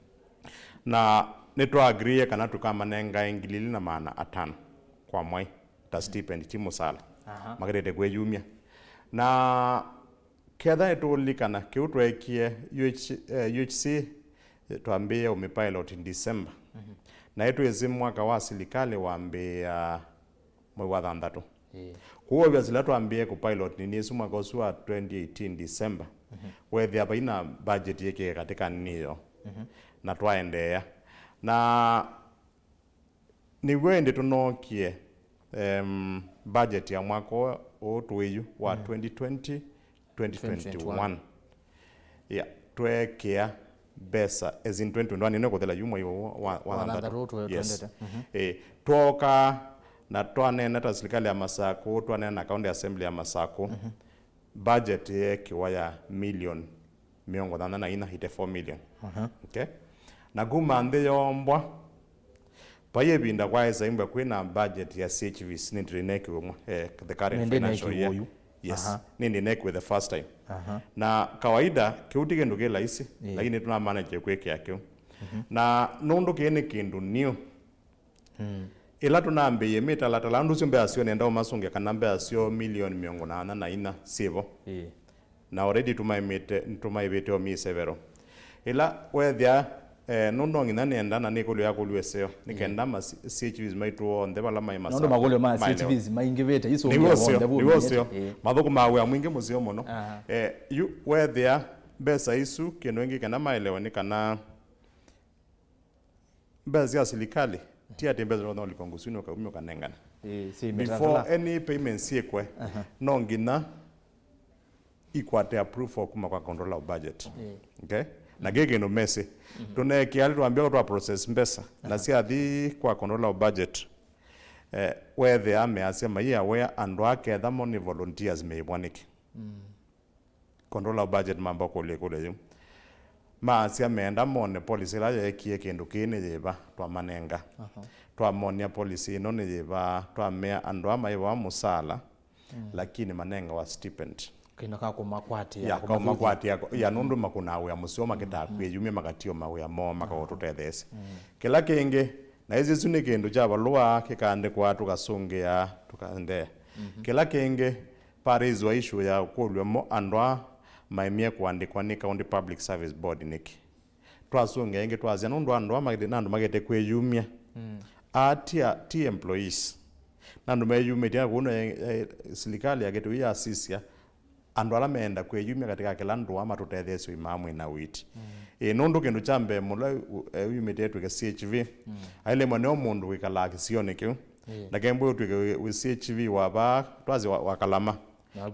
Na nĩtwaagrie kana tũkamanengae ngili ilĩ na maana atano kwa mwai ta stipend, ti mũsala. Aha. Maketete kwĩyumya. Na ketha nĩtũũlilikana kĩu tweekie U H, eh, U H C, eh, twambĩĩe ũmĩpilot December. Mhm. Na ĩtwĩsĩ mwaka wa silikalĩ wambĩĩa mwei wa thanthatũ. Ĩĩ. Kwoou obviously ĩla twambĩĩe kũpilot nini ĩsu mwaka ũsu wa twenty eighteen December, mhm, weethĩa vai na budget yĩkĩe katĩka nini yoo. Mhm. Na twaendeea. Na nĩw'o ĩndĩ tũnookie, em, budget ya mwaka ũũ tũĩ yu wa, mm, twenty twenty, twenty twenty-one. Yeah, tweekĩa mbesa, as in twenty twenty-one, ĩno ĩkũthela yu mwei wa, wa, wa thanthatũ. Wa thanthatũ twe-, yes, twendete. Mhm. Eh, twooka na twaneena ta silikalĩ ya Masakũ, twaneena na County Assembly ya Masakũ. Mhm. Budget yeekĩwa ya million mĩongo thanthatũ na inya, eighty-four million. Mhm. Okay? Na kuma nthĩ yombwa, vai ĩvinda kwaĩsa imbwa kwĩ na budget ya C H Vs, nĩ ndĩnekiwe mwa, eh, the current financial year. Nĩ ndĩnekiwe yu. Yes. Aha. Nĩ ndĩnekiwe the first time. Aha. Na kawaida, kĩu ti kĩndũ kĩ laisi, ĩĩ, lakini tũnamanĩkie kwĩkĩa kĩu. Mhm. Na nũndũ kĩĩ nĩ kĩndũ new, mm, ĩla tũnambĩĩe mĩtalatala, andũ ũsu mbesa syoo nenda ũmasũngĩa kana mbesa syoo milioni mĩongo nyanya na inya syĩvo. Ĩĩ. Na already tũmaĩmĩte, tũmaĩvĩte o mĩseverũ. Ĩla weethĩa, eh, nũndũ no nginya nĩenda na nĩkũlyo yakũlw'a ĩseo, nĩ, ĩĩ, kenda ma C-, C H Vs maitũ onthe vala maĩ Masakũ. Nũndũ makũlyo ma maelewe. C H Vs maingĩvĩte, ĩsu nĩw'o ũseo, nĩw'o ũseo. Ĩĩ. Mathũkũmaa wĩa mwingĩ mũseo mũno. Aha. Eh, yu weethĩa mbesa isu, kĩndũ kĩngĩ kenda maelewe nĩ kana mbesa sya silikalĩ, ti atĩ mbesa no ũlika ngũsũnĩ ũkaumya ũkanengane. Ĩĩ, syĩ mĩtalatala. Before any payments syĩkwe, aha, no nginya ikwate approval kuma kwa controller of budget. Ĩĩ. Okay? Na kĩ kĩndũ mesĩ. Mhm. Tũneekĩa twambia twa process mbesa. Na, aha, syathi kwa controller of budget, eh, weethĩa measya maiya wea andũ aketha mo nĩ volunteers meĩvwa nĩkĩ? Mm. Controller of budget mamba kũlya ĩkũlyo yĩu. Maasya meenda mone policy ĩla yeekie kĩndũ kĩĩ nĩ yĩva, twamanenga. Aha. Twamonia policy ĩno nĩ yĩva, twamea andũ aa maĩvawa mũsala, mm, lakini manengawa stipend. Kĩndũ ka kũmakwatĩa, ya, kũmathũkĩa. Kũmakwatĩa, ya, nũndũ makũnaa wĩa mũseo, maketaa, mm, kwĩyumya, makatio mawĩa moo, makaũtũtetheesya. Mm. Kĩla kĩngĩ, na ĩsĩ ĩsu nĩ kĩndũ kya valũa kĩkaandĩkwa, tũkasũngĩa, tũkaendeea. Mhm. Kĩla kĩngĩ, paraiswa issue ya kũlw'a mo andũ aa maemie kũandĩkwa nĩ County Public Service Board nĩkĩ? Twasũngĩa ĩngĩ twasya, nũndũ andũ aa makĩte, na andũ makĩte kwĩyumya. Mm. Aa ti a, ti employees. Na andũ meyumĩtye kũu na, eh, silikalĩ ya kĩtũi yasisya andũ ala meenda kwĩyumya katĩ ka kĩla ndũa matũtetheesye ũima wa mwĩĩ na ũiiti. Mm. Ĩĩ, nũndũ kĩndũ kya mbee mũla, eh, eyumĩtye etw'ĩke C H V, mm, ailĩmwa nĩo mũndũ wĩkalaa kĩsionĩ kĩu. Ĩĩ. Ndakembwe ũtw'ĩke wĩ, wĩ C H V wa vaa, twasye wa, wa Kalama.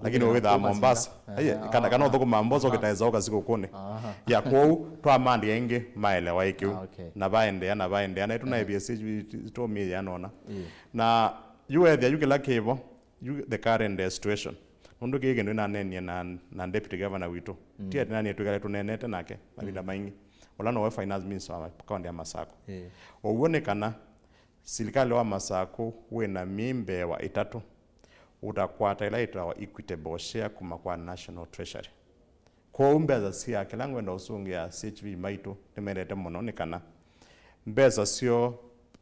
Lakini wĩthaa Mombasa. Aiye, kana, kana ũthũkũma Mombasa, aha, ũkĩtaĩsa ũkasi kũkũnĩ. Aha. Ya, kwoou, twamandĩa ĩngĩ, maelewa ĩkĩu. Ah, okay. Na vaendeea, na vaendeea. Na ĩtũnaĩvie C H V tũmĩe yanona. Ĩĩ. Na yu weethĩa yu kĩla kĩvo, yu the current, eh, situation. Nũndũ kĩĩ kĩndũ nĩnaneenie na, na deputy governor witũ. Mm. Ti atĩ nanie twĩkale tũneenete nake mavinda, mm, maingĩ. Ũla nowe finance minister wa kaunti ya Masakũ. Ĩĩ. Ũw'o nĩ kana silikalĩ wa Masakũ wĩ na myei mbeewa ĩtatũ ũtakwata ĩla yĩtawa equitable share kuma kwa National Treasury. Kwoou mbesa sya kĩla ngwenda ũsũngĩa C H V maitũ nĩmendete mũno nĩ kana mbesa syoo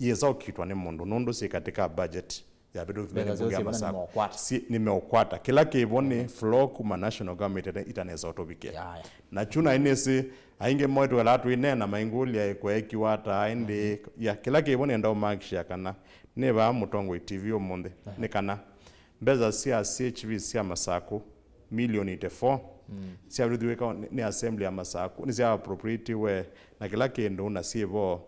iyĩsa ũkitwa nĩ mũndũ nũndũ syĩ katĩ ka budget Yavĩtũkĩtwe nĩ mbunge ya Masaku. Nĩmeũkwata. Nĩmeũkwata. Kĩla kĩvo nĩ floor kuma national government ĩtanesa ũtũvikĩa. Na kyu naĩ nĩsĩ, aingĩ maitũ ala twĩneena maingũlya ĩkweekiwa ata ĩndĩ. Ya, kĩla kĩvo nĩenda ũmakishia kana nĩ vaa Mũtongoi T V ũmũnthĩ. Nĩ kana mbesa sya C H V sya Masaku milioni eighty-four syavĩtũkĩtwe nĩ assembly ya Masaku, nĩsya appropriatiwe na kĩla kĩndũ na syĩvo.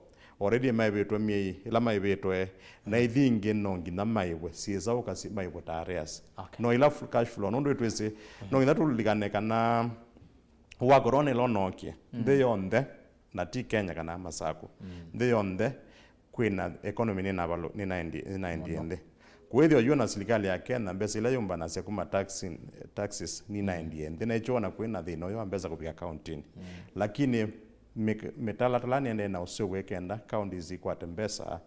Already maĩvĩtwe myei ĩla maĩvĩtwe, na ithi ingĩ no nginya maĩvwe, syĩsa ũkasi maĩvwe ta arrears. No ila cash flow, nũndũ ĩtwĩsĩ, no nginya tũlilikane kana wa corona ĩla ũnookie, nthĩ yonthe, na ti Kenya kana Masaku, nthĩ yonthe kwĩna economy nĩnavalũ-, nĩnaendie, nĩnaendie nthĩ. Kwĩthĩwa yu na silikalĩ ya Kenya, mbesa ila yũmbanasya kuma taxi, taxes nĩnaendie nthĩ, na ĩkyo ona kwĩna thĩna ũyũ wa mbesa kũvika kauntinĩ. Lakini mĩk-, mĩtalatala nĩendee na ũseo wĩ kenda counties ikwate mbesa,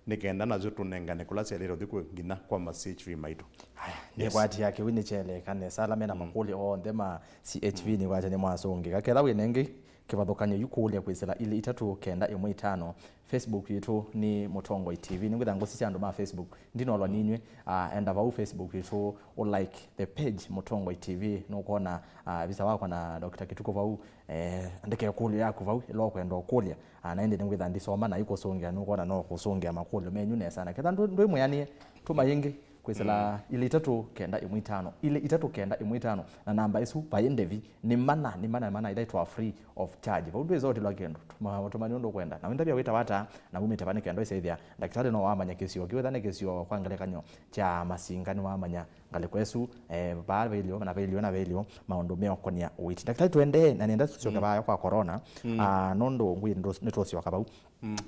nĩ kenda nasyo tũnengane kũla syaĩlĩte ũthi kwĩ nginya kwa ma C H V maitũ. Aya, nĩkwatĩa kĩu nĩkyeleka nesa, ala mena makũlyo onthe ma C H V nĩkwatĩa nĩmwasũngĩka. Ketha wĩna ĩngĩ kĩvathũkany'o yu kũlya kwĩsĩla ilĩ itatũ kenda ĩmwe itano. Facebook yitũ nĩ Mũtongoi T V. Nĩngwĩtha ngũsisya andũ ma Facebook. Ndinolwa ninyw'ĩ, ah, enda vau Facebook yitũ, ũ like the page Mũtongoi T V. Nũkwona, ah, visa wakwa na Doctor Kĩtukũ vau. Eh, andĩka ĩkũlyo yaku vau, ĩla ũkwenda ũkũlya. Ah, na ĩndĩ nĩngwĩtha ndisoma na ikũsũngĩa, nũkwona no kũsũngĩa makũlyo menyu nesa. Na ketha ndwĩ, ndwĩ mwĩanĩe, tũma yĩngĩ kwĩsĩla ilĩ itatũ kenda ĩmwe itano, ilĩ itatũ kenda ĩmwe itano, na namba ĩsu vai ndĩvi, nĩ mana, nĩ mana, mana ila itwa free of charge. Vau ndwĩsa ũtilwa kĩndũ, tũma, tũma nĩ ũndũ ũkwenda. Na wĩndavya wĩtawa ata, na umĩte va nĩ kenda ĩsĩthĩa. Ndakĩtalĩ no wamanya kĩsio, kĩwĩtha nĩ kĩsio kwa ngelekany'o kya Masinga nĩ wamanya ngalĩko ĩsu, eh, vaa vailyo, na vailyo, na vailyo, maũndũ meũkonia ũiiti. Ndakĩtalĩ, tũendee, na nenda tũsyoke vaya kwa corona, ah, nũndũ ngwĩ nĩtũsyoka vau.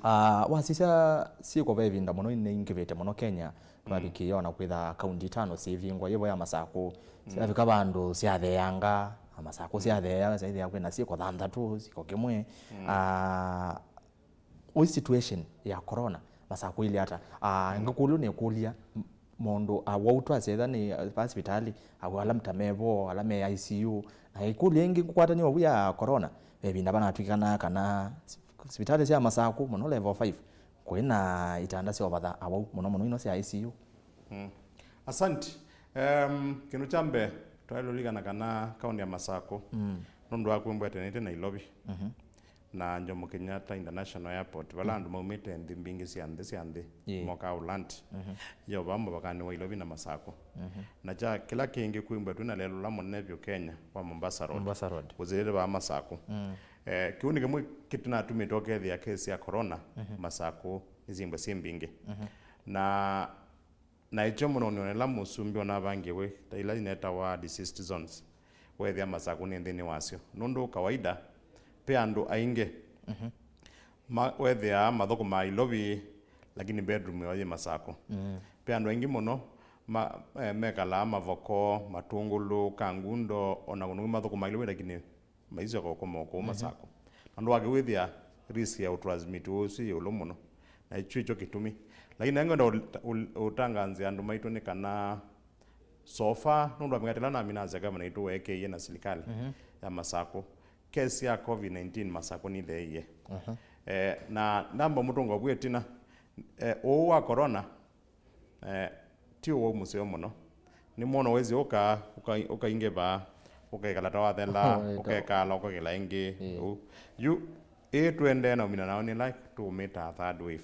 Ah, wasisya syĩko ve ĩvinda mũno nĩingĩvĩte mũno Kenya, twavikĩĩa ona kwĩtha kaunti itano syĩvingwa, yĩvo ya Masakũ. Syavika vandũ syatheeanga, Masakũ syatheea, syaithĩa kwĩna syĩko thanthatũ, syĩko kĩmwe. Ah, ũi situation ya corona, Masakũ ilĩ ata? Ah, ngakũlyo nĩkũlya, m-, maũndũ awau twasya ĩtha nĩ, ah, va sivitalĩ, awau ala mta mevo, ala me I C U, na ĩkũlyo ĩngĩ ngũkwatany'a ovu ya corona, ve ĩvinda vanatw'ĩkanaa kana sivitalĩ sya Masakũ, mũno level five, kwĩ na itanda sya ũvatha awau, mũno mũno ino sya I C U. Mm. Asante. Em, kĩndũ kya mbee, twaĩle ũlilikana kana kaunti ya Masakũ, nũndũ wa kwĩmbwa ĩtenĩte Nairobi, na Jomo Kenyatta International Airport, vala andũ maumĩte nthĩ mbingĩ sya nthĩ, sya nthĩ, mokaa ũlanti. Yo vaa mũvakanĩ wa Nairobi na Masakũ. Na kya kĩla kĩngĩ kwĩmbwa twĩ na lelũ ũla mũnene vyũ Kenya wa Mombasa Road. Mombasa Road. Ũsilĩte vaa Masakũ. Eh, kĩu nĩ kĩmwe kĩtinatumĩte ũkethĩa kesi ya corona, Masakũ nĩsyĩmbwa syĩ mbingĩ. Na Na ĩkyo mũno nĩonela mũsumbĩ ũnavangie wĩ ta ila inetawa diseased zones, weethĩa Masakũ nĩ nthĩnĩ wasyo. Nũndũ kawaida, ve andũ aingĩ ma-, weethĩaa mathũkũmaa Nairobi, lakini bedroom yoo yĩ Masakũ. Ve andũ aingĩ mũno ma-, eh, mekalaa Mavoko, Matũngũlũ, Kangundo, ona kũndũ kũngĩ mathũkũmaa Nairobi, lakini maisyoka ũkoma o kũu Masakũ. Nũndũ wa kĩu wĩthĩa risk ya ũtransmit ũsu yĩ ĩũlũ mũno. Na ĩkyo ĩkyo kĩtumi. Lakini nangwenda ũtanganzĩa andũ maitũ nĩ kana so far, nũndũ wa mĩkate ĩla nami nasya gavana itũ weekeie na silikalĩ ya Masakũ, case ya covid nineteen Masakũ nĩtheeie. Eh, na namba mũtũnga ũvu ĩtina, eh, ũũ wa corona, Eh, ti ũwau mũseo mũno. Nĩ mwono wĩsĩ ũka, ũka, ũkaingĩva, ũkekala ta wathela, ũkekala, ũkekala ĩngĩ. Ũu. Yu, ĩĩ tũendee na ũmina nao nĩ like tũũmĩtaa third wave.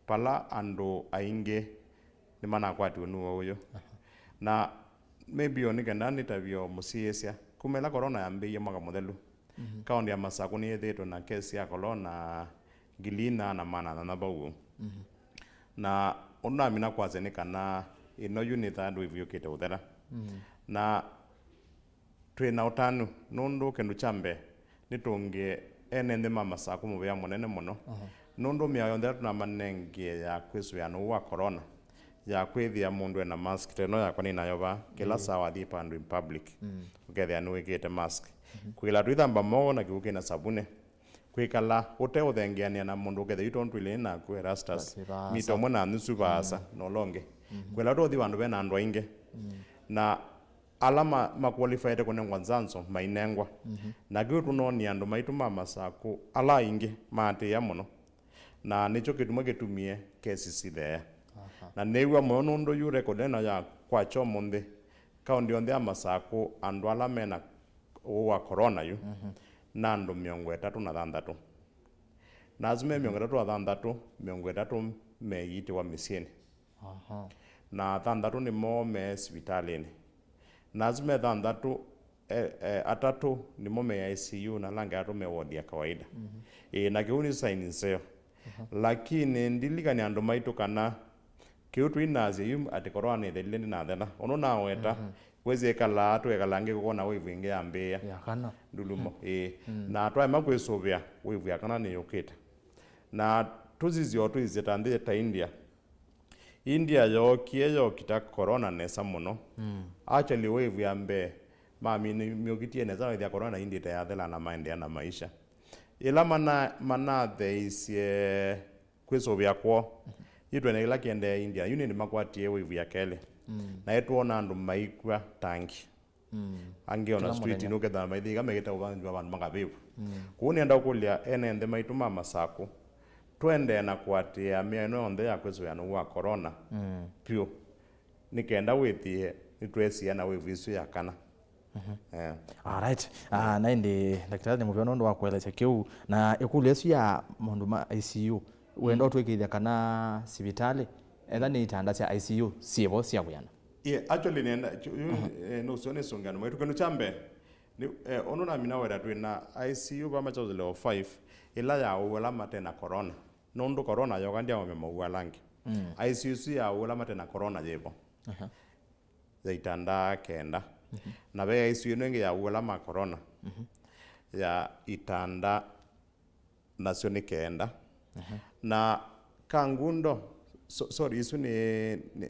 Vala andũ aingĩ nĩmanakwatiwe nĩ ũwau ũyũ. Na maybe o nĩ kenda nĩtavye o mũsiĩĩsya. Kuma ĩla corona yambĩĩie mwaka mũthelu, kaunti ya Masakũ nĩyĩthĩĩtwe na case ya corona ngili inya na maana nyanya vau. Na ũndũ namina kwasya nĩ kana ĩno yu nĩ third wave yũkĩte ũthela. Na twĩ na ũtanu, nũndũ kĩndũ kya mbee, nĩtũngĩe ene nthĩ ma Masakũ mũvea mũnene mũno, nũndũ mĩao yonthe ĩla tũnamanengie ya kwĩsũvĩana ũu wa corona, ya kwĩthĩa mũndũ ena mask, ta ĩno yakwa nĩnayo vaa, kĩla saa wathiĩ vandũ in public, ũkethĩa nĩwĩkĩte mask. Kwĩla twĩthamba moko na kĩw'ũ kĩna savunĩ, kwĩkala ũteũthengeanĩa na mũndũ ũkethĩa yu tondũ twĩlĩ naku Erastus, mita ũmwe na nusu vaasa na ũla ũngĩ. Kwĩla ũteũthi vandũ vena andũ aingĩ. Na ala ma, makwalifyĩte kũnengwa nzanzo mainengwa. Na kĩu tũnoonie andũ maitũ ma Masakũ ala aingĩ maatĩĩa mũno. Na nĩkyo kĩtumi kĩtumie kesi sitheea. Na nĩw'a mũyo nũndũ yu record ĩno ya kwakya ũmũnthĩ, kaũntĩ yonthe ya Masakũ, andũ ala mena ũũ wa corona yu, na andũ mĩongo ĩtatũ na thanthatũ. Na asu me mĩongo ĩtatũ na thanthatũ, mĩongo ĩtatũ meĩtĩwa mĩsyĩnĩ. Aha. Na thanthatũ nĩmo me sivitalĩnĩ. Na asu me thanthatũ, e, e, atatũ nĩmo me I C U, na ala angĩ atatũ me ward ya kawaida. Ĩĩ, na kĩu nĩ sign nseo. Lakini ndilikane andũ maitũ kana kĩu twĩnasya yu atĩ corona nĩthelile ndĩnathela. Ũndũ naweta, kwĩsĩ ĩkalaa, twĩkalaa ngĩ kũkona wave ĩngĩ yambĩĩa. Ya kana. Ndulumo, ĩĩ. Na twaema kwĩsũvĩa wave ya kana nĩyũkĩte. Na tũsisye o twĩsĩ ta nthĩ ta India. India yookie yokita corona nesa mũno. Actually, wave ya mbee mamĩũkitie nesa, wethĩa corona India ĩte yathela na maendeea na maisha. Ĩla mana-, manatheisye kwĩsũvĩa kwoo, yĩtwene kĩla kĩendee India, yu nĩndĩ makwatie wave ya kelĩ. Na ĩtwona andũ maikw'a tangi. Angĩ ona street nũkethana maithĩka mekĩte ũvangi wa vandũ makavĩvwa. Kũu nĩenda kũkũlya ene nthĩ maitũ ma Masakũ, tũendee na kũatĩĩa mĩao ĩno yonthe ya kwĩsũvĩa nũũ wa corona vyũ, nĩ kenda wĩthĩe nĩtwesia na wave ĩsu ya kana. Eh. Alright. Ah, na ĩndĩ, ndakĩtalĩ, nĩ mũvea nũndũ wa kũelesya kĩu. Na ĩkũlyo ĩsu ya maũndũ ma I C U, wenda ũtwĩkĩĩthya kana sivitalĩ, etha nĩ itanda sya I C U syĩvo sya wĩana? Yeah, actually, nenda, yu, eh, nũseo nĩsũngĩa andũ maitũ. Kĩndũ kya mbee, nĩ, eh, ũndũ namina wenda twĩ na I C U vaa Machakos level five, ĩla ya ũw'o ala mate na corona. Nũndũ corona yoka ndyaũmya maw'o ala angĩ. I C U ĩsu ya ũw'o ala mate na corona yĩvo. Ya itanda kenda. Na ve I C U ĩno ĩngĩ ya ũw'o ala ma corona. Ya itanda nasyo nĩ kenda. Na Kangundo, so-, sorry, isu nĩ, nĩ,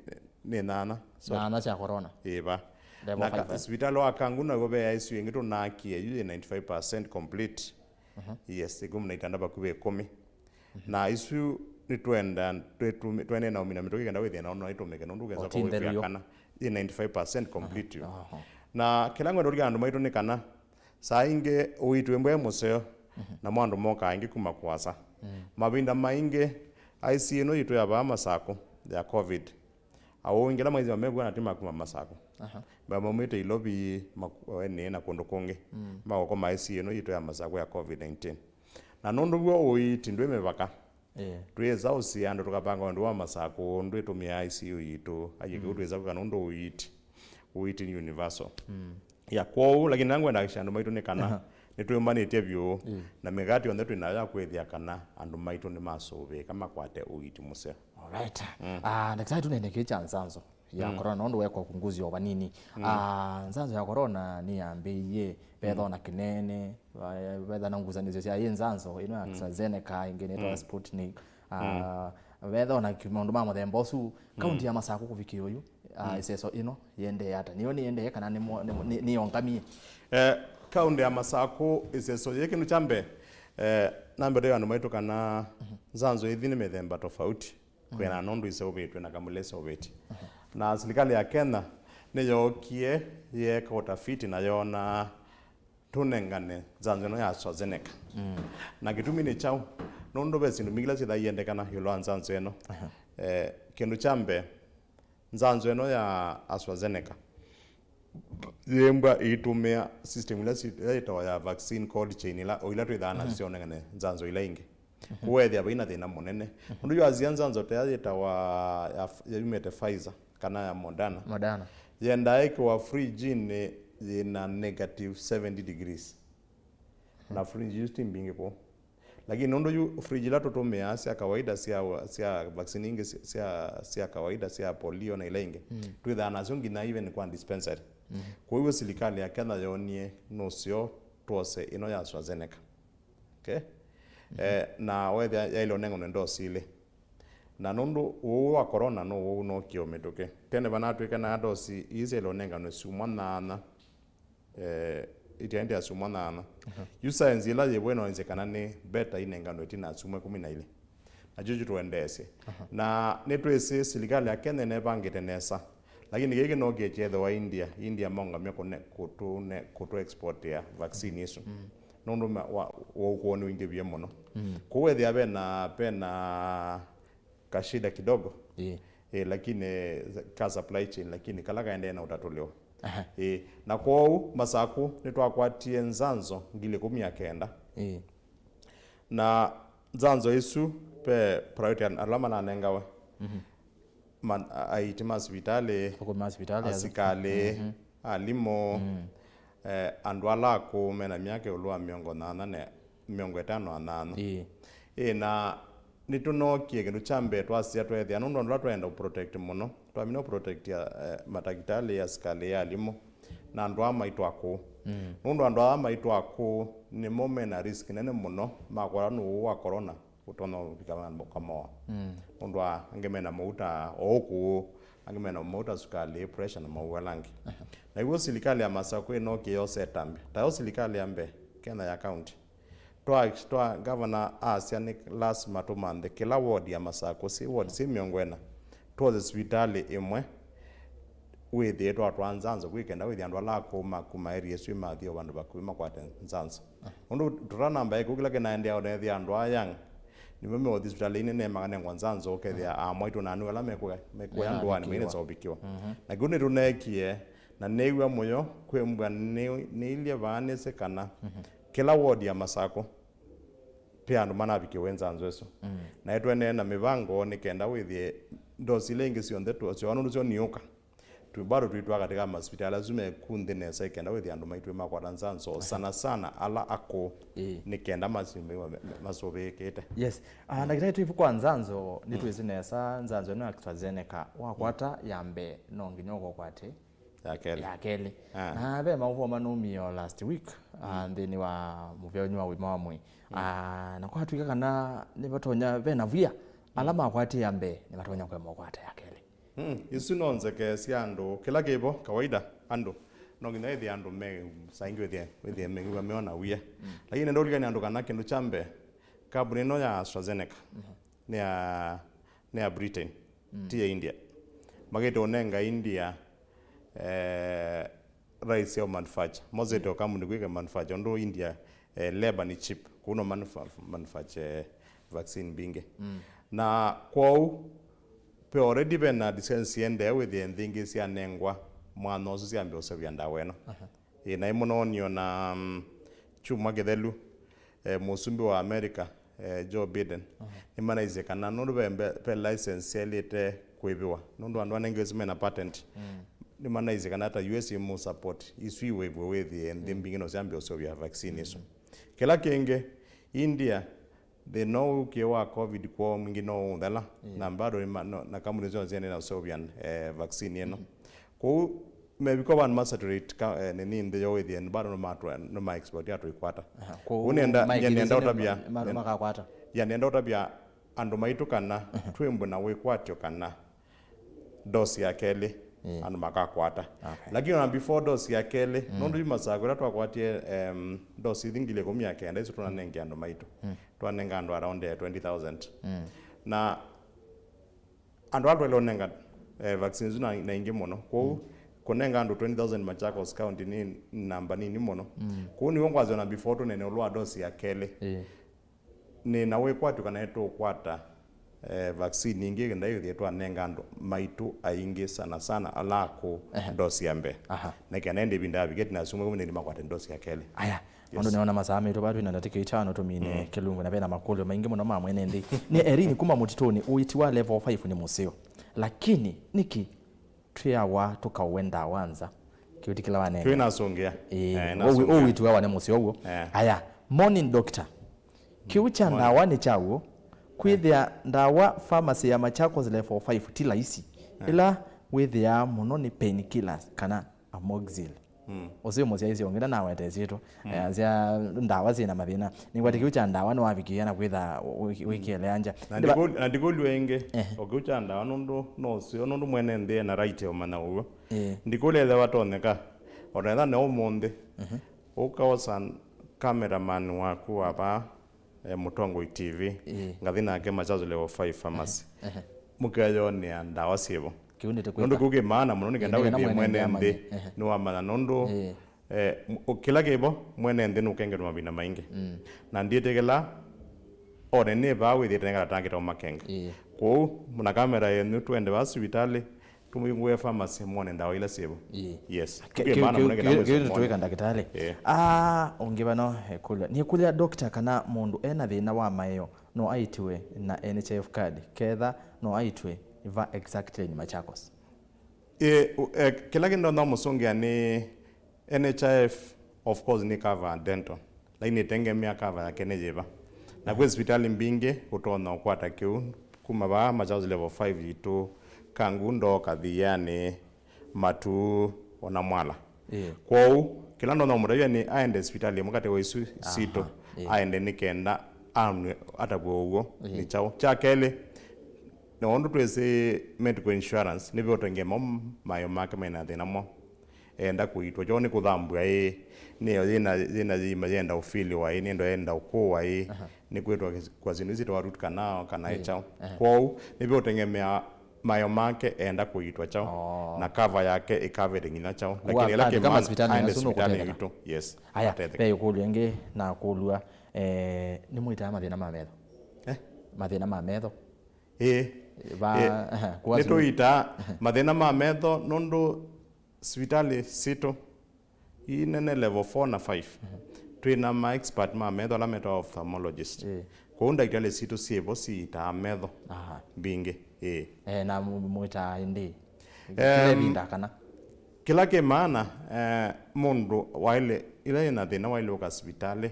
nĩ nana. Sorry. Nana sya corona. Ĩva. Level na ka-, five. Sivitalĩ wa Kangundo nakuo ve I C U ĩngĩ tũnakie, yu yĩ ninety-five percent complete. Yes, ĩkũmi na itanda vakuvĩ ĩkũmi. Na isu nĩtwenda, twĩtumi-, twende na ũmina mĩtũkĩ kenda wĩthĩe na ũno itũmĩke, nũndũ ũkesa kwa wĩvĩa kana yĩ ninety-five percent complete yu. Na kĩla ngwenda ũlikana andũ maitũ nĩ kana, saa ingĩ ũiiti wĩ mbwa mũseo, namo andũ mokaa aingĩ kuma kũasa. Mavinda maingĩ, I C U ĩno yitũ ya vaa Masakũ ya covid, aũũ aingĩ ala maisye mamew'a na ti makuma Masakũ. Mamaumĩte Ilovi, Makueni na kũndũ kũngĩ. Magũkoma I C U ĩno yitũ ya Masakũ ya covid nineteen. Na nũndũ w'o ũiiti ndwĩ mĩvaka, twĩsa ũsia andũ tũkavanga ũndũ wa Masakũ, ũndũ ĩtũmĩa I C U yitũ, aye kĩu twĩsa kwĩka nũndũ ũiiti, ũiiti nĩ universal. Ya kwoou, lakini nangwenda kĩsha andũ maitũ nĩ kana nĩtwĩũmbanĩtye vyũ na mĩkati yonthe twĩ nayo ya kwĩthĩa kana andũ maitũ nĩmasũvĩĩka makwate ũiiti mũseo. Alright. Ah, ndakĩtalĩ, tũnene kĩĩ kya nzanzo ya corona, nũndũ wekwa kunguzio vanini. Ah, nzanzo ya corona nĩyambĩie, vetha ona kĩnene, va-, vetha na ngusanĩsyo sya ĩ nzanzo ĩno ya AstraZeneca, ĩngĩ nĩtwa Sputnik. Ah, vetha ona ki-, maũndũ ma mũthemba ũsu, kaunti ya Masakũ kũvikĩa ũyu, ah, ĩseso ĩno yendee ata? Nĩyo nĩyendee kana nĩ mo-, nĩ, nĩ, nĩyongamie? Eh, kaunti ya Masakũ ĩseso yĩ kĩndũ kya mbee, eh, nambe andũ maitũ kana nzanzo ĩthi nĩ mĩthemba tofauti. Kwĩana nũndũ iseũvĩtw'e na kamũla iseũvĩtye. Na silikalĩ ya Kenya nĩyookie yeeka ũtafiti na yoona tũnengane nzanzo ĩno ya AstraZeneca. Na kĩtumi nĩ kyaũ? Nũndũ ve syĩndũ mbingĩ ila syĩthaa iendekana ĩũlũ wa nzanzo ĩno. Eh, kĩndũ kya mbee, nzanzo ĩno ya AstraZeneca yĩmbwa ĩitũmĩa system ila si-, ila yĩtawa ya vaccine cold chain, ila, o ila twĩthaa nasyo sya ũnengane nzanzo ila ingĩ. Kũu weethĩa vaina thĩna mũnene. Ũndũ yu asia nzanzo ta ĩla yĩtawa ya f-, yaumĩte Pfizer kana ya Moderna. Moderna. Yendaa ĩkĩwa fridge-inĩ yĩna negative seventy degrees. Na fridge isu ti mbingĩ kũu. Lakini nũndũ yu fridge ila tũtũmĩaa sya kawaida sya, sya vaccine ingĩ sya, sya, sya kawaida sya polio na ila ingĩ, twĩthaa nasyo nginya even kwa dispensary. Kwoou silikalĩ ya Kenya yoonie nũseo twose ĩno ya AstraZeneca. Okay? Eh, na wethĩa yaĩle ũnenganwe ndosi ilĩ. Na nũndũ ũũ wa corona no ũũ ũnokie o mĩtũkĩ. Tene vanatw'ĩkanaa ndosi ii syaĩle ũnenganwe syumwa nyaanya, eh, itiaendea syumwa nyaanya. Yu science ĩla yĩvo ĩnoonzye kana nĩ better inenganwe ĩtina wa syumwa ĩkũmi na ilĩ. Na kyu kyu tũendeesye. Na nĩtwĩsĩ silikalĩ ya Kenya nĩvangĩte nesa. Lakini kĩĩ kĩnokie kyethĩwa India, India maũngamya kũne-, kũtũ-, ne-, kũtũ exportĩa vaccine isu. Nũndũ ma-, wa, wa ũkũũ nĩũingĩvie mũno. Kũu wethĩa vena, vena kashida kidogo. Ĩĩ. Ĩ, lakini ka supply chain, lakini kala kaendee na ũtatũlĩwa. Aha. Ĩ, na kwoou Masakũ nĩtwakwatie nzanzo ngili ĩkũmi na kenda. Ĩ. Na nzanzo isu ve priority ala mananengawe. Mhm. Man-, a-, aiti ma sivitalĩ, Athũkũmi ma sivitalĩ, asu- asikalĩ, mhm, alimũ, mm, eh, andũ ala akũũ mena myaka ĩũlũ wa mĩongo nyanya na mĩongo ĩtano na nyanya. Ĩĩ. Ĩ, na nĩtũnookie kĩndũ kya mbee twasya tweethĩa, nũndũ andũ ala twaenda ũprotect mũno, twamina ũprotect, eh, matakĩtalĩ, asikalĩ, alimũ, na andũ aa maitũ akũũ. Mm. Nũndũ andũ aa maitũ akũũ nĩmo mena risk nene mũno makwatwa nĩ ũwau wa corona. Ũtonya ũvika vandũ ũkamoa. Mm. Nũndũ wa angĩ mena mauta o ũkũũ, angĩ mena mauta sukalĩ, pressure na mauala angĩ. Aha. Na ĩw'o silikalĩ ya Masakũ ĩnookie yosa ĩtambya. Tayo silikalĩ ya mbee, Kenya ya county. Twa, twa governor asya nĩ lasima tũmanthe kĩla ward ya Masakũ, syĩ ward syĩ mĩongo ĩna, twose sivitalĩ ĩmwe wĩthĩe twatwaa nzanzo kwĩ kenda wĩthĩa andũ ala akũũ ma kuma area ĩsu mathi o vandũ vakuvĩ makwate nzanzo. Nũndũ tũtanamba ĩkũ kĩla kĩnaendeea ũneethĩa andũ aa young nĩmo meũthi sivitalĩnĩ ne makanengwa nzanzo ũkethĩa aa mwaitũ na anĩu ala mekũya, mekũya ndũanĩ mainesa ũvikiwa. Mhm. Na kĩu nĩtũneekie na nĩw'a mũyo kwĩmbwa nĩ-, nĩilye vaa nĩsĩ kana kĩla ward ya Masakũ ve andũ manavikiwe nzanzo ĩsu. Mm. Na nĩtũendee na mĩvango nĩ kenda wĩthĩe ndosi ila ingĩ syonthe tũsyoa nũndũ syo niũka. Twĩ bado twĩtwaa katika masipitali asu me ku nthĩ nesa, ĩ kenda wĩthĩa andũ maitũ makwata nzanzo, sana sana ala akũũ, ĩĩ, nĩ kenda masimbĩwe masũvĩĩkĩte. Yes. Ah, ndakĩtalĩ, twĩ vu kwa nzanzo, nĩtwĩsĩ nesa nzanzo ĩno ya AstraZeneca, wakwata ya mbee, no nginya ũkokwate ya kelĩ. Ya kelĩ. Ah. Na ve maũvoo manumie o last week, ah, nthĩnĩ wa mũvĩa wenyu wa ũima wa mwĩĩ. Ah, na kwatw'ĩka kana nĩvatonya, ve na via, ala makwatie ya mbee, nĩmatonya kũema ũkwata ya kelĩ. Mm, isu no nzeke sya andũ, kĩla kĩvo, kawaida, andũ, no nginya wĩthĩe andũ me, saa ingĩ wĩthĩe, wĩthĩe mew'a meona wia. Mm. Lakini nenda ũlikania andũ kana kĩndũ kya mbee, kambuni ĩno ya AstraZeneca, mhm, nĩ ya, nĩ ya Britain, mm, ti ya India. Makĩte ũnenga India, eh, rights ya manufacture. Mosete o kambuni kwĩka manufacture, ũndũ India, eh, labor nĩ cheap. Kũu no manufa-, manufacture vaccine mbingĩ. Mm. Na kwoou, pe already ve na decisions siendee wĩthĩe nthĩ ingĩ syanengwa mwanya ũsu syambĩe ũseũvya ndawa ĩno. Aha. Ĩ, na ĩmũnonio na, mm, kyumwa kĩthelu, eh, mũsumbĩ wa America, eh, Joe Biden, aha, nĩmanaisye kana nũndũ ve mbe-, ve license syaĩlĩte kũĩvĩwa, nũndũ andũ anenge asu mena patent, mm, nĩmanaisye kana ta U S ĩmũ support isu iwĩvwe wĩthĩe nthĩ, mm, mbingĩ no syambĩe ũseũvya vaccine isu. Mm. Kĩla kĩngĩ, India, thĩna ũũ ũkĩe wa covid kwoo mwingĩ no ũũthela, yeah, na bado ima-, no, na kambuni syonthe syaendeea na ũseũvya, eh, vaccine ĩno. Mm. Kwoou mevika vandũ ma saturate ka, eh, nini nthĩ yoo wĩthĩe bado nũmatwa-, nũma export atũikwata. Aha, kwoou nenda, ma nenda ũtavya, ma-, nenda, makakwata. Ya nenda ũtavya andũ maitũ kana, aha, twĩmbwe na wĩkwatyo kana dose ya kelĩ, mm, andũ makakwata. Okay. Lakini ona before dose ya kelĩ, mm, nũndũ yu Masakũ ĩla twakwatie, em, dose ithi ngili ĩkũmi na kenda isu tũnanenge andũ maitũ. Mm. Twanenga andũ around, eh, twenty thousand. Mm. Na andũ ala twaĩle ũnenga, eh, vaccine isu na, na ingĩ mũno. Kwoou, mm, kũnenga andũ twenty thousand Machakos County nĩ namba nini mũno. Mm. Kwoou nĩw'o ngwasya ona before tũnene ũlũ wa dose ya kelĩ. Ĩĩ. Nĩ na wĩkwatyo kana nĩtũkwata, eh, vaccine ingĩ ndaĩthĩe twanenga andũ maitũ aingĩ sana sana ala akũũ, ehe, dose ya mbee. Aha. Na kenda ĩndĩ ĩvinda yavikĩte na asumwe kũmĩnĩni makwate dose ya kelĩ. Aya. Yes. Ũndũ nĩona masaa maitũ vaa twĩna ndatĩka itano tũmine, mm, kĩlungu na vena makũlyo maingĩ mũno ma mwene nthĩ. Nĩ Erin kuma Mũtitũnĩ, ũiiti wa level five nĩ mũseo. Lakini nĩkĩ twĩawa tũkaũe ndawa nza? Kĩu ti kĩla wanene. Kĩu nasũngĩa. Ĩĩ, eh, ũu, nasũngĩa. Ũu wĩtiwa wane mũseo ũguo. Eh. Aya, morning doctor. Kĩu kya, morning, ndawa nĩ kyaw'o. Kwĩthĩa, eh, ndawa pharmacy ya Machakos level five ti laisi. Eh. Ĩla wĩthĩaa mũno nĩ painkillers kana amoxil. Mm. Ũsĩ mũsyaĩĩsya ũngĩ na nawete ĩsyĩtwa. Mm. Eh, asya ndawa syĩna mathĩna. Nĩngwatĩ kĩu kya ndawa nĩwavikĩĩa na kwĩtha wĩ-, wĩkĩeleanja. Na ndikũ-, na ndikũlw'a ĩngĩ, ehe, o kĩu kya ndawa nũndũ no ũseo, nũndũ mwene nthĩ ena right ya ũmanya ũw'o. Ĩĩ. Ndikũlya ethĩwa vatonyeka, o na ethĩwa nĩ ũmũnthĩ, mhm, ũkaosa cameraman waku wa vaa, eh, Mũtongoi T V, ĩĩ, ngathi nake Machazo Level five Pharmacy. Ehe. Mũkeyonea ndawa syĩvo. Kĩu nĩtũkwĩka. Nũndũ kĩu kĩ maana mũno, nĩ kenda, ĩĩ, nĩ kenda wĩthĩe mwene nthĩ amanye. Ehe. Nĩwamanya nũndũ, ĩĩ, eh, m-, ũ-, kĩla kĩvo mwene nthĩ nũkengetwe mavinda maingĩ. Mm. Na ndyĩtĩkĩla one nĩ vaa wĩthĩĩte nĩkatangĩte ũmakenga. Ĩĩ. Kwoou, na kamera yenyu, twende vaa sivitalĩ, tũmwingũe pharmacy, mwone ndawa ila syĩvo. Ĩĩ. Yes. Ke-, twĩke ke-, maana ke-, mũno kĩla ke-, mwĩsĩ ke-, mwone. Tũĩka ndakĩtalĩ. Ĩĩ. Ah, ũngĩ vano, eh, kũlya. Nĩkũlya doctor kana mũndũ ena thĩna wa maeo no aitiwe na N H I F card, ketha no aitwe va exactly ni Machakos? Ĩĩ, u-, eh, kĩla kĩndũ no mũsũngĩa nĩ N H I F, of course, nĩ cover dental, lakini ĩtengemea cover yake nĩ yĩva. Na kwĩ sivitalĩ mbingĩ ũtonya ũkwata kĩu kuma vaa Machakos level five yitũ, Kangundo, Kathiani, Matuu, ona Mwala. Ĩĩ. Kwoou, kĩla ndonya mũtavya nĩ aende sivitalĩ ĩmwe katĩ wa isu sitũ, aha, ĩĩ, aende nĩ kenda amwe atavw'e ũw'o, ĩĩ, nĩ kyaũ. Kya kelĩ, na ũndũ twĩsĩ medical insurance, nĩve ũtengema mayo make mena thĩna mo. Enda kũitwa, kyoo nĩ kũthambw'a ĩ, nĩyo yĩna, yĩna yĩima yenda ũfiliwa ĩ, nĩndo yenda ũkũwa ĩ, aha, nĩ kwĩtwa kwa syĩndũ isi tawa root canal kana, ĩĩ, ĩ kyaũ. Aha. Kwoou, nĩve ũtengemea mayo make enda kũitwa kyaũ, oh, na cover yake ĩkavĩte nginya kyaũ. Lakini ĩla kĩmana aende sivitalĩ witũ, yes, aya, atetheka. Ve ĩkũlyo ĩngĩ nakũlw'a, eh, nĩmũitaa mathĩna ma metho? Eh? Mathĩna ma metho? Ĩĩ. Va-, ĩĩ, aha, kũa nĩtũitaa mathĩna ma metho nũndũ sivitalĩ sitũ ii nene level four na five, mhm, twĩ na ma expert ma metho ala metawa ophthalmologist. Ĩĩ. Kwoou ndakĩtalĩ sitũ syĩvo siitaa metho, aha, mbingĩ. Ĩĩ. Eh, na mũ-, mwĩtaa ĩndĩ? Em, kĩla ĩvinda kana? Kĩla kĩ maana, eh, mũndũ waĩle, ĩla yĩna thĩna waĩle ũka sivitalĩ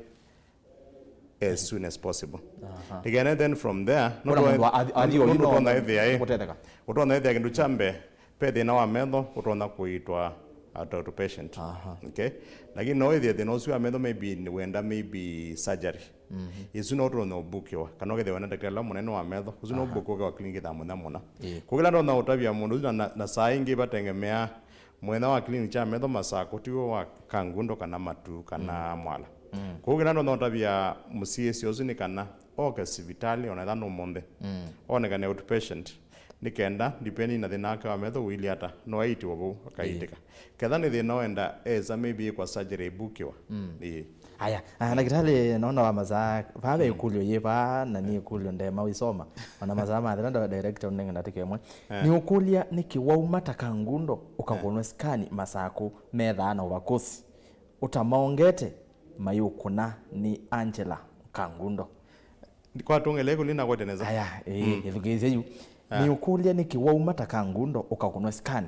as soon as possible. Aha. Nĩkenda then from there, no, mũndũ athi-, athi oyu no, no, ũtonya ĩthĩa, eh, kũtetheka. Ũtonya ĩthĩa kĩndũ kya mbee, ve thĩna wa metho, ũtonya kũitwa at outpatient. Aha. Okay? Lakini no ĩthĩa thĩna ũsu wa metho maybe nĩ wenda maybe surgery. Mhm. Isu no ũtonya ũbukiwa, kana ũkethĩa wenda ndakĩtalĩ ũla mũnene wa metho, ũsu no, aha, ũbukiwa kwa clinic thaa mũna mũna. Ĩĩ. Kũkĩla ndonya ũtavya mũndũ ũsu na, na, na saa ingĩ vatengemea mũthenya wa clinic kya metho Masakũ tiw'o wa Kangundo kana Matuu kana, mm, Mwala. Mm. Kwoou kĩla ndonya ũtavya mũsiĩĩsya ũsu nĩ kana oke sivitalĩ ona ethĩwa nĩ ũmũnthĩ. Mm. Onekane outpatient. Nĩ kenda, depending na thĩna wake wa metho ũilyĩ ata, no aitiwe vau, akaitĩka. Ĩĩ. Ketha nĩ thĩna wenda esa maybe kwa surgery ĩbukiwa. Mm. Ĩĩ. Aya, ah, ndakĩtalĩ, nona wa masaa, vaa ve, mm, ĩkũlyo yĩ vaa, na nĩ ĩkũlyo ndema ũisoma. Ona masaa mathela, nda director ũnenge ndatĩka ĩmwe. Eh. Nĩũkũlya nĩkĩ wauma ta Kangundo ũkakũnwe, eh, scan Masakũ methaa na ũvakũsi? Ũtamaongete mayũkũna nĩ Angela Kangundo. Kwa tũngele kũlina kwete nesa. Aya, ĩĩ, mm, ĩthukĩĩsye yu. Ah. Nĩũkũlya nĩkĩ wauma ta Kangundo ũkakũnwe scan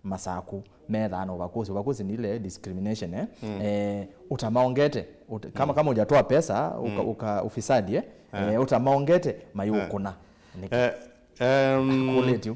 Masakũ methaa na ũvakũsi. Ũvakũsi nĩ ile discrimination, eh? Mm. Eh, ũtamaongete, ũta-, kama, mm, kama hujatoa pesa, uka-, mm, uka-, ufisadi, eh? Eh. Eh, ũtamaongete, mayũkũna. Eh. Nĩkĩ? Eh, em, kũlĩtye.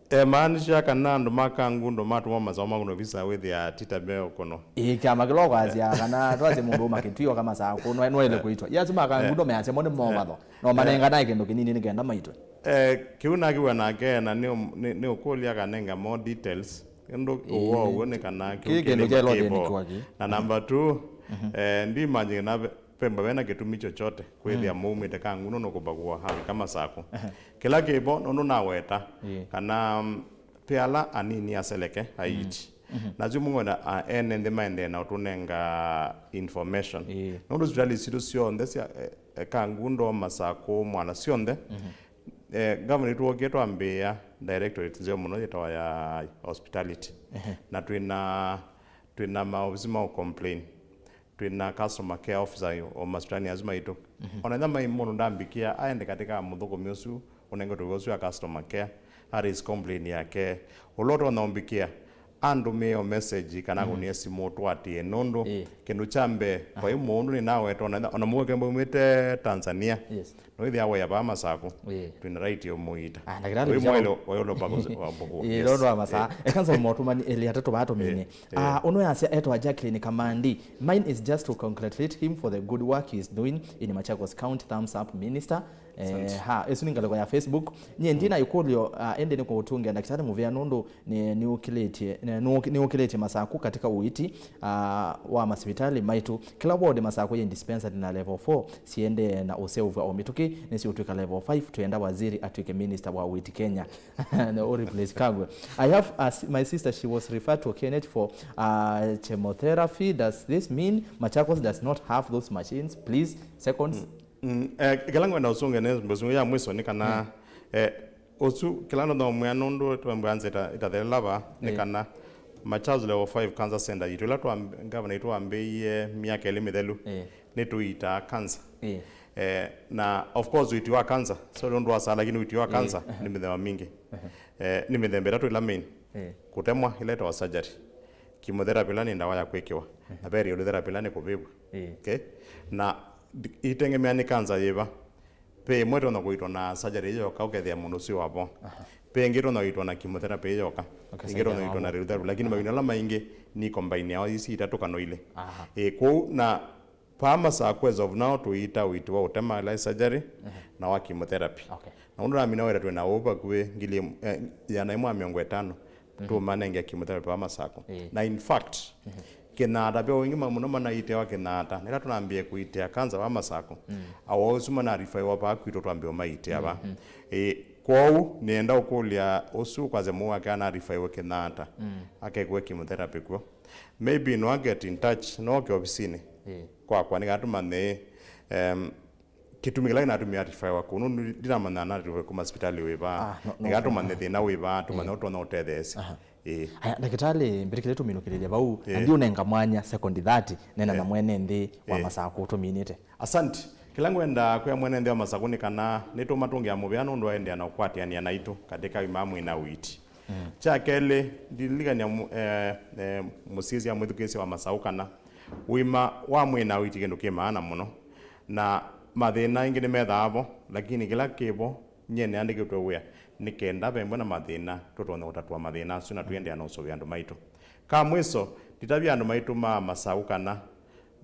Eh, maanisha kana andũ ma Kangundo matũma Masakũ makũnwe visa wĩthĩa tita meũkũno. Ĩĩ, kĩama kĩla ũkwasya kana twasye mũndũ uma Kĩtwio ka Masakũ, no, no ele, eh, kũitwa. Yes, ma Kangundo, eh, measya mo nĩ movatho. No, eh, manenganae kĩndũ kĩnini nĩ kenda maitwe. Eh, kĩu nakĩw'a nake na nĩ, nĩ, nĩ ũkũlya kanenga more details. Ĩndũ, ĩĩ, ũw'o ũw'o nĩ kana kĩu kĩĩ kĩndũ kĩlĩ kya ilothenĩ kĩvo. Kwakĩ. Na number two, mhm, eh, ndimanyĩke na ve-, vemba vena kĩtumi chochote kwĩthĩa, mm, mũumĩte Kangundo nũkũmba kũa Afrika Masakũ. Ehe. Kĩla kĩvo nũndũ naweta, ĩĩ, kana, mm, ve ala anini aseleke, aiti. Mm. Mhm. Nasyo mũng'wenda, a, ene nthĩ maendee na ũtũnenga information. Ĩĩ. Nũndũ sivitalĩ sitũ syonthe sya, eh, eh, Kangundo, Masakũ, Mwala syonthe, mhm, eh, ngavana witũ wokie twambĩĩa directorate nzeo mũno yĩtawa ya hospitality. Ehe. Na twĩna, twĩna maovisi ma complain. Twĩna customer care officer o masivitalĩnĩ asu maitũ. Mhm. Ona ĩla mai mũndũ ndambĩkĩa, aende katĩ ka mũthũkũmi ũsu ũnengetwe wĩa ũsu wa customer care, a raise complaint yake. Ũla ũtonya ũmbĩkĩa, andũmĩe o message kana, mm, akũnĩe simũ ũtũatĩe, nũndũ, ĩĩ, kĩndũ kya mbee, aha, vai mũndũ nĩnaweta ona, ona mũndũ kemba umĩte Tanzania. Yes. Noĩthĩa wĩa vaa Masakũ. Ĩĩ. Twĩna right ya ũmũiita. Ah, ndakĩtalĩ. Ũyũ mwaĩle wayũlũpa kũs-, wa mbũkũ. Ĩĩ, yes, nũndũ wa masaa. Ĩĩ. Eka nza maũtũmani elĩ atatũ vaa tũminye. Ĩĩ, ĩĩ. Ah, ũno yasya etwa Jacqueline Kamandi. Mine is just to congratulate him for the good work he is doing in Machakos County. Thumbs up, Minister. Eh, asante. Ha, ĩsu nĩ ngalĩko ya Facebook. Nyie ndina, mm, ĩkũlyo, ah, ĩndĩ nĩ kũũtũngĩa ndakĩtalĩ mũvea nũndũ nĩ, nĩũkĩlĩtye, nĩ, nĩũkĩ-, nĩũkĩlĩtye Masakũ katĩ ka ũiiti, ah, wa masivitalĩ maitũ. Kĩla ward Masakũ yĩ dispensary na level four siendee na ũseũvw'a o mĩtũkĩ, nĩsiũtw'ĩka level five, twĩenda waziri atw'ĩke minister wa ũiiti Kenya. Na ũ replace Kagwe. I have a s-, my sister, she was referred to Kenneth for, uh, chemotherapy. Does this mean Machakos does not have those machines? Please, seconds. Mm. Mm, eh, kĩla ngwenda ũsũnge nĩ mbũsũnge ya mwiso nĩ kana, mm, Eh, ũsu, kĩla ndonya ũmwĩa nũndũ twambĩa nzĩ ĩta-, ĩtathelela va, nĩ Eh. kana Machakos Level five Cancer Center yitũ, ĩla twamb-, ngavana witũ wambĩĩie myaka ĩlĩ mĩthelu, Eh. nĩtũitaa cancer. Eh. Eh, na of course ũiti wa cancer, so nũndũ wa saa, lakini ũiti wa Eh. cancer nĩ mĩthemba mingĩ. Eh, nĩ mĩthemba ĩtatũ ĩla main. Eh. Kũtemwa, ĩla ĩtawa surgery. Chemotherapy, ĩla nĩ ndawa ya kwĩkĩwa. Na ve radiotherapy, ĩla nĩ kũvĩvw'a. Eh. Okay? Na itengemea nĩ cancer yĩva. Ve ĩmwe ĩtonya kũiitwa na surgery yoka ũkethĩa mũndũ ũsu wavoo. Aha. Ve ĩngĩ ĩtonya kũiitwa na chemotherapy yoka. Okay, ĩngĩ ĩtonya kũiitwa na radiotherapy, lakini mavinda ala maingĩ nĩ combine yao isi itatũ kana ilĩ. Aha. Ĩ, kwoou na vaa Masaku as of now tũiita ũiti wa ũtema, ĩla surgery, Aha. na wa chemotherapy. Okay. Na ũndũ namina wĩra twĩ na ũu vakuvĩ ngili ĩm-, eh, ĩana ĩmwe na mĩongo ĩtano, Mhm. tũmanenge chemotherapy vaa Masaku. Ĩĩ. Na in fact, Mhm. Kĩnyatta ve o aingĩ ma mũno manaitewa Kĩnyatta. Nĩla tũnambie kũitea cancer vaa Masaku. Mm. Awa ũsu manarifaiwa vaa kwitũ twambie ũmaitea vaa. Mhm. Ĩ, kwoou nĩenda ũkũlya ũsu kwasya mũu wake anarifaiwe Kĩnyatta. Mm. Akekwe chemotherapy kw'o. Maybe no get in touch, no oke ofisinĩ Ĩĩ. kwakwa nĩkana tũmanye, em, kĩtumi kĩla kĩnatumie arifaiwa kũu, nũndũ ndinamanya anarifaiwa kuma sipitali wĩva. Ah, no, no, Nĩkana tũmanye ah. thĩna wĩva, tũmanye Ĩĩ. ũtonya ũtetheesya. Aha. Ĩĩ. Aya, ndakĩtalĩ, mbĩtĩkĩle tũminũkĩlĩlye vau, Ĩĩ. na ndiũnenga mwanya sekondi thirty, nena na Ĩĩ. mwene nthĩ wa Ĩĩ. Masaku tũminĩte. Asante. Kĩla ngwenda kwĩa mwene nthĩ wa Masaku nĩ kana nĩtũmatũngĩa mũvea nũndũ wa endeea na ũkwatĩanĩa naitũ katika wima wa mwĩĩ na ũiiti. Mm. Kya kelĩ, ndilikany'a mu-, eh, eh, mũsyaĩĩsya mwĩthukĩĩsya wa Masaku kana wima wa mwĩĩ na ũiiti kĩndũ kĩ maana mũno. Na mathĩna aingĩ nĩmethaa vo, lakini kĩla kĩ vo, nyie nĩandĩkĩtwe wĩa nĩ kenda vembwe na mathĩna, tũtonya ũtatũa mathĩna asu na tũiendeea na ũseũvya andũ maitũ. Ka mwiso, nditavya andũ maitũ ma Masaku kana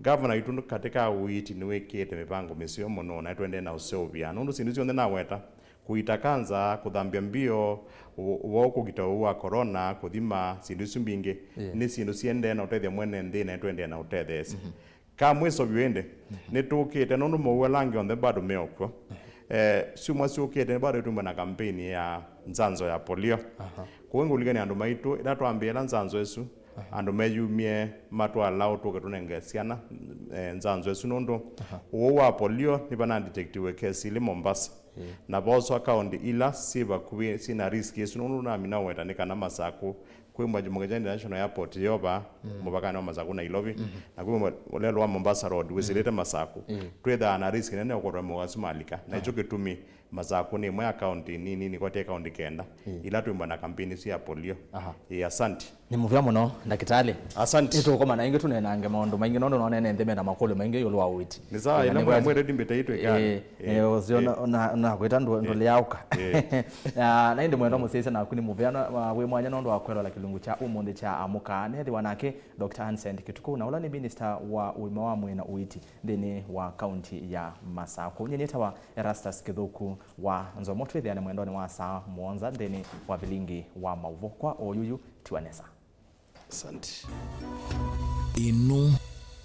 Ngavana witũ katika ũiiti nĩwĩkĩĩte mĩvango mĩseo mũno, na nĩtũendee na ũseũvya. Nũndũ syĩndũ syonthe naweta, kũita kanza, kũthambya mbio, ũ-, ũvoo kũkita ũu wa corona, kũthima, syĩndũ isu mbingĩ, Yeah. nĩ syĩndũ siendee na ũtethya mwene nthĩ, na nĩtũendee na ũtetheesya. Mhm. Ka mwĩso vyũ ĩndĩ, Mhm. nĩtũkĩte, nũndũ mowau ala angĩ onthe bado me o kw'o. Eh, syumwa syũkĩte, bado nĩtũmba na kampeni ya nzanzo ya polio. Aha. Kwoou ngũlikany'a andũ maitũ, ĩla twambĩĩa ĩla nzanzo ĩsu, Aha. andũ meyumye matwala ũtũke tũnenge syana, eh, nzanzo ĩsu nũndũ Aha. ũwau wa polio nĩvanadetectiwe kesi ilĩ Mombasa. Yeah. Na voswa kaũntĩ ila syĩ vakuvĩ syĩna risk ĩsu nũndũ namina ũweta nĩ kana Masaku kwĩ Jomo Kenyatta International Airport yova Mm. mũvakanĩ wa Masaku Nairobi, Mhm. na kwĩ mwa-, lelũ wa Mombasa Road wĩsĩlĩte Masaku. Yeah. Twĩthaa na risk nene ũkotwa mogasu malika. Na Aha. icho kĩtumi Masaku nĩ ĩmwe ya kaũntĩ nini nĩkwatĩe kaũntĩ kenda, Mm. ila twĩmba na kampeni isu ya polio. Aha. Ĩĩ, asante. Nĩ mũvea mũno, ndakĩtalĩ. Asante. Nĩtũkoma na ĩngĩ tũneenange maũndũ maingĩ, nũndũ nonene nthĩ mena makũlyo maingĩ ĩũlũ wa ũiiti. Nĩ sawa, Na ĩla nĩkwenda mwĩredi mbĩte itwĩkani. Eh, Ĩĩ, eh, ũsio ĩĩ. na, na, na kwĩta ndũ-, Ĩĩ. ndũlĩ yaũka. Ĩĩ. Ah, na ĩndĩ mwendwa mũsyaĩĩsya naku nĩ mũvea na, wa, wĩ mwanya nũndũ wa kwĩlola kĩlungu kya ũmũnthĩ kya Amũka. Nĩethĩwa nake Doctor Hansen Kĩtukũ, na ũla nĩ minista wa ũima wa mwĩĩ na ũiiti nthĩnĩ wa kaunti ya Masaku. Nyie nĩtawa Erastus Kĩthũku wa Nzomo, twĩthĩane mwendonĩ wa saa mũonza nthĩnĩ wa vilingi wa maũvoo. Kwa oyuyu, tiwa nesa. Asante. Ĩno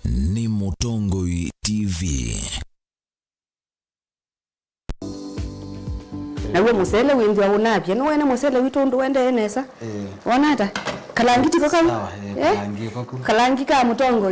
nĩ Mũtongoi T V. Naw'o mũsele wĩnthĩwa ũnavya. Nĩwene mũsele witũ ũndũ ũendee nesa? Eh. Wona ata? Kalangi tiko kau? Sawa, eh, Eh? kalangi koku. Kalangi ka mũtongoi.